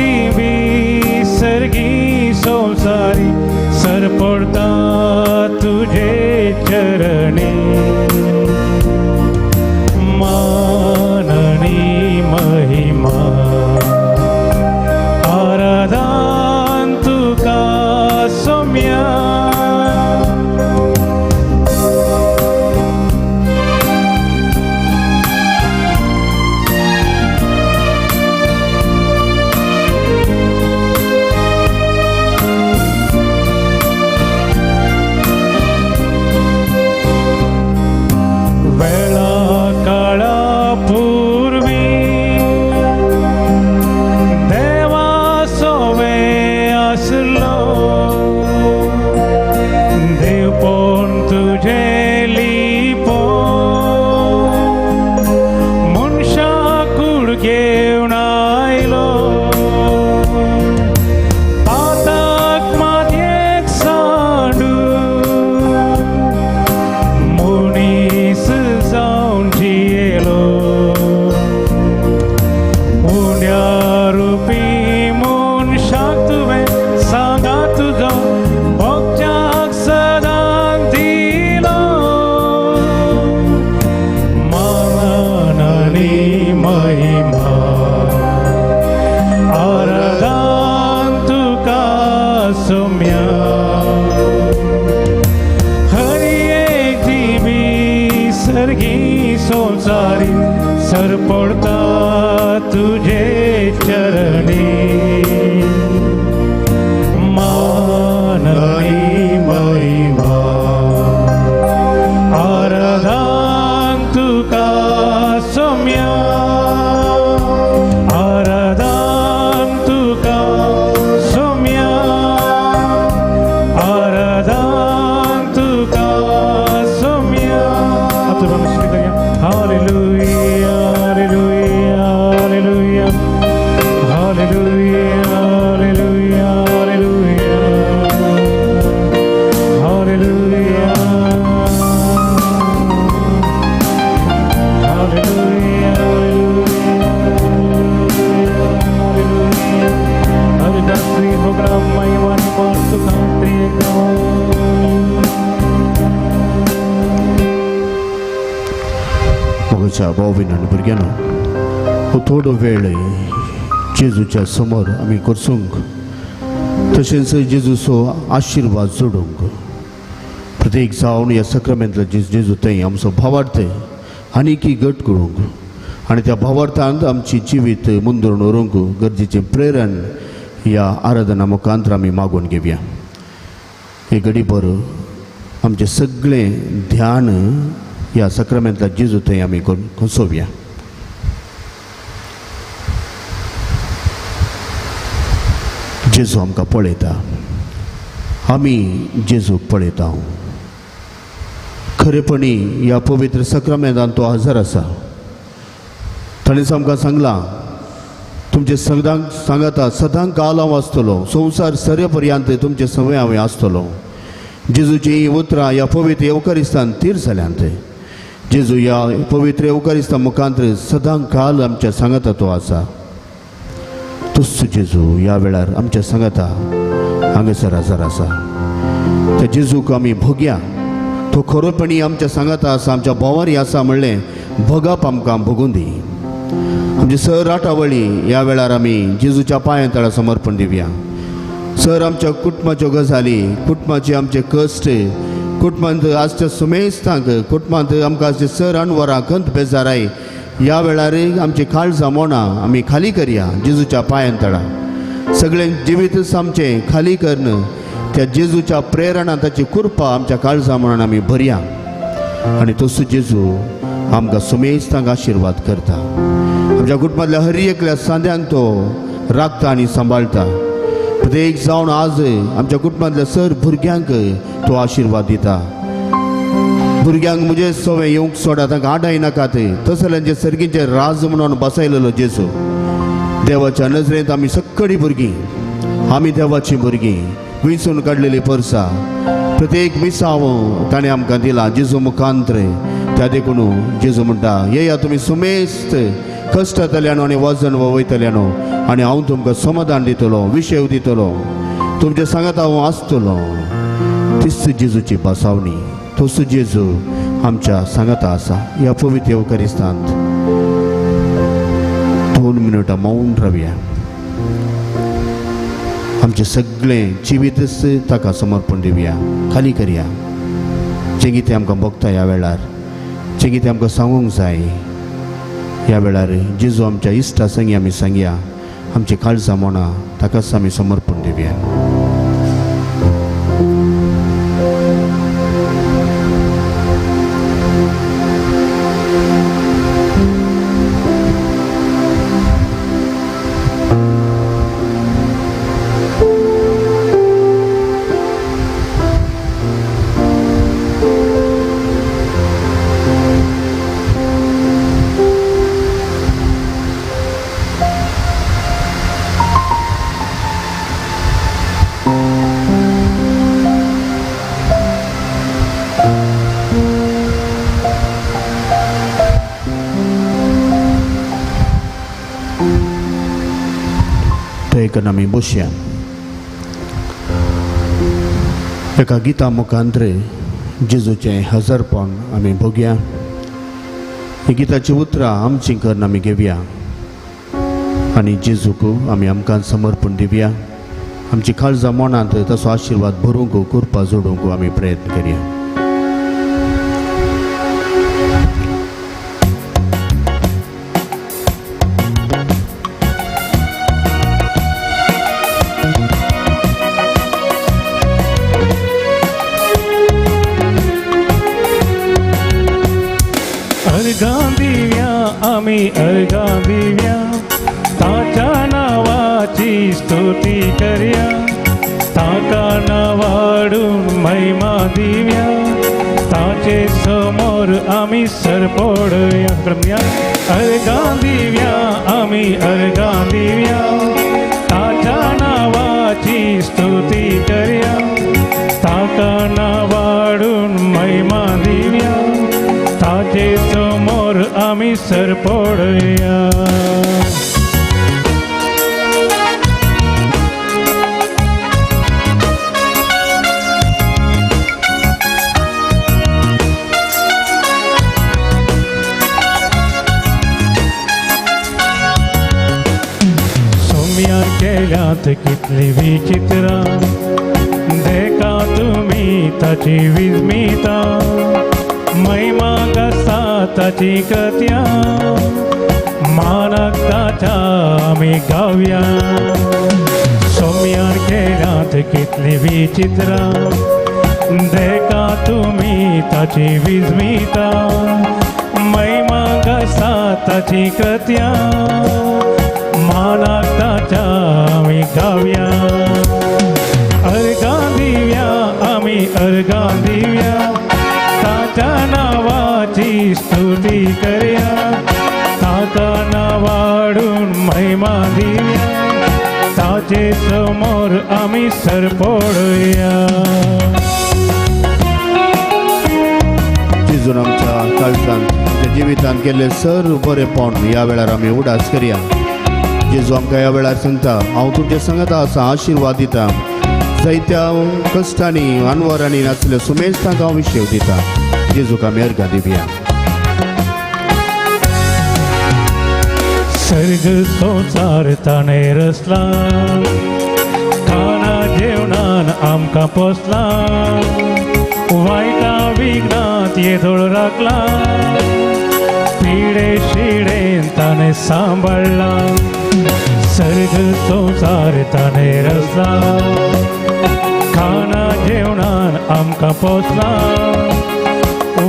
चरणी मान आनी महिमा आराधन तुका सोम्या आराधन तुका सोम्या आराधन तुका सोम्या. आता आपण करूया. Hallelujah, hallelujah, hallelujah, hallelujah, hallelujah, hallelujah, hallelujah, hallelujah, hallelujah. हरदात्री प्रोग्राम महिमा मान तुका त्रिएका. मोगाच्या भाव भयणांनो, भुरग्यांनो, हो थोडो वेळ जेजूच्या समोर आमी करसूंक तशेंच जेजूचो आशिर्वाद जोडूंक प्रत्येक जावन ह्या सक्रामेंतलो जेजू थंय आमचो भावार्थ आनीकय घट करूंक आनी त्या भावार्थांत आमची जिवीत मुंदरून व्हरूंक गरजेचें प्रेरण ह्या आराधना मुखांतर आमी मागून घेवया. हे घडीभर आमचें सगळें ध्यान ह्या सक्रामेंतल्या जेजू थंय आमी कोसोवया. जेजू आमकां पळयता, आमी जेजूक पळयता. खरेपणी ह्या पवित्र सक्रामेंतान तो हजर आसा. ताणें आमकां सांगलां, तुमचे सदांक सांगाता सदां काल हांव आसतलो, संवसार सरे पर्यंत तुमचे सवय हांवें आसतलो. जेजूची हीं उतरां ह्या पवित्र येवकारिस्तान थीर जाल्यांत. जेजू ह्या पवित्र येवकारिस्ता मुखांत सदां काल आमच्या सांगाता तो आसा. तोच जेजू ह्या वेळार आमच्या सांगाता हांगासर हजर आसा. त्या जेजूक आमी भोगया. तो खरोपणी आमच्या सांगाता आसा, आमच्या भोंवारी आसा म्हणलें भोगप आमकां भोगून दी. आमची सर राटावळी ह्या वेळार आमी जेजूच्या पांयां तळा समर्पण दिवया. सर आमच्या कुटुंबाच्यो गजाली, कुटुंबाचे आमचे कश्ट, कुटुंबांत आजच्या सुमेस्तांक, कुटुंबांत आमकां आजचे सर अणवरां खंत बेजाराय ह्या वेळार आमची काळजां मोणां आमी खाली करया जेजूच्या पांयां तळा. सगळें जिवीतच आमचें खाली करून त्या जेजूच्या प्रेरणा ताची कृपा आमच्या काळजां म्हणून आमी भरया. आनी तसो जेजू आमकां सुमेस्तांक आशिर्वाद करता. आमच्या कुटुंबांतल्या हर एकल्या सांद्यांक तो राखता आनी सांबाळटा. प्रत्येक जावन आज आमच्या कुटुंबांतल्या सर भुरग्यांक तो आशिर्वाद दिता. भुरग्यांक म्हजे सवय येवंक सोडा, तांकां आडाय नाकात. तसल्यांचे सर्गींचे राज म्हणून बसयलेलो जेजू. देवाच्या नजरेंत आमी सगळीं भुरगीं, आमी देवाचीं भुरगीं विंचून काडलेली परसा. प्रत्येक मिसांव ताणें आमकां दिला जेजू मुखांत्र. त्या देखून जेजू म्हणटा, येया तुमी सुमेस्त कश्टांतल्यानो आनी वजन वयतल्यानो आनी हांव तुमकां समाधान दितलो, विशेव दितलो, तुमचे सांगात हांव आसतलो. तीच जेजूची बसावणी, तोच जेजू आमच्या सांगाता आसा. ह्या पवित्र येवकारिस्तांत 2 मिनटां मौन रावया. आमचें सगळें जिवीतच ताका समर्पण दिवया, खाली करया. जें कितें आमकां भोगता ह्या वेळार, जें कितें आमकां सांगूंक जाय ह्या वेळार जेजू आमच्या इश्टा संगी आमी सांगया. आमची काळजां मोणां ताकाच आमी समर्पण दिवया. आमी बसया. एका गिता मुखांतरे जेजूचें हजरपण आमी भोगया. ही गिताची उतरां आमची करून आमी घेवया आनी जेजूक आमी आमकां समर्पण दिवया. आमची काळजां मनांत तसो आशिर्वाद भरूंक, कृपा जोडूंक आमी प्रयत्न करया. आमी अर्घां दिवया, ताच्या नांवाची स्तुती करया, ताका नांवाडून महिमा दिवया, ताचे समोर आमी सरपडया. क्रमया अर्घां दिवया आमी अर्घां दिवया, ताच्या नांवाची स्तुती करया, ताका नांवाडून महिमा दिवया, ताचे समोर आमी सरपडया. सोम्यार केल्यात कितली विचित्रां, देखा तुमी ताची विस्मिता, महिमा गाजता ताची कथ्या, मानाक ताच्या आमी गावया. सोम्यार केल्यात कितली विचित्रां, देखा तुमी ताची विस्मिता, महिमा गाजता ताची कथ्या, मानाक ताच्या आमी गावया. अर्घां दिवया आमी अर्घां दिवया, ताच्या नांवाची स्तुती करया, ताका नांवाडून महिमा दिवया, ताचे समोर आमी सरपडया. जेजून आमच्या काळजांत आमच्या जिवितांत केल्ले सर्व बरेपण ह्या वेळार आमी उडास करया. जेजू आमकां ह्या वेळार सांगता, हांव तुमचे सांगता आसा, आशिर्वाद दिता, जायत्या कश्टांनी अनवरांनी नासल्या सुमेस्तांक हांव विशेव दिता. जेजूक आमी अर्घां दिवया. सर्ग संवसार ताणें रचला, खाणा जेवणान आमकां पोसला, वायटा विघ्नांत येदोळ राखला, पिडे शिडेन ताणें सांबाळ्ळा. सर्ग संवसार ताणें रचला, खाणा जेवणान आमकां पोसला,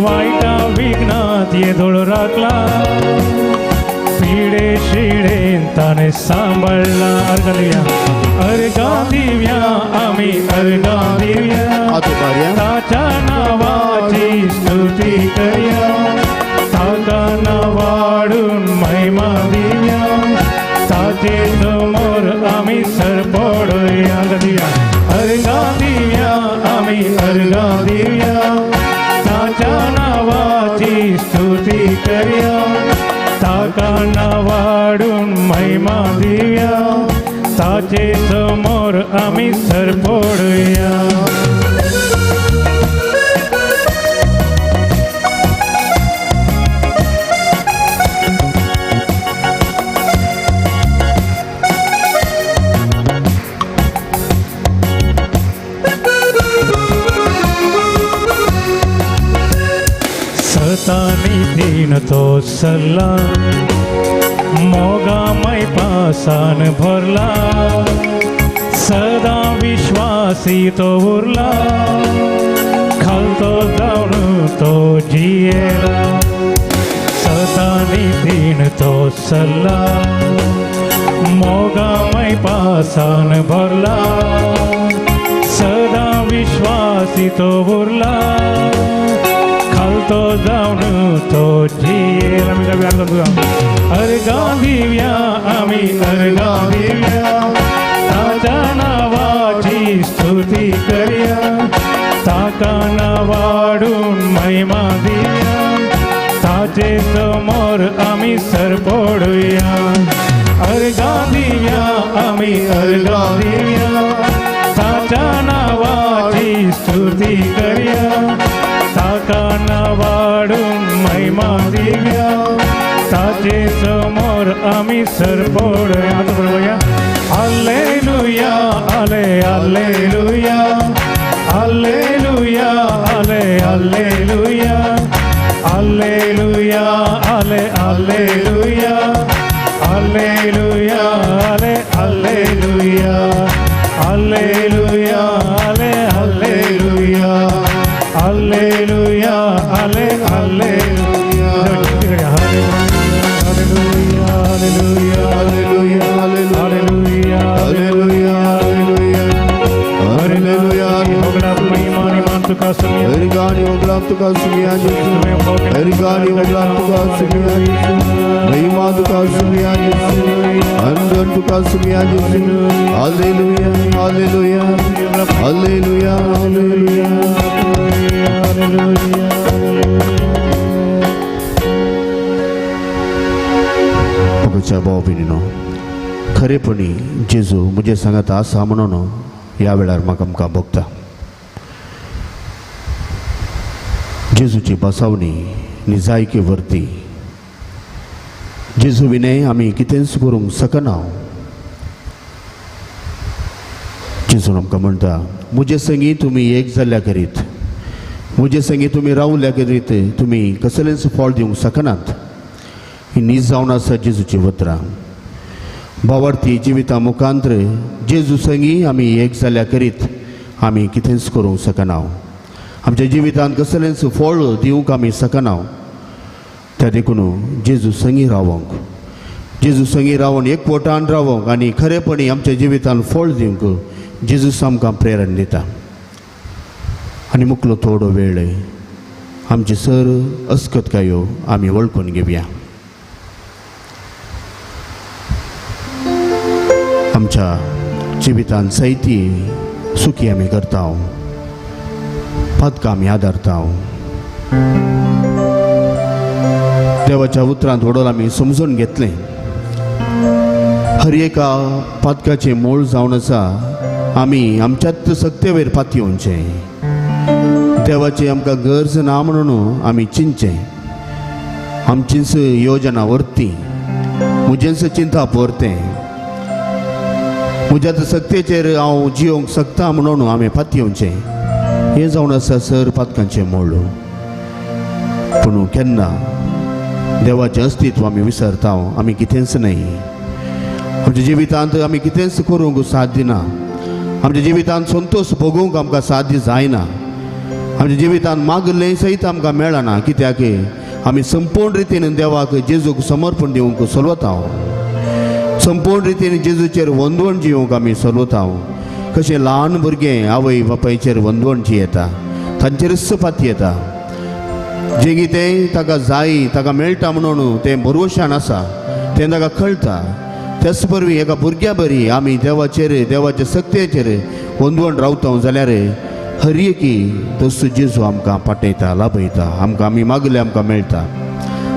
वायटा विघ्नांत येदोळ राखला, पिडे शिडेन ताणें सांबाळ्ळा. अर्घां दिवया अर्घां दिवया आमी अर्घां दिवया, ताच्या नांवाची स्तुती करया, ताका नांवाडून महिमा दिवया, ताचे समोर आमी सरपडया. दिवया अर्घां दिवया आमी अर्घां दिवया, ताच्या नांवाची स्तुती करया, ताका नांवाडून महिमा दिवया, ताचे समोर आमी सरपडया. सतानी तीन तो सल्ला, मोगामय पासान भरला, सदा विश्वासी तो उरला, खालतो जावन तो जियेला. सतानी तीन तो सल्ला, मोगामय पासान भरला, सदा विश्वासी तो उरला, खालतो जावन तो जियेला. आमी गावया अर्घां दिवया आमी अर्घां दिवया, ताच्या नांवाची स्तुती करया, ताका नांवाडून महिमा दिवया, ताचे समोर आमी सरपडुया. अर्घां दिवया आमी अर्घां दिवया, ताच्या नांवाची स्तुती करया, ताका नांवाडून महिमा दिवया, ताचे समोर आमी सरपडुया. बरोबर हालेलुया आले हालेलुया हालेलुया आले हालेलुया हालेलुया आले हालेलुया हालेलुया आले हालेलुया हालेलुया आले हालेलुया हालेलुया आले हालेलुया. तुका सुमया जेजू, अनगण तुका सुमया जेजू. Hallelujah, hallelujah, hallelujah, hallelujah, hallelujah. मोगाच्या भाव भयणीनो, खरेपणी जेजू म्हजे सांगाता आसा म्हणून ह्या वेळार म्हाका आमकां भोगता. जेजूची बसावणी निजायकी वरती, जेजू विनय आमी कितेंच करूंक शकना. जेजून आमकां म्हणटा, म्हजे संगी तुमी एक जाल्ल्या करीत, म्हजे संगी तुमी रावल्या करीत तुमी कसलेंच फळ दिवंक शकनात. ही नीज जावन आसा जेजूची उतरां. भावार्थी जिविता मुखांत्र जेजू संगी आमी एक जाल्या करीत आमी कितेंच करूंक शकना. आमच्या जिवितांत कसलेंच फळ दिवंक आमी शकना. त्या देखून जेजू संगी रावंक, जेजू संगी रावन एकवटान रावंक आनी खरेपणी आमच्या जिवितांत फळ दिवंक जेजूस आमकां प्रेरणा दिता. आनी मुकलो थोडो वेळ आमची सर अस्कतकायो आमी वळखून घेवया. आमच्या जिवितांत जायती सुखी आमी करता, पातकां आमी आदारता. देवाच्या उतरांत व्हडल आमी समजून घेतलें. हर एका पातकाचें मूळ जावन आसा आमी आमच्याच सक्तेवेर पातयेवचें. देवाची आमकां गरज ना म्हणून आमी चिंतचें. आमचीच योजना व्हरती, म्हजेंच चिंताप व्हरतें, म्हज्या सक्तेचेर हांव जियोंक शकता म्हणून आमी पातयेवचें. हें जावन आसा सर पातकांचें मूळ. पूण केन्ना देवाचें अस्तित्व आमी विसरता, आमी कितेंच न्हय. आमच्या जिवितांत आमी कितेंच करूंक साध्य ना. आमच्या जिवितांत संतोश भोगूंक आमकां साध्य जायना. आमच्या जिवितांत मागलें सयत आमकां मेळना. कित्याक आमी संपूर्ण रितीन देवाक जेजूक समर्पण दिवंक चलवता. संपूर्ण रितीन जेजूचेर वंदवण जिवंक आमी चलवता. कशें ल्हान भुरगें आवय बापायचेर वंदवण जियेता, तांचेरच पातयेता. जें कितें ताका जाय ताका मेळटा म्हणून तें भरवशान आसा, तें ताका कळटा. त्याच वरवीं एका भुरग्या बरी आमी देवाचेर, देवाच्या सक्तेचेर वंदवण रावता जाल्यार हर एकी तसो जेजू आमकां पाटयता, लाभयता. आमकां आमी मागले आमकां मेळटा,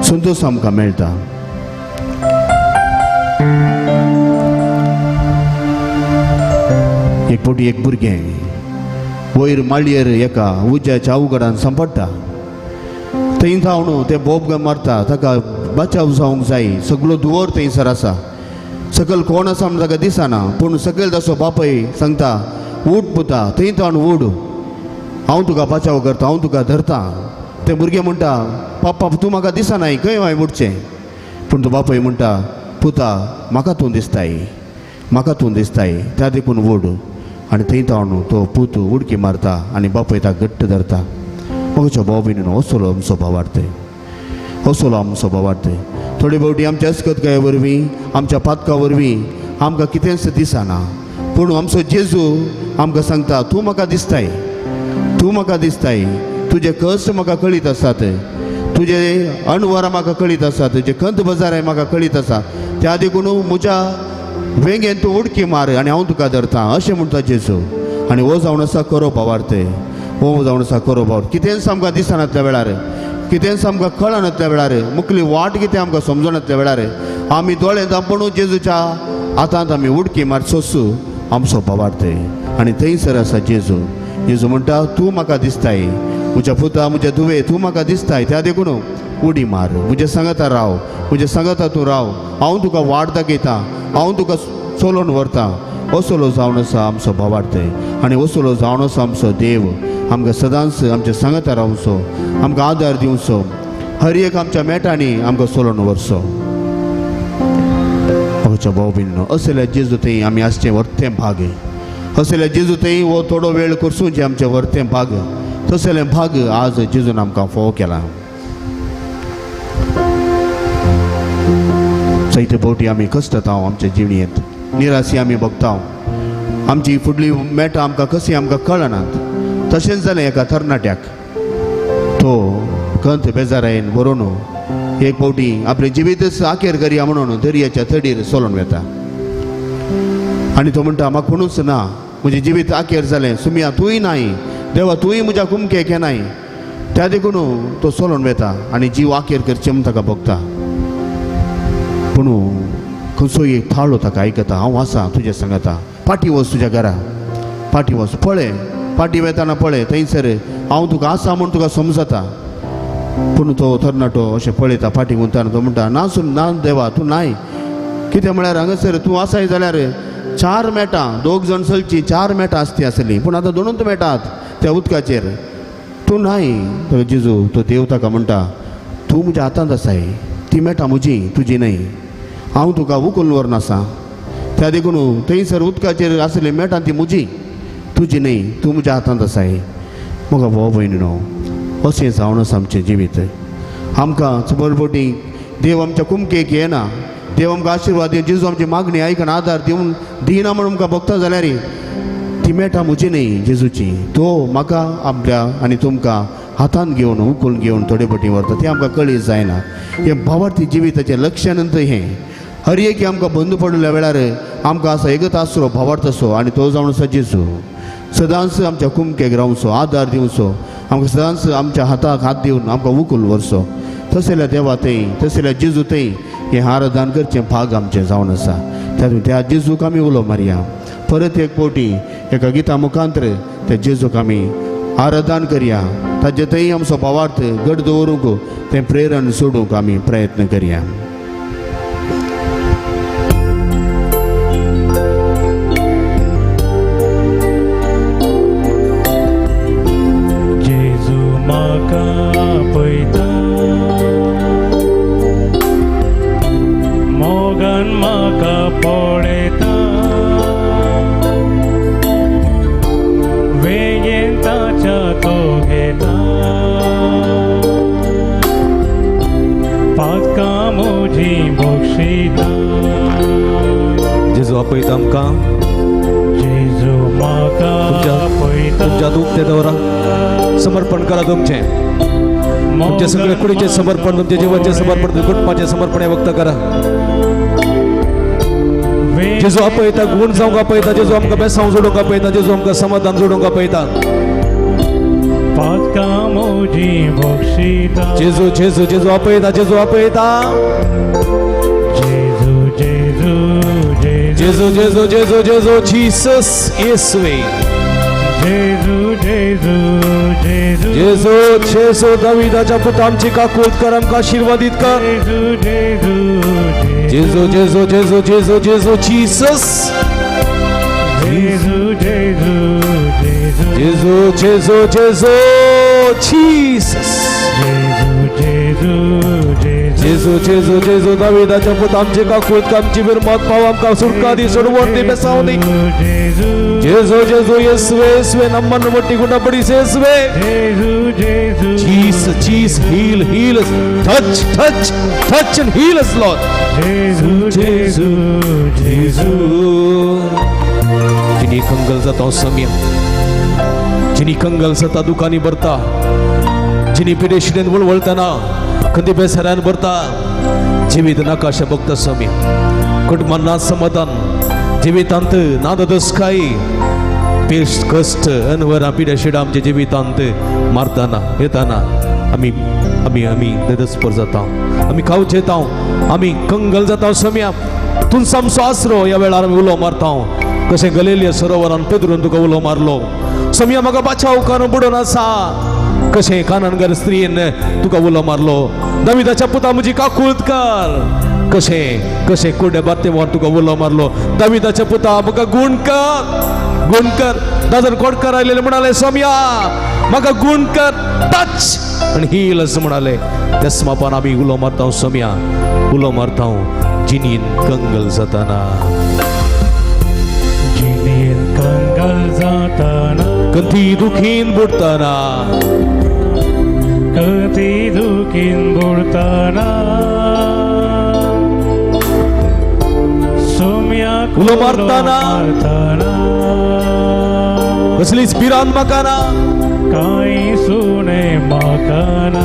संतोश आमकां मेळटा. एक फावटी एक भुरगें वयर माळयेर एका उज्याच्या अवघडान सांपडटा. थंय धांवन तें बोब मारता, ताका बचाव जावंक जाय. सगळो धुंवर थंयसर आसा, सकयल कोण आसा म्हण ताका दिसना. पूण सकयल ताचो बापूय सांगता, उठ पुता, थंय धांवन उड, हांव तुका बचाव करता, हांव तुका धरता. तें भुरगें म्हणटा, पापा तूं म्हाका दिसनाय, खंय हांवें उठचें? पूण तो बापूय म्हणटा, पुता म्हाका तूं दिसताय, म्हाका तूं दिसताय, त्या देखून उड. आनी थंय धांवन तो पूत उडकी मारता आनी बापूय ताका घट्ट धरता. म्हज्या भाव भयणीनो, असलो आमचो भावार्थ, असलो आमचो भावार्थ. थोडे फावटी आमच्या अस्कतकाये वरवीं, आमच्या पातका वरवीं आमकां कितेंच दिसना. पूण आमचो जेजू आमकां सांगता, तूं म्हाका दिसताय, तूं म्हाका दिसताय, तुजे कश्ट म्हाका कळीत आसात, तुजे अणवरां म्हाका कळीत आसात, तुजे खंत बजाराय म्हाका कळीत आसा. त्या देखून म्हज्या वेंगेन तूं उडकी मार आनी हांव तुका धरता, अशें म्हणटा जेजू. आनी हो जावन आसा खरो भावार्थ, हो जावन आसा खरो भावार्थ. कितेंच आमकां दिसना त्या वेळार, कितेंच आमकां कळना त्या वेळार, मुखली वाट कितें आमकां समजना त्या वेळार, आमी दोळे धांपून जेजूच्या हातांत आमी उडकी मार सोसू आमचो भावार्थ. आनी थंयसर आसा जेजू. जेजू म्हणटा, तूं म्हाका दिसताय, म्हज्या पुता, म्हज्या धुवे, तूं म्हाका दिसताय, त्या देखून उडी मार, म्हज्या सांगाता राव, म्हज्या सांगाता तूं राव, हांव तुका वाट दाखयता, हांव तुका चलोवन व्हरता. असलो जावन आसा आमचो भावार्थ. आनी असलो जावन आसा आमचो देव. आमकां सदांच आमच्या सांगाता रावचो, आमकां आदार दिवचो, हर एक आमच्या मेटांनी आमकां चलोवन व्हरचो. म्हज्या भाव भयणीनो, असल्या जेजू थंय आमी आसचें व्हरतें भाग. असल्या जेजू थंय हो थोडो वेळ करसूं जें आमचें व्हरतें भाग, तसलें भाग आज जेजून आमकां फोव केला. जायते फावटी आमी कश्टता आमच्या जिणेंत, निराशी आमी भोगता, आमची फुडली मेटां आमकां कशी आमकां कळनात. तशेंच जालें एका तरणाट्याक, तो खंत बेजारायेन बरोवन एक फावटी आपलें जिवीतच आखेर करया म्हणून दर्याच्या तडीर सोलून वता आनी तो म्हणटा म्हाका कोणूच ना, म्हजें जिवीत आखेर जालें, सुमया तूंय नाय, देवा तूंय म्हज्या कुमकेक येनाय. त्या देखून तो सोलून वता आनी जीव आखेर करचें म्हूण ताका भोगता. पूण खंयचो एक थाळो ताका आयकता, हांव आसा तुज्या सांगता, पाटी वच तुज्या घरा, पाटी वच, पळय पाटी वेताना पळय थंयसर हांव तुका आसा म्हूण तुका समजता. पूण तो तरणाटो अशें पळयता फाटी गुंताना, तो म्हणटा ना सुम ना देवा तूं नाय, कितें म्हळ्यार हांगासर तूं आसाय जाल्यार 4 मेटां, 2 जाण चलची 4 मेटां आसती आसली, पूण आतां 2 मेटात त्या उदकाचेर, तूं नाय. तो जेजू तो देव ताका म्हणटा तूं म्हज्या हातांत आसाय, ती मेटां म्हजी तुजी न्हय, हांव तुका उखलून व्हरून आसा, त्या देखून थंयसर उदकाचेर आसली मेटां ती म्हजी तुजी न्हय, तूं म्हज्या हातांत आसाय. म्हाका भाव भयणीनो अशें जावन आसा आमचें जिवीत. आमकां चबरबोटी देव आमच्या कुमकेक येना, देव आमकां आशिर्वाद दिवन जेजू आमची मागणी आयकन आदार दिवन दिना म्हूण आमकां भोगता जाल्यार ती मेटां म्हजी न्हय जेजूची, तो म्हाका आपल्या आनी तुमकां हातांत घेवन उखलून घेवन थोडे फावटी व्हरता, तें आमकां कळीत जायना. हें भावार्थी जिविताचें लक्षण हें. हर एक आमकां बंद पडिल्ल्या वेळार आमकां आसा एकच आसरो भावार्थ असो आनी तो जावन आसा जेजू. सदांच आमच्या कुमकेक रावचो, आदार दिवचो, आमकां सदांच आमच्या हाताक हात दिवन आमकां उखलून व्हरचो. तसल्या देवा थंय तसल्या जेजू थंय हें आराधन करचें भाग आमचें जावन आसा. त्या जेजूक आमी उलो मारया परत एक फावटी एका गिता मुखांतर त्या जेजूक आमी आराधन करया, ताजे थंय आमचो भावार्थ घट दवरूंक तें प्रेरण सोडूंक आमी प्रयत्न करया. जेजू आपयता आमकां, जेजू म्हाका आपयता, तुमच्या उक्ते दवरा, समर्पण करा तुमचें, तुमच्या सगळे कुडीचें समर्पण, तुमच्या जिवाचें समर्पण, कुटुंबाचें समर्पण हे वक्त करा. जेजू आपयता, गुण जावंक आपयता, जेजू आमकां बेसांव जोडूंक आपयता, जेजू आमकां समाधान जोडूंक आपयता. जेजू जेजू जेजू आपयता, जेजू आपयता, जेजू जेजू जेजू जेजू जेजू जेजू जीसस येसवे, जेजू जेजू जेजू जेजू जेजू दाविदाच्या पुता आमची काकूत कर, आमकां आशीर्वादीत कर. जेजू जेजू जेजू जेजू जेजू जेजू जेजू जीसस, जेजू जेजू जेजू जेजू जेजू जेजू जीसस, जेजू जेजू जेजू जेजू जेजू दाविदाच्या पुता आमची काकूत, आमची बिरमत पाव, आमकां सुटका दी, सोडवण दी, बेसाव दी. जेजू जेजू येसवे येसवे नम्मन मोठी गुंडापडी येसवे, जेजू जेजू Jesus Jesus heal heal us, touch touch touch and heal us Lord. जेजू जेजू जेजू जिनी कंगल जाता सम्या, जिनी कंगल जाता दुकानी भरता, जिनी पिडेशिडेन वळवळतना खंदी बेसरान भरता, जिवीत नकाशा बघता सम्या, कुटुंबान ना समाधान, जिवितांत नादस्काय पेश कश्ट अनवरां पिडेशिडा आमच्या जिवितांत मारतना येताना आमी आमी आमी नदस्पर जाता, आमी खावच येता, आमी कंगल जाता सम्या. तुमचो आमचो आसरो ह्या वेळार आमी उलो मारता, कशें गलेल्या सरोवरान पेदरून तुका उलो मारलो सम्या, म्हाका बाचाव करून बुडोवन आसा. कशें काननगर स्त्रियेन तुका उलो मारलो, दाविदाच्या पुता म्हजी काकूळत कर. कशें कशें कुड्या बारतेवान तुका उलो मारलो, दाविदाच्या पुता म्हाका गुण कर, गुण कर. दादर कोटकर आयलेले म्हणाले सम्या म्हाका गुण कर, टच आनी हील अशें म्हणाले. त्याच मापान आमी उलो मारता सम्या, उलो मारता जिनीन कंगल जाताना, जिनीन कंगल जाताना, कधी दुखीन बुडताना, कधी दुखीन बुडताना, सोम्या उलो मारताना, कसलीच भिरांत म्हाका ना, कांय सुणे म्हाका ना.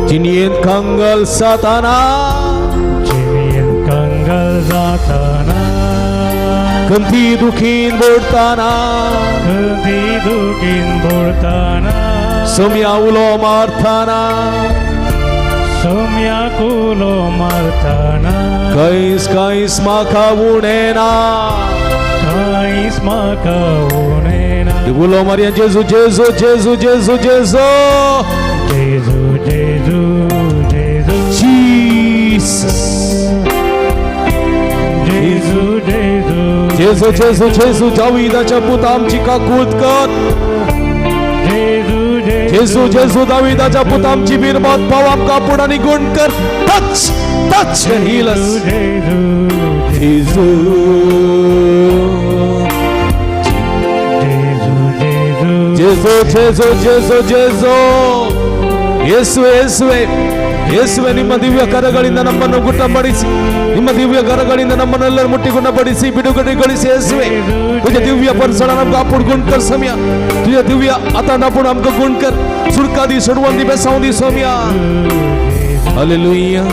जिणयेंत कंगल जाताना, जिणयेंत कंगल जाताना, खंती दुखीन बोडताना, खंती दुखीन बोडताना, सोम्या उलो मारताना, सोम्याक उलो मारताना, कांयच कांयच म्हाका उणें ना, कांयच म्हाका उणें ना. उलो मारया जेजू जेजू जेजू जेजू जेजू जेजू जेजू जेजू जीसस जेजू जेजू जेजू जेजू जेजू दाविदाच्या पुता आमची काकूत कर. जेजू जेजू जेजू दाविदाच्या पुता आमची बिरबाद पाव आमकां आपूण आनी गुण कर. Touch touch and heal us. जेजू जेजू जेजू जेजू जेजू जेजू जेजू ಯೇಸುವೆ ಯೇಸುವೆ ಯೇಸುವೆ, ನಿಮ್ಮ ದಿವ್ಯ ಕರಗಳಿಂದ ನಮ್ಮನ್ನು ಗುಣಪಡಿಸಿ, ನಿಮ್ಮ ದಿವ್ಯ ಕರಗಳಿಂದ ನಮ್ಮನ್ನೆಲ್ಲರೂ ಮುಟ್ಟಿ ಗುಣಪಡಿಸಿ ಬಿಡುಗಡೆಗೊಳಿಸಿ ಯೇಸುವೆ. तुझ्या दिव्य परसळान आमकां आपूण गुण कर सोम्या, तुझ्या दिव्य हातान आपूण आमकां गुण कर, सुटका दी, सोडवण दी, बेसावं दी सोम्या. हालेलुया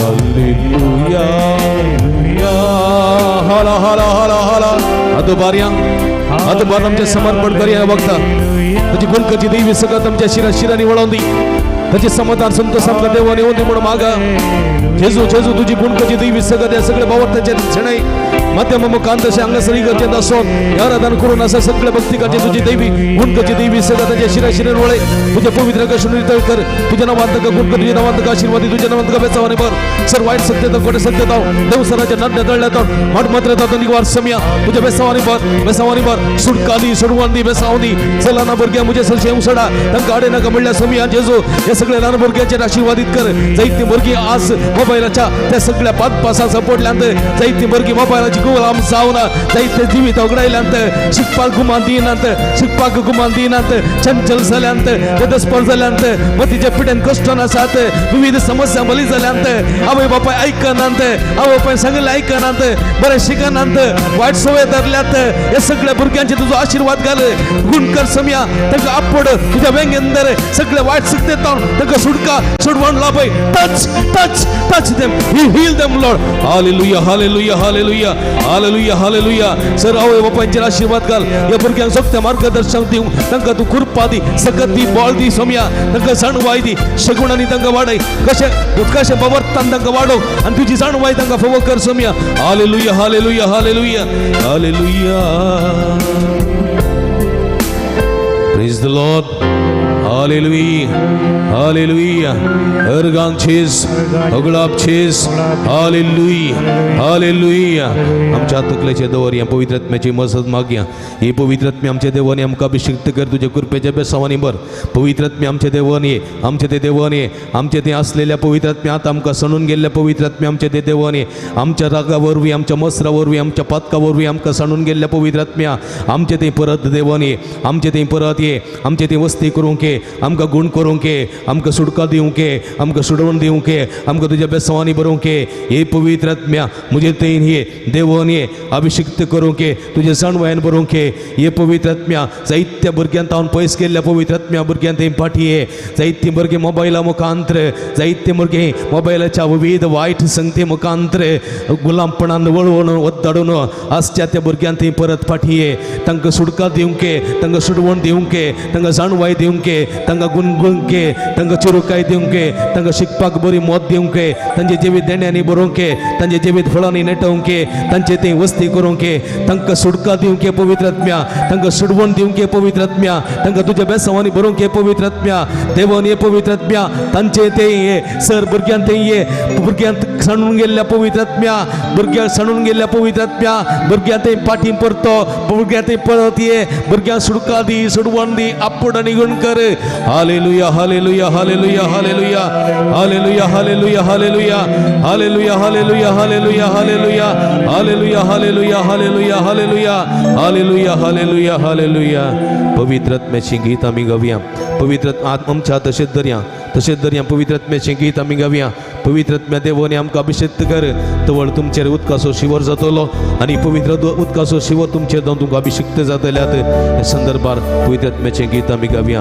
हालेलुया हाला हाला हाला हाला. हात बारया हात बार आमचें समर्पण करया वक्ता. तुजी गुणकाची देवी सगळं आमच्या शिरा शिरांनी वळोवन दी, ताचे समाधान संतोष आमकां देवान येवन दी म्हणून मागा. जेजू जेजू तुजी गुणकाची देवी सगळं त्या सगळ्या भावार्थाचे झेणाई माध्यम मुखान तशें हांगासर इगर्जेंत आसून आराधन करून आसा सगळ्या भक्तिकाचे तुजी देवी गुणकाची देवी सगळं ताच्या शिरा शिरान वळय. तुझ्या पवित्र कशून नितळ कर, तुझ्या नावान ताका गुण कर, तुझ्या नावान ताका आशीर्वाद दी, तुझ्या नावान ताका बेचावानी भर. सर वायट सत्यता कोटे सत्यता देवसराच्या नड्या दळल्यात मठ मात्र येतात निवार सम्या. तुझ्या बेसावानी भर, बेसावानी भर, सुटका दी, सोडवण दी, बेसावं दी. चला ना भुरग्यां म्हजे सरशें उसडा तांकां आडे नाका म्हणल्यार सम्या. जेजू ह्या सगळ्या ल्हान भुरग्यांचेर आशीर्वादीत कर. जायतीं भुरगीं आज मोबायलाच्या त्या सगळ्या पातपासा सपोडल्यांत, जायतीं भुरगीं मोबायलाची गुलाम जावन जायते जिवीत उगडायल्यांत, शिकपाक गुमान दिनात, शिकपाक गुमान दिनात, चंचल जाल्यांत, बेदस्पर जाल्यांत, मतीच्या पिड्यान कश्टन आसात, विविध समस्या बली जाल्यांत, आवय बापाय आयकनात, आवय बापाय सांगिल्लें आयकनात, बरें शिकनात, वायट सवय धरल्यात. ह्या सगळ्या भुरग्यांचे तुजो आशीर्वाद घाल, गुण कर सम्या. तांकां आपोड तुज्या वेंगेन धर, सगळे वायट सगळे तांकां सुटका सोडवण लाभय. Touch touch touch them, heal them Lord. Hallelujah hallelujah hallelujah hallelujah hallelujah. Sir आवय बापांचेर आशीर्वाद घाल, ह्या भुरग्यांक सोगत्या मार्गदर्शन दिवंक तांकां तूं कृपा दी, सकत दी, बळ दी सोम्या. तांकां जाणवाय दी, शगुणांनी तांकां वाडय, कशें उदकाशें बवर्तान तांकां वाडोव आनी तुजी जाणवाय तांकां फावो कर सोम्या. Hallelujah hallelujah hallelujah hallelujah. Praise the Lord. Hallelujah hallelujah. अर्गांग चेस अगळाप चेस. Hallelujah hallelujah. आमच्या तकलेचे दवर पवित्र आत्म्याची मजत मागया. हे पवित्र आत्मे आमच्या देवाने आमकां अभिषिक्त कर, तुझ्या कृपेच्या बेसावानी भर. पवित्र आत्मे आमच्या देवान ये, आमचे ते देवान ये, आमचे ते असलेल्या पवित्र आत्मे आता आमकां सणून गेल्ल्या पवित्र आत्मे आमचे ते देवान ये. आमच्या रागा वरवीं, आमच्या मसरा वरवीं, आमच्या पातका वरवीं आमकां सणून गेल्ल्या पवित्र आत्म्या आमचे ते परत देवान ये, आमचे ते परत ये, आमचे ते वस्ती करूंक ये, आमकां गुण करूंक ये, आमकां सुटका दिवंक ये, आमकां सुडोवन दिवंक ये, आमकां तुज्या बेसावानी बरोवंक ये. हे पवित्र आत्म्या म्हजे तेन ये देवन ये, अभिषिक्त करूंक ये, तुज्या जाणवायन बरोवंक ये. हे पवित्र आत्म्या जायत्या भुरग्यांत हांव पयस गेल्ल्या पवित्र आत्म्या भुरग्यांत थंय फाटी ये. जायतीं भुरगीं मोबायला मुखांत्र, जायतीं भुरगीं मोबायलाच्या विविध वायट संगती मुखांत्र गुलामपणान वळवळून ओद्दाडून आसच्या त्या भुरग्यांत थंय परत फाटी ये. तांकां सुटका दिवंक ये, तांकां सुडवण दिवंक ये, तांकां जाणवाय दिवंक ये, तांकां गुणगुणक ये, तांकां चिरुकाय दिवंक ये, तांकां शिकपाक बरी मोत दिवंक ये, तांचे जिवीत देण्यांनी बरोवंक ये, तांचे जिवीत फळांनी नेटोवंक ये, तांचे थंय वस्ती करूंक ये. तांकां सुटका दिवंक ये पवित्र आत्म्या, तांकां सुडवण दिवंक ये पवित्र आत्म्या, तांकां तुज्या बेसावांनी बरोवंक ये पवित्र आत्म्या. देवान ये पवित्र आत्म्या तांचे ते ये सर भुरग्यांत ते ये, भुरग्यांत सणून गेल्ल्या पवित्र आत्म्या, भुरग्यांक सणून गेल्ल्या पवित्र आत्म्या, भुरग्यांत थंय फाटीं परतो, भुरग्यांत थंय परत ये, भुरग्यांक सुटका दी, सुडवण दी, आपूण आनी गुण कर. Hallelujah hallelujah hallelujah hallelujah hallelujah hallelujah hallelujah hallelujah hallelujah hallelujah hallelujah hallelujah hallelujah hallelujah hallelujah hallelujah hallelujah hallelujah. पवित्र आत्म्याची गीत आमी गावया. पवित्र आत्मा आमच्या तशेंच दर्या, तशेंच दर्या पवित्र आत्म्याचें गीत आमी गावया. पवित्र आत्म्या देवाने आमकां अभिषेक कर, तवळ तुमचेर उदकाचो शिवर जातलो आनी पवित्र उदकाचो शिवर तुमचेर जावन तुमकां अभिषिक्त जातल्यात. ह्या संदर्भार पवित्र आत्म्याचें गीत आमी गावया.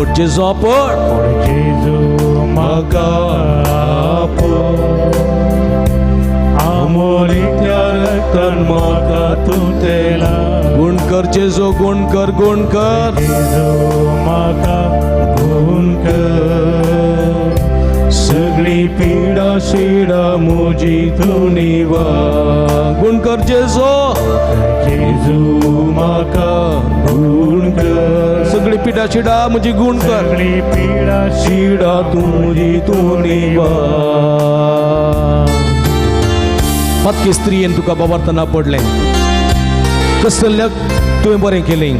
आपट जेजू आपट जेजू म्हाका आपट आमोरीच्या रक्तान म्हाका तूं तेला गुण कर जेजू गुण कर गुण कर जेजू म्हाका गुण कर सगळी पिडा शिडा मुजी तूं निवार गुण कर जेजू जेजू म्हाका गुण कर सगळी पिडा शिडा म्हजी गुण कर सगळी पिडा शिडा तुजी तूं निवार. पातकी स्त्रियेन तुका बाबार्थना पडलें कसल्याक तुवें बरें केलें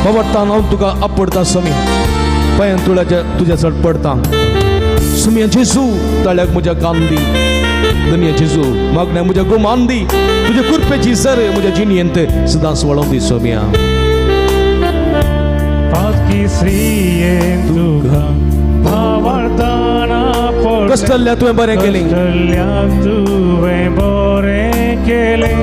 बाबार्थान हांव तुका आपडता समी पांयान तुळ्याच्या तुज्या चड पडता सुमिया जेजू ताळ्याक म्हज्या कान दी धनया जेजू मागण्या म्हज्या गुमान दी तुज्या कृपेची सर म्हज्या जिणयेंत सदांच वळोवन दी सोमिया. पातकी स्त्रियेन तुका भावार्थाना पडलें कसल्या तुवें बरें केलें कसल्याक तुवें बरें केलें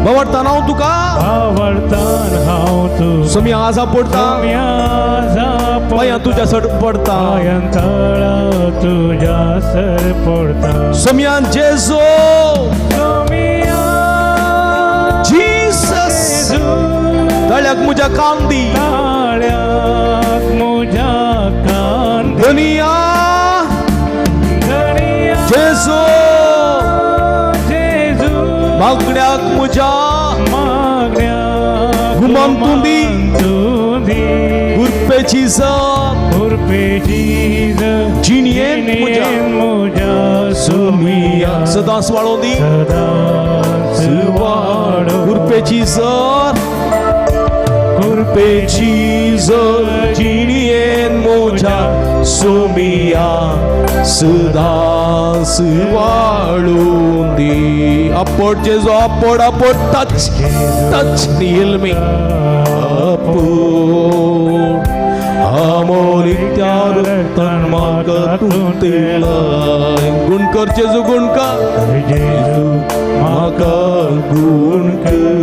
बाबार्थान हांव तुका भावार्थान हांव तुका सोमिया आज पडता पांयां तुज्या सड पडता पांयां तळा तुज्या सर पडता सोमिया जेजू सोमिया जीसस ताळ्याक म्हज्या कान दी ताळ्याक म्हज्या कान दी धनिया धनिया जेजू जेजू मागण्याक म्हज्या मागण्याक गुमान तूं दी. तूं दी कृपेची सर कृपेची जिणयेंत म्हज्या म्हज्या सोमिया सदांच वाळोवन दी सदांच वाडो कृपेची सर कृपेची जर जिणयेन म्हज्या सोमिया सदांच वाळून दी. आपट जेजू आपट आपट टच टच हील मी आपट आमोलित्या रक्तान म्हाका तूं तेलाय गुण कर जेजू गुण कर जेजू म्हाका गुण कर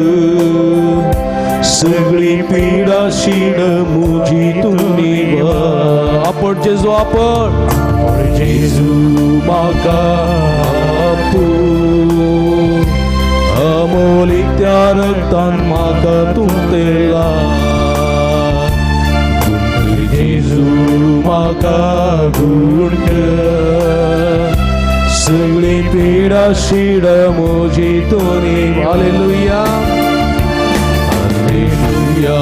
सगळी पिडा शीण मुजी तूं निवार. आपट जेजू आपट जेजू म्हाका आपट अमोलित्या रक्तान म्हाका तूं तेलाय जेजू म्हाका गुण कर सगळी पिडा शीण म्हजी तूं निवार. हालेलुया हालेलुया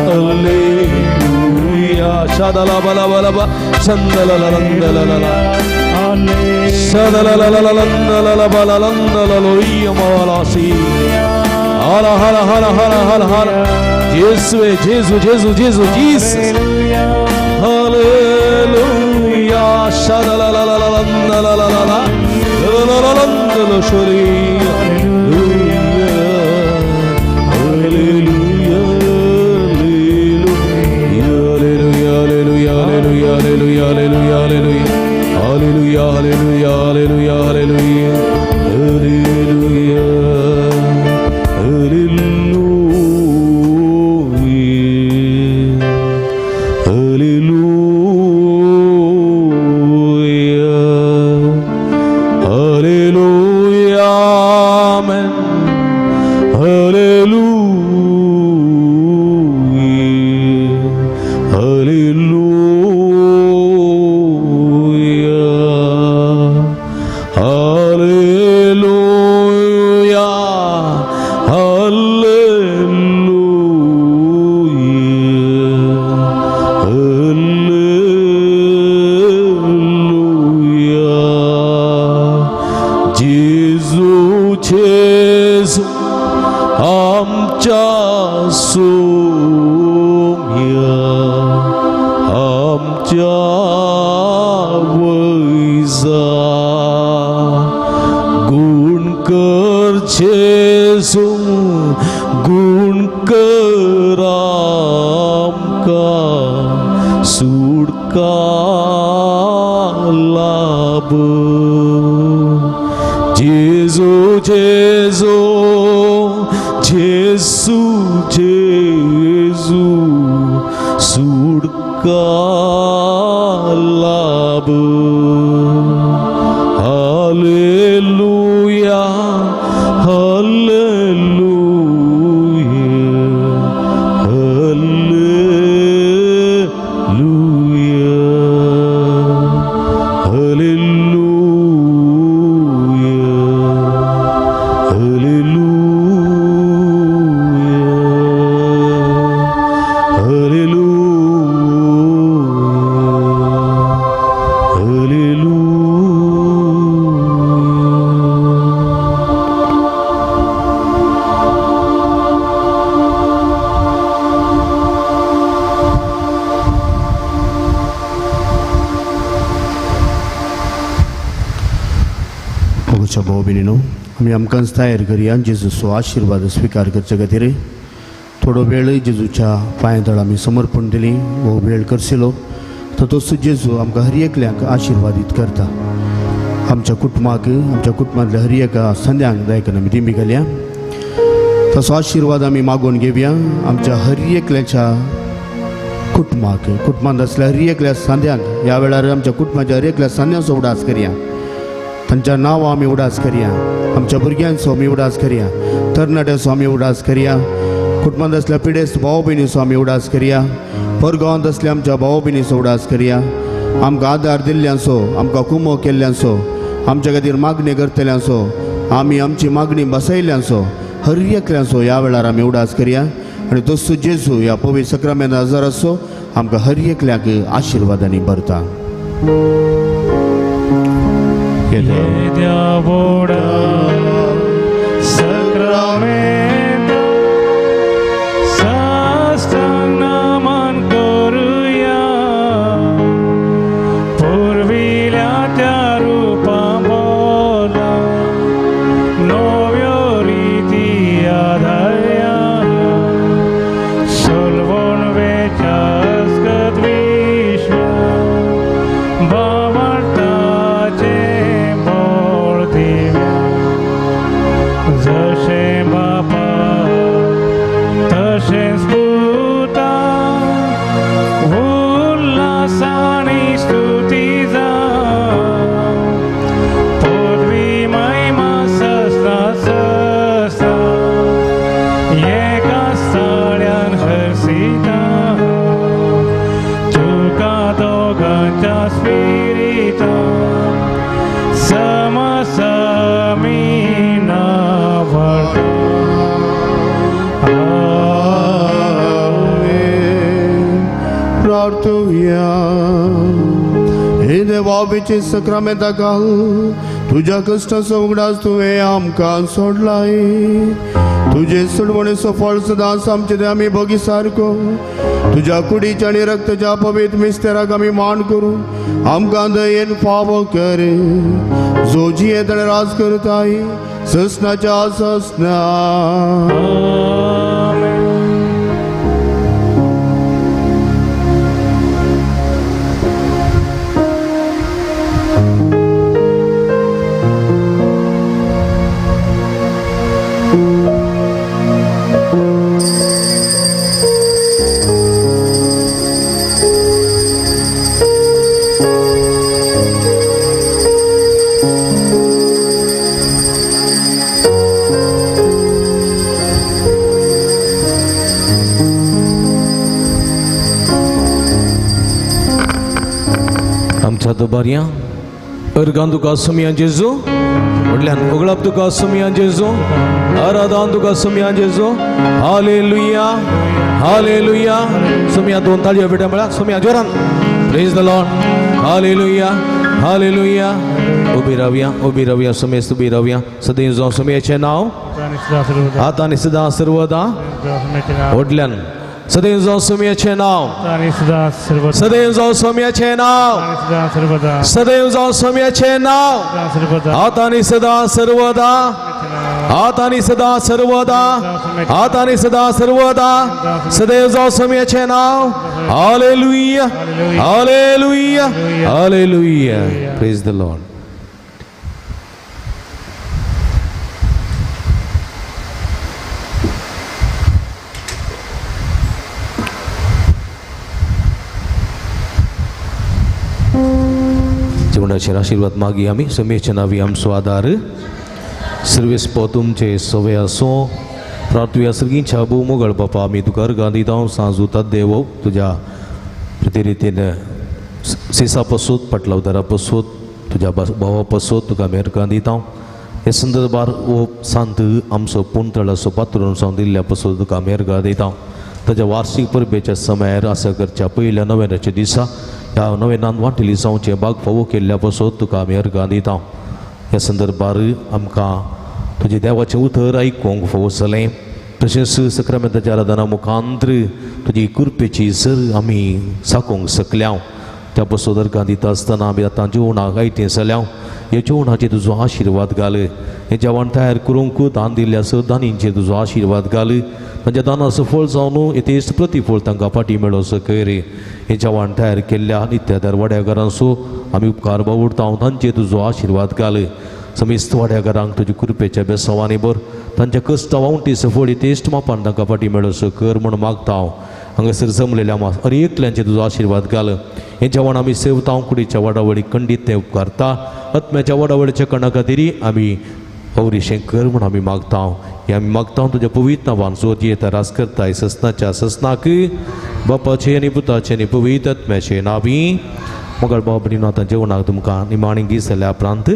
हालेलुया शादला बला बला बा संदला लंदला लला सदला लला लंदला बला लंदला लोइया मवालासी हरा हरा हरा हरा हरा हरा जेसुए जेसु जेसु जेसु जीसस हालेलुया शादला लला लंदला लला लला लंदला शुरी hallelujah hallelujah hallelujah hallelujah hallelujah hallelujah hallelujah hallelujah hallelujah hallelujah hallelujah hallelujah amen hallelujah hallelujah hallelujah hallelujah hallelujah जेजू जेजू आमच्या सोम्या आमच्या वैजा गुण कर जेजू गुण कर आमकां सुटका लाभ जेजू जेजू जेजू जेजू सुटका आमकां लाभ. Hallelujah hallelujah hallelujah hallelujah hallelujah hallelujah hallelujah. मोगाच्या भाव भयणीनो, आमी आमकांच तयार करया जेजूचो आशिर्वाद स्विकार करचे खातीर. थोडो वेळ जेजूच्या पांया तळ आमी समर्पण दिली, हो वेळ करसिलो तर तोच जेजू आमकां हर एकल्यांक आशिर्वादीत करता. आमच्या कुटुंबाक, आमच्या कुटुंबांतल्या हर एका संद्यांक दायकन आमी दिंबी घालया. तसो आशिर्वाद आमी मागोवन घेवया आमच्या हर एकल्याच्या कुटुंबाक, कुटुंबांत आसल्या हर एकल्या सांद्यांक. ह्या वेळार आमच्या कुटुंबाच्या हर एकल्या सांद्यांचो उडास करया, तांच्या नांवां आमी उडास करया, आमच्या भुरग्यांचो आमी उडास करया, तरणाट्यांचो आमी उडास करया, कुटुंबांत आसल्या पिडेस्त भाव भयणीचो आमी उडास करया, परगांवांत आसल्या आमच्या भाव भयणीचो उडास करया, आमकां आदार दिल्ल्यांचो, आमकां कुमो केल्ल्यांचो, आमच्या खातीर मागणी करतल्यांचो, आमी आमची मागणी बसयल्ल्यांचो, हर एकल्यांचो ह्या वेळार आमी उडास करया. आनी दोस्तू जेजू ह्या पवित्र सक्रामेंत हजर आसचो आमकां हर एकल्याक आशिर्वादांनी भरता. येद्या व्हडा सक्रामेंत साष्टांग नमन करुया, पुर्विल्या त्या रुपा बोला नव्यो रिती आधारया, सोलवण वेच्या अस्कत विश्व बावळटाचें बळ दिव्या, जशें बापा तशेंच पुता उल्हासानी स्तुती जावं, पदवी महिमा सस्ना सस्ता एका साळ्यान हर्षिता, तुका दोगांच्या स्पिरिता समसमी नावडता. प्रार्थुया. हे देवा बेचे सक्रामेंता घाल तुज्या कश्टाचो उगडास तुवें आमकां सोडलाय, तुजे सोडवणेचो फळ सदांच आमचे ते आमी भोगी सारको, तुज्या कुडीच्या आनी रक्ताच्या पवित्र मिस्तेराक आमी मान करूं, आमकां दयेन फावो कर, जो जियेत आनी राज करताय ससनाच्या ससना. आमच्या दबारया अर्गान तुका सुमया जेजू, व्हडल्यान उगळाप तुका सुमया जेजू, आराधान तुका सुमया जेजू. Hallelujah hallelujah. सुमया दोन ताळयो बेटा म्हळ्यार सुमया जोरान. Praise the Lord. Hallelujah hallelujah. उबी रावया, उबी रावया, सुमेस्त उबी रावया. सदैव जावं सुमयाचें नांव आतां आनी सदां सर्वदा. व्हडल्यान सदैव जावं सुमयाचें नांव, सदैव जावं सोम्याचें नांव, सदैव जावं सोम्याचें नांव, आतां आनी सदां सर्वदा, आतां आनी सदां सर्वदा, आतां आनी सदां सर्वदा, सदैव जावं सोम्याचें नांव. Hallelujah hallelujah hallelujah. Praise the Lord. गुणाचेर आशिर्वाद मागी आमी समेच्या नावी आमचो आदार सर्वेस पो तुमचे सवे आसूं. प्रार्थुया सर्गींच्या भोव मोगळ बापा, आमी तुका अर्गां दिता सांजू देव तुज्या प्रतिरितीन सेसा पसूत पाटलावदारा पसूत तुज्या भावा पसूत तुका आमी अर्गां दिता. हे संदर्भार हो सांत आमचो पुणतळाचो पात्रून जावन दिल्ल्या पसून तुका आमी अर्गां दिता. ताज्या वार्षिक परबेच्या समयार आसा करच्या पयल्या नव्याच्या दिसा ह्या नव्यान वांटेली जावचें बाग फावो केल्ल्या पसून तुका आमी अर्गां दिता. ह्या संदर्भार आमकां तुजें देवाचें उतर आयकूंक फावो जालें, तशेंच सक्रामेंताच्या आराधना मुखांत्र तुजी कृपेची सर आमी साकोंक शकल्या. त्या पसून अर्गां दिता आसतना आमी आतां जेवणाक आयतें जाल्या, ह्या जेवणाचेर तुजो आशिर्वाद घाल. हें जेवण तयार करूंक दान दिल्ल्या सर दानींचेर तुजो आशिर्वाद घाल. तांच्या दानाचो फळ जावन येतेच प्रतिफळ तांकां फाटीं मेळोचो कर. हें जेवण तयार केल्ल्या नित्यादार वाड्याघरांचो आमी उपकार बावुडता, तांचेर तुजो आशिर्वाद घाल. समेस्त वाड्याघरांक तुज्या कृपेच्या बेसांवांनी भर, तांच्या कश्टां वावटीचो फळ येतेश्ट मापान तांकां फाटीं मेळोचो कर म्हूण मागता हांव. हांगासर जमलेल्या हर एकल्यांचेर तुजो आशिर्वाद घाल. हें जेवण आमी सेवता, कुडीच्या वाडावळी खंडीत तें उपकारता. आत्म्याच्या वाडावळीच्या कणा खातीर आमी अवरिशें कर म्हूण आमी मागता. हें आमी मागता तुज्या पवित्र नांवान जोत येता रास करताय ससनाच्या ससनाक बापाचे आनी पुताचे आनी पवित्र आत्म्याचे नावी. मगळ बाबा भयणीनो, आतां जेवणाक तुमकां निमाणी गीत जाल्या उपरांत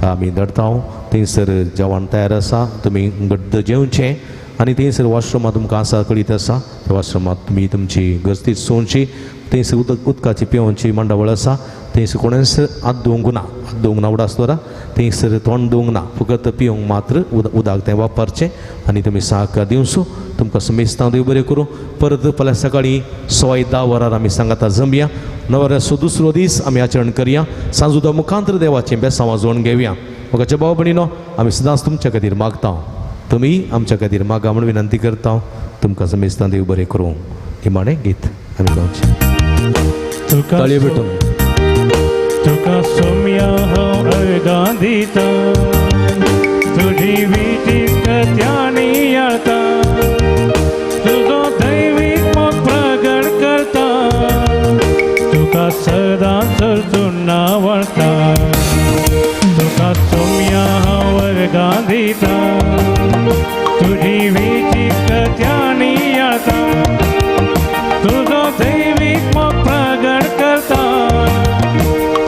आमी धरता. थंयसर जेवण तयार आसा, तुमी गड्ड जेवचें आनी थंयसर वॉशरुमां तुमकां आसा कळीत आसा, त्या वॉशरुमांत तुमी तुमची गस्ती सोंची. थंयसर उदक उदकाची पिवोवची मंडावळ आसा, थंयसर कोणेंच हात धुवंक ना, हात धुवंक ना उडास दवरा, थंयसर तोंड धुवंक ना, फकत पिवंक मात्र उदक तें वापरचें आनी तुमी सहकार दिवचो. तुमकां समेस्तां देव बरें करूं. परत फाल्यां सकाळीं 10:15 वरार आमी सांगाता जमया. नवऱ्याचो दुसरो दीस आमी आचरण करया. सांजुदा मुखांतर देवाचें बेसांव वाजोवन घेवया. म्हाका भाव भयणीनो, आमी सदांच तुमच्या खातीर मागता, तुमी आमच्या खातीर मागा म्हूण विनंती करता. तुमकां समेस्तां देव बरें करूं. निमाणें गीत आमी गावचें. ताळयो भेटून. तुका सोम्या हांव अर्गां दिता, तुजी विजीक त्यानी याळता, तुजो दैवीक मोग प्रगट करता, तुका सदां चरचून वळता. तुका सोम्या हांव अर्गां दिता, तुजी विजीक त्यानी याळता, तुजो दैवीक मोग प्रगट करता,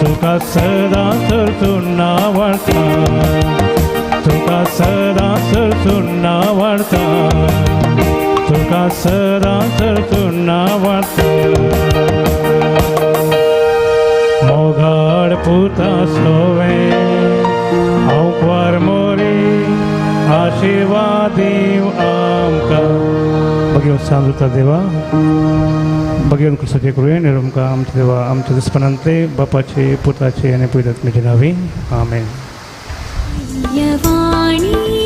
तुका सदां चरचून वळता, तुका सदां चरचून वळता, तुका सदां चरचून वळता. मोगाळ पुता सोवे हांव क्वार मोरी आशिर्वाद दीव आमकां. बघेवन सांजुता देवा, बघेवन कृसाचे करुया निरमकां आमच्या देवा आमच्या दुस्पनांतले बापाचे पुताचे आनी पवित्र आत्म्याचे नांवी आमेन. यवाणी.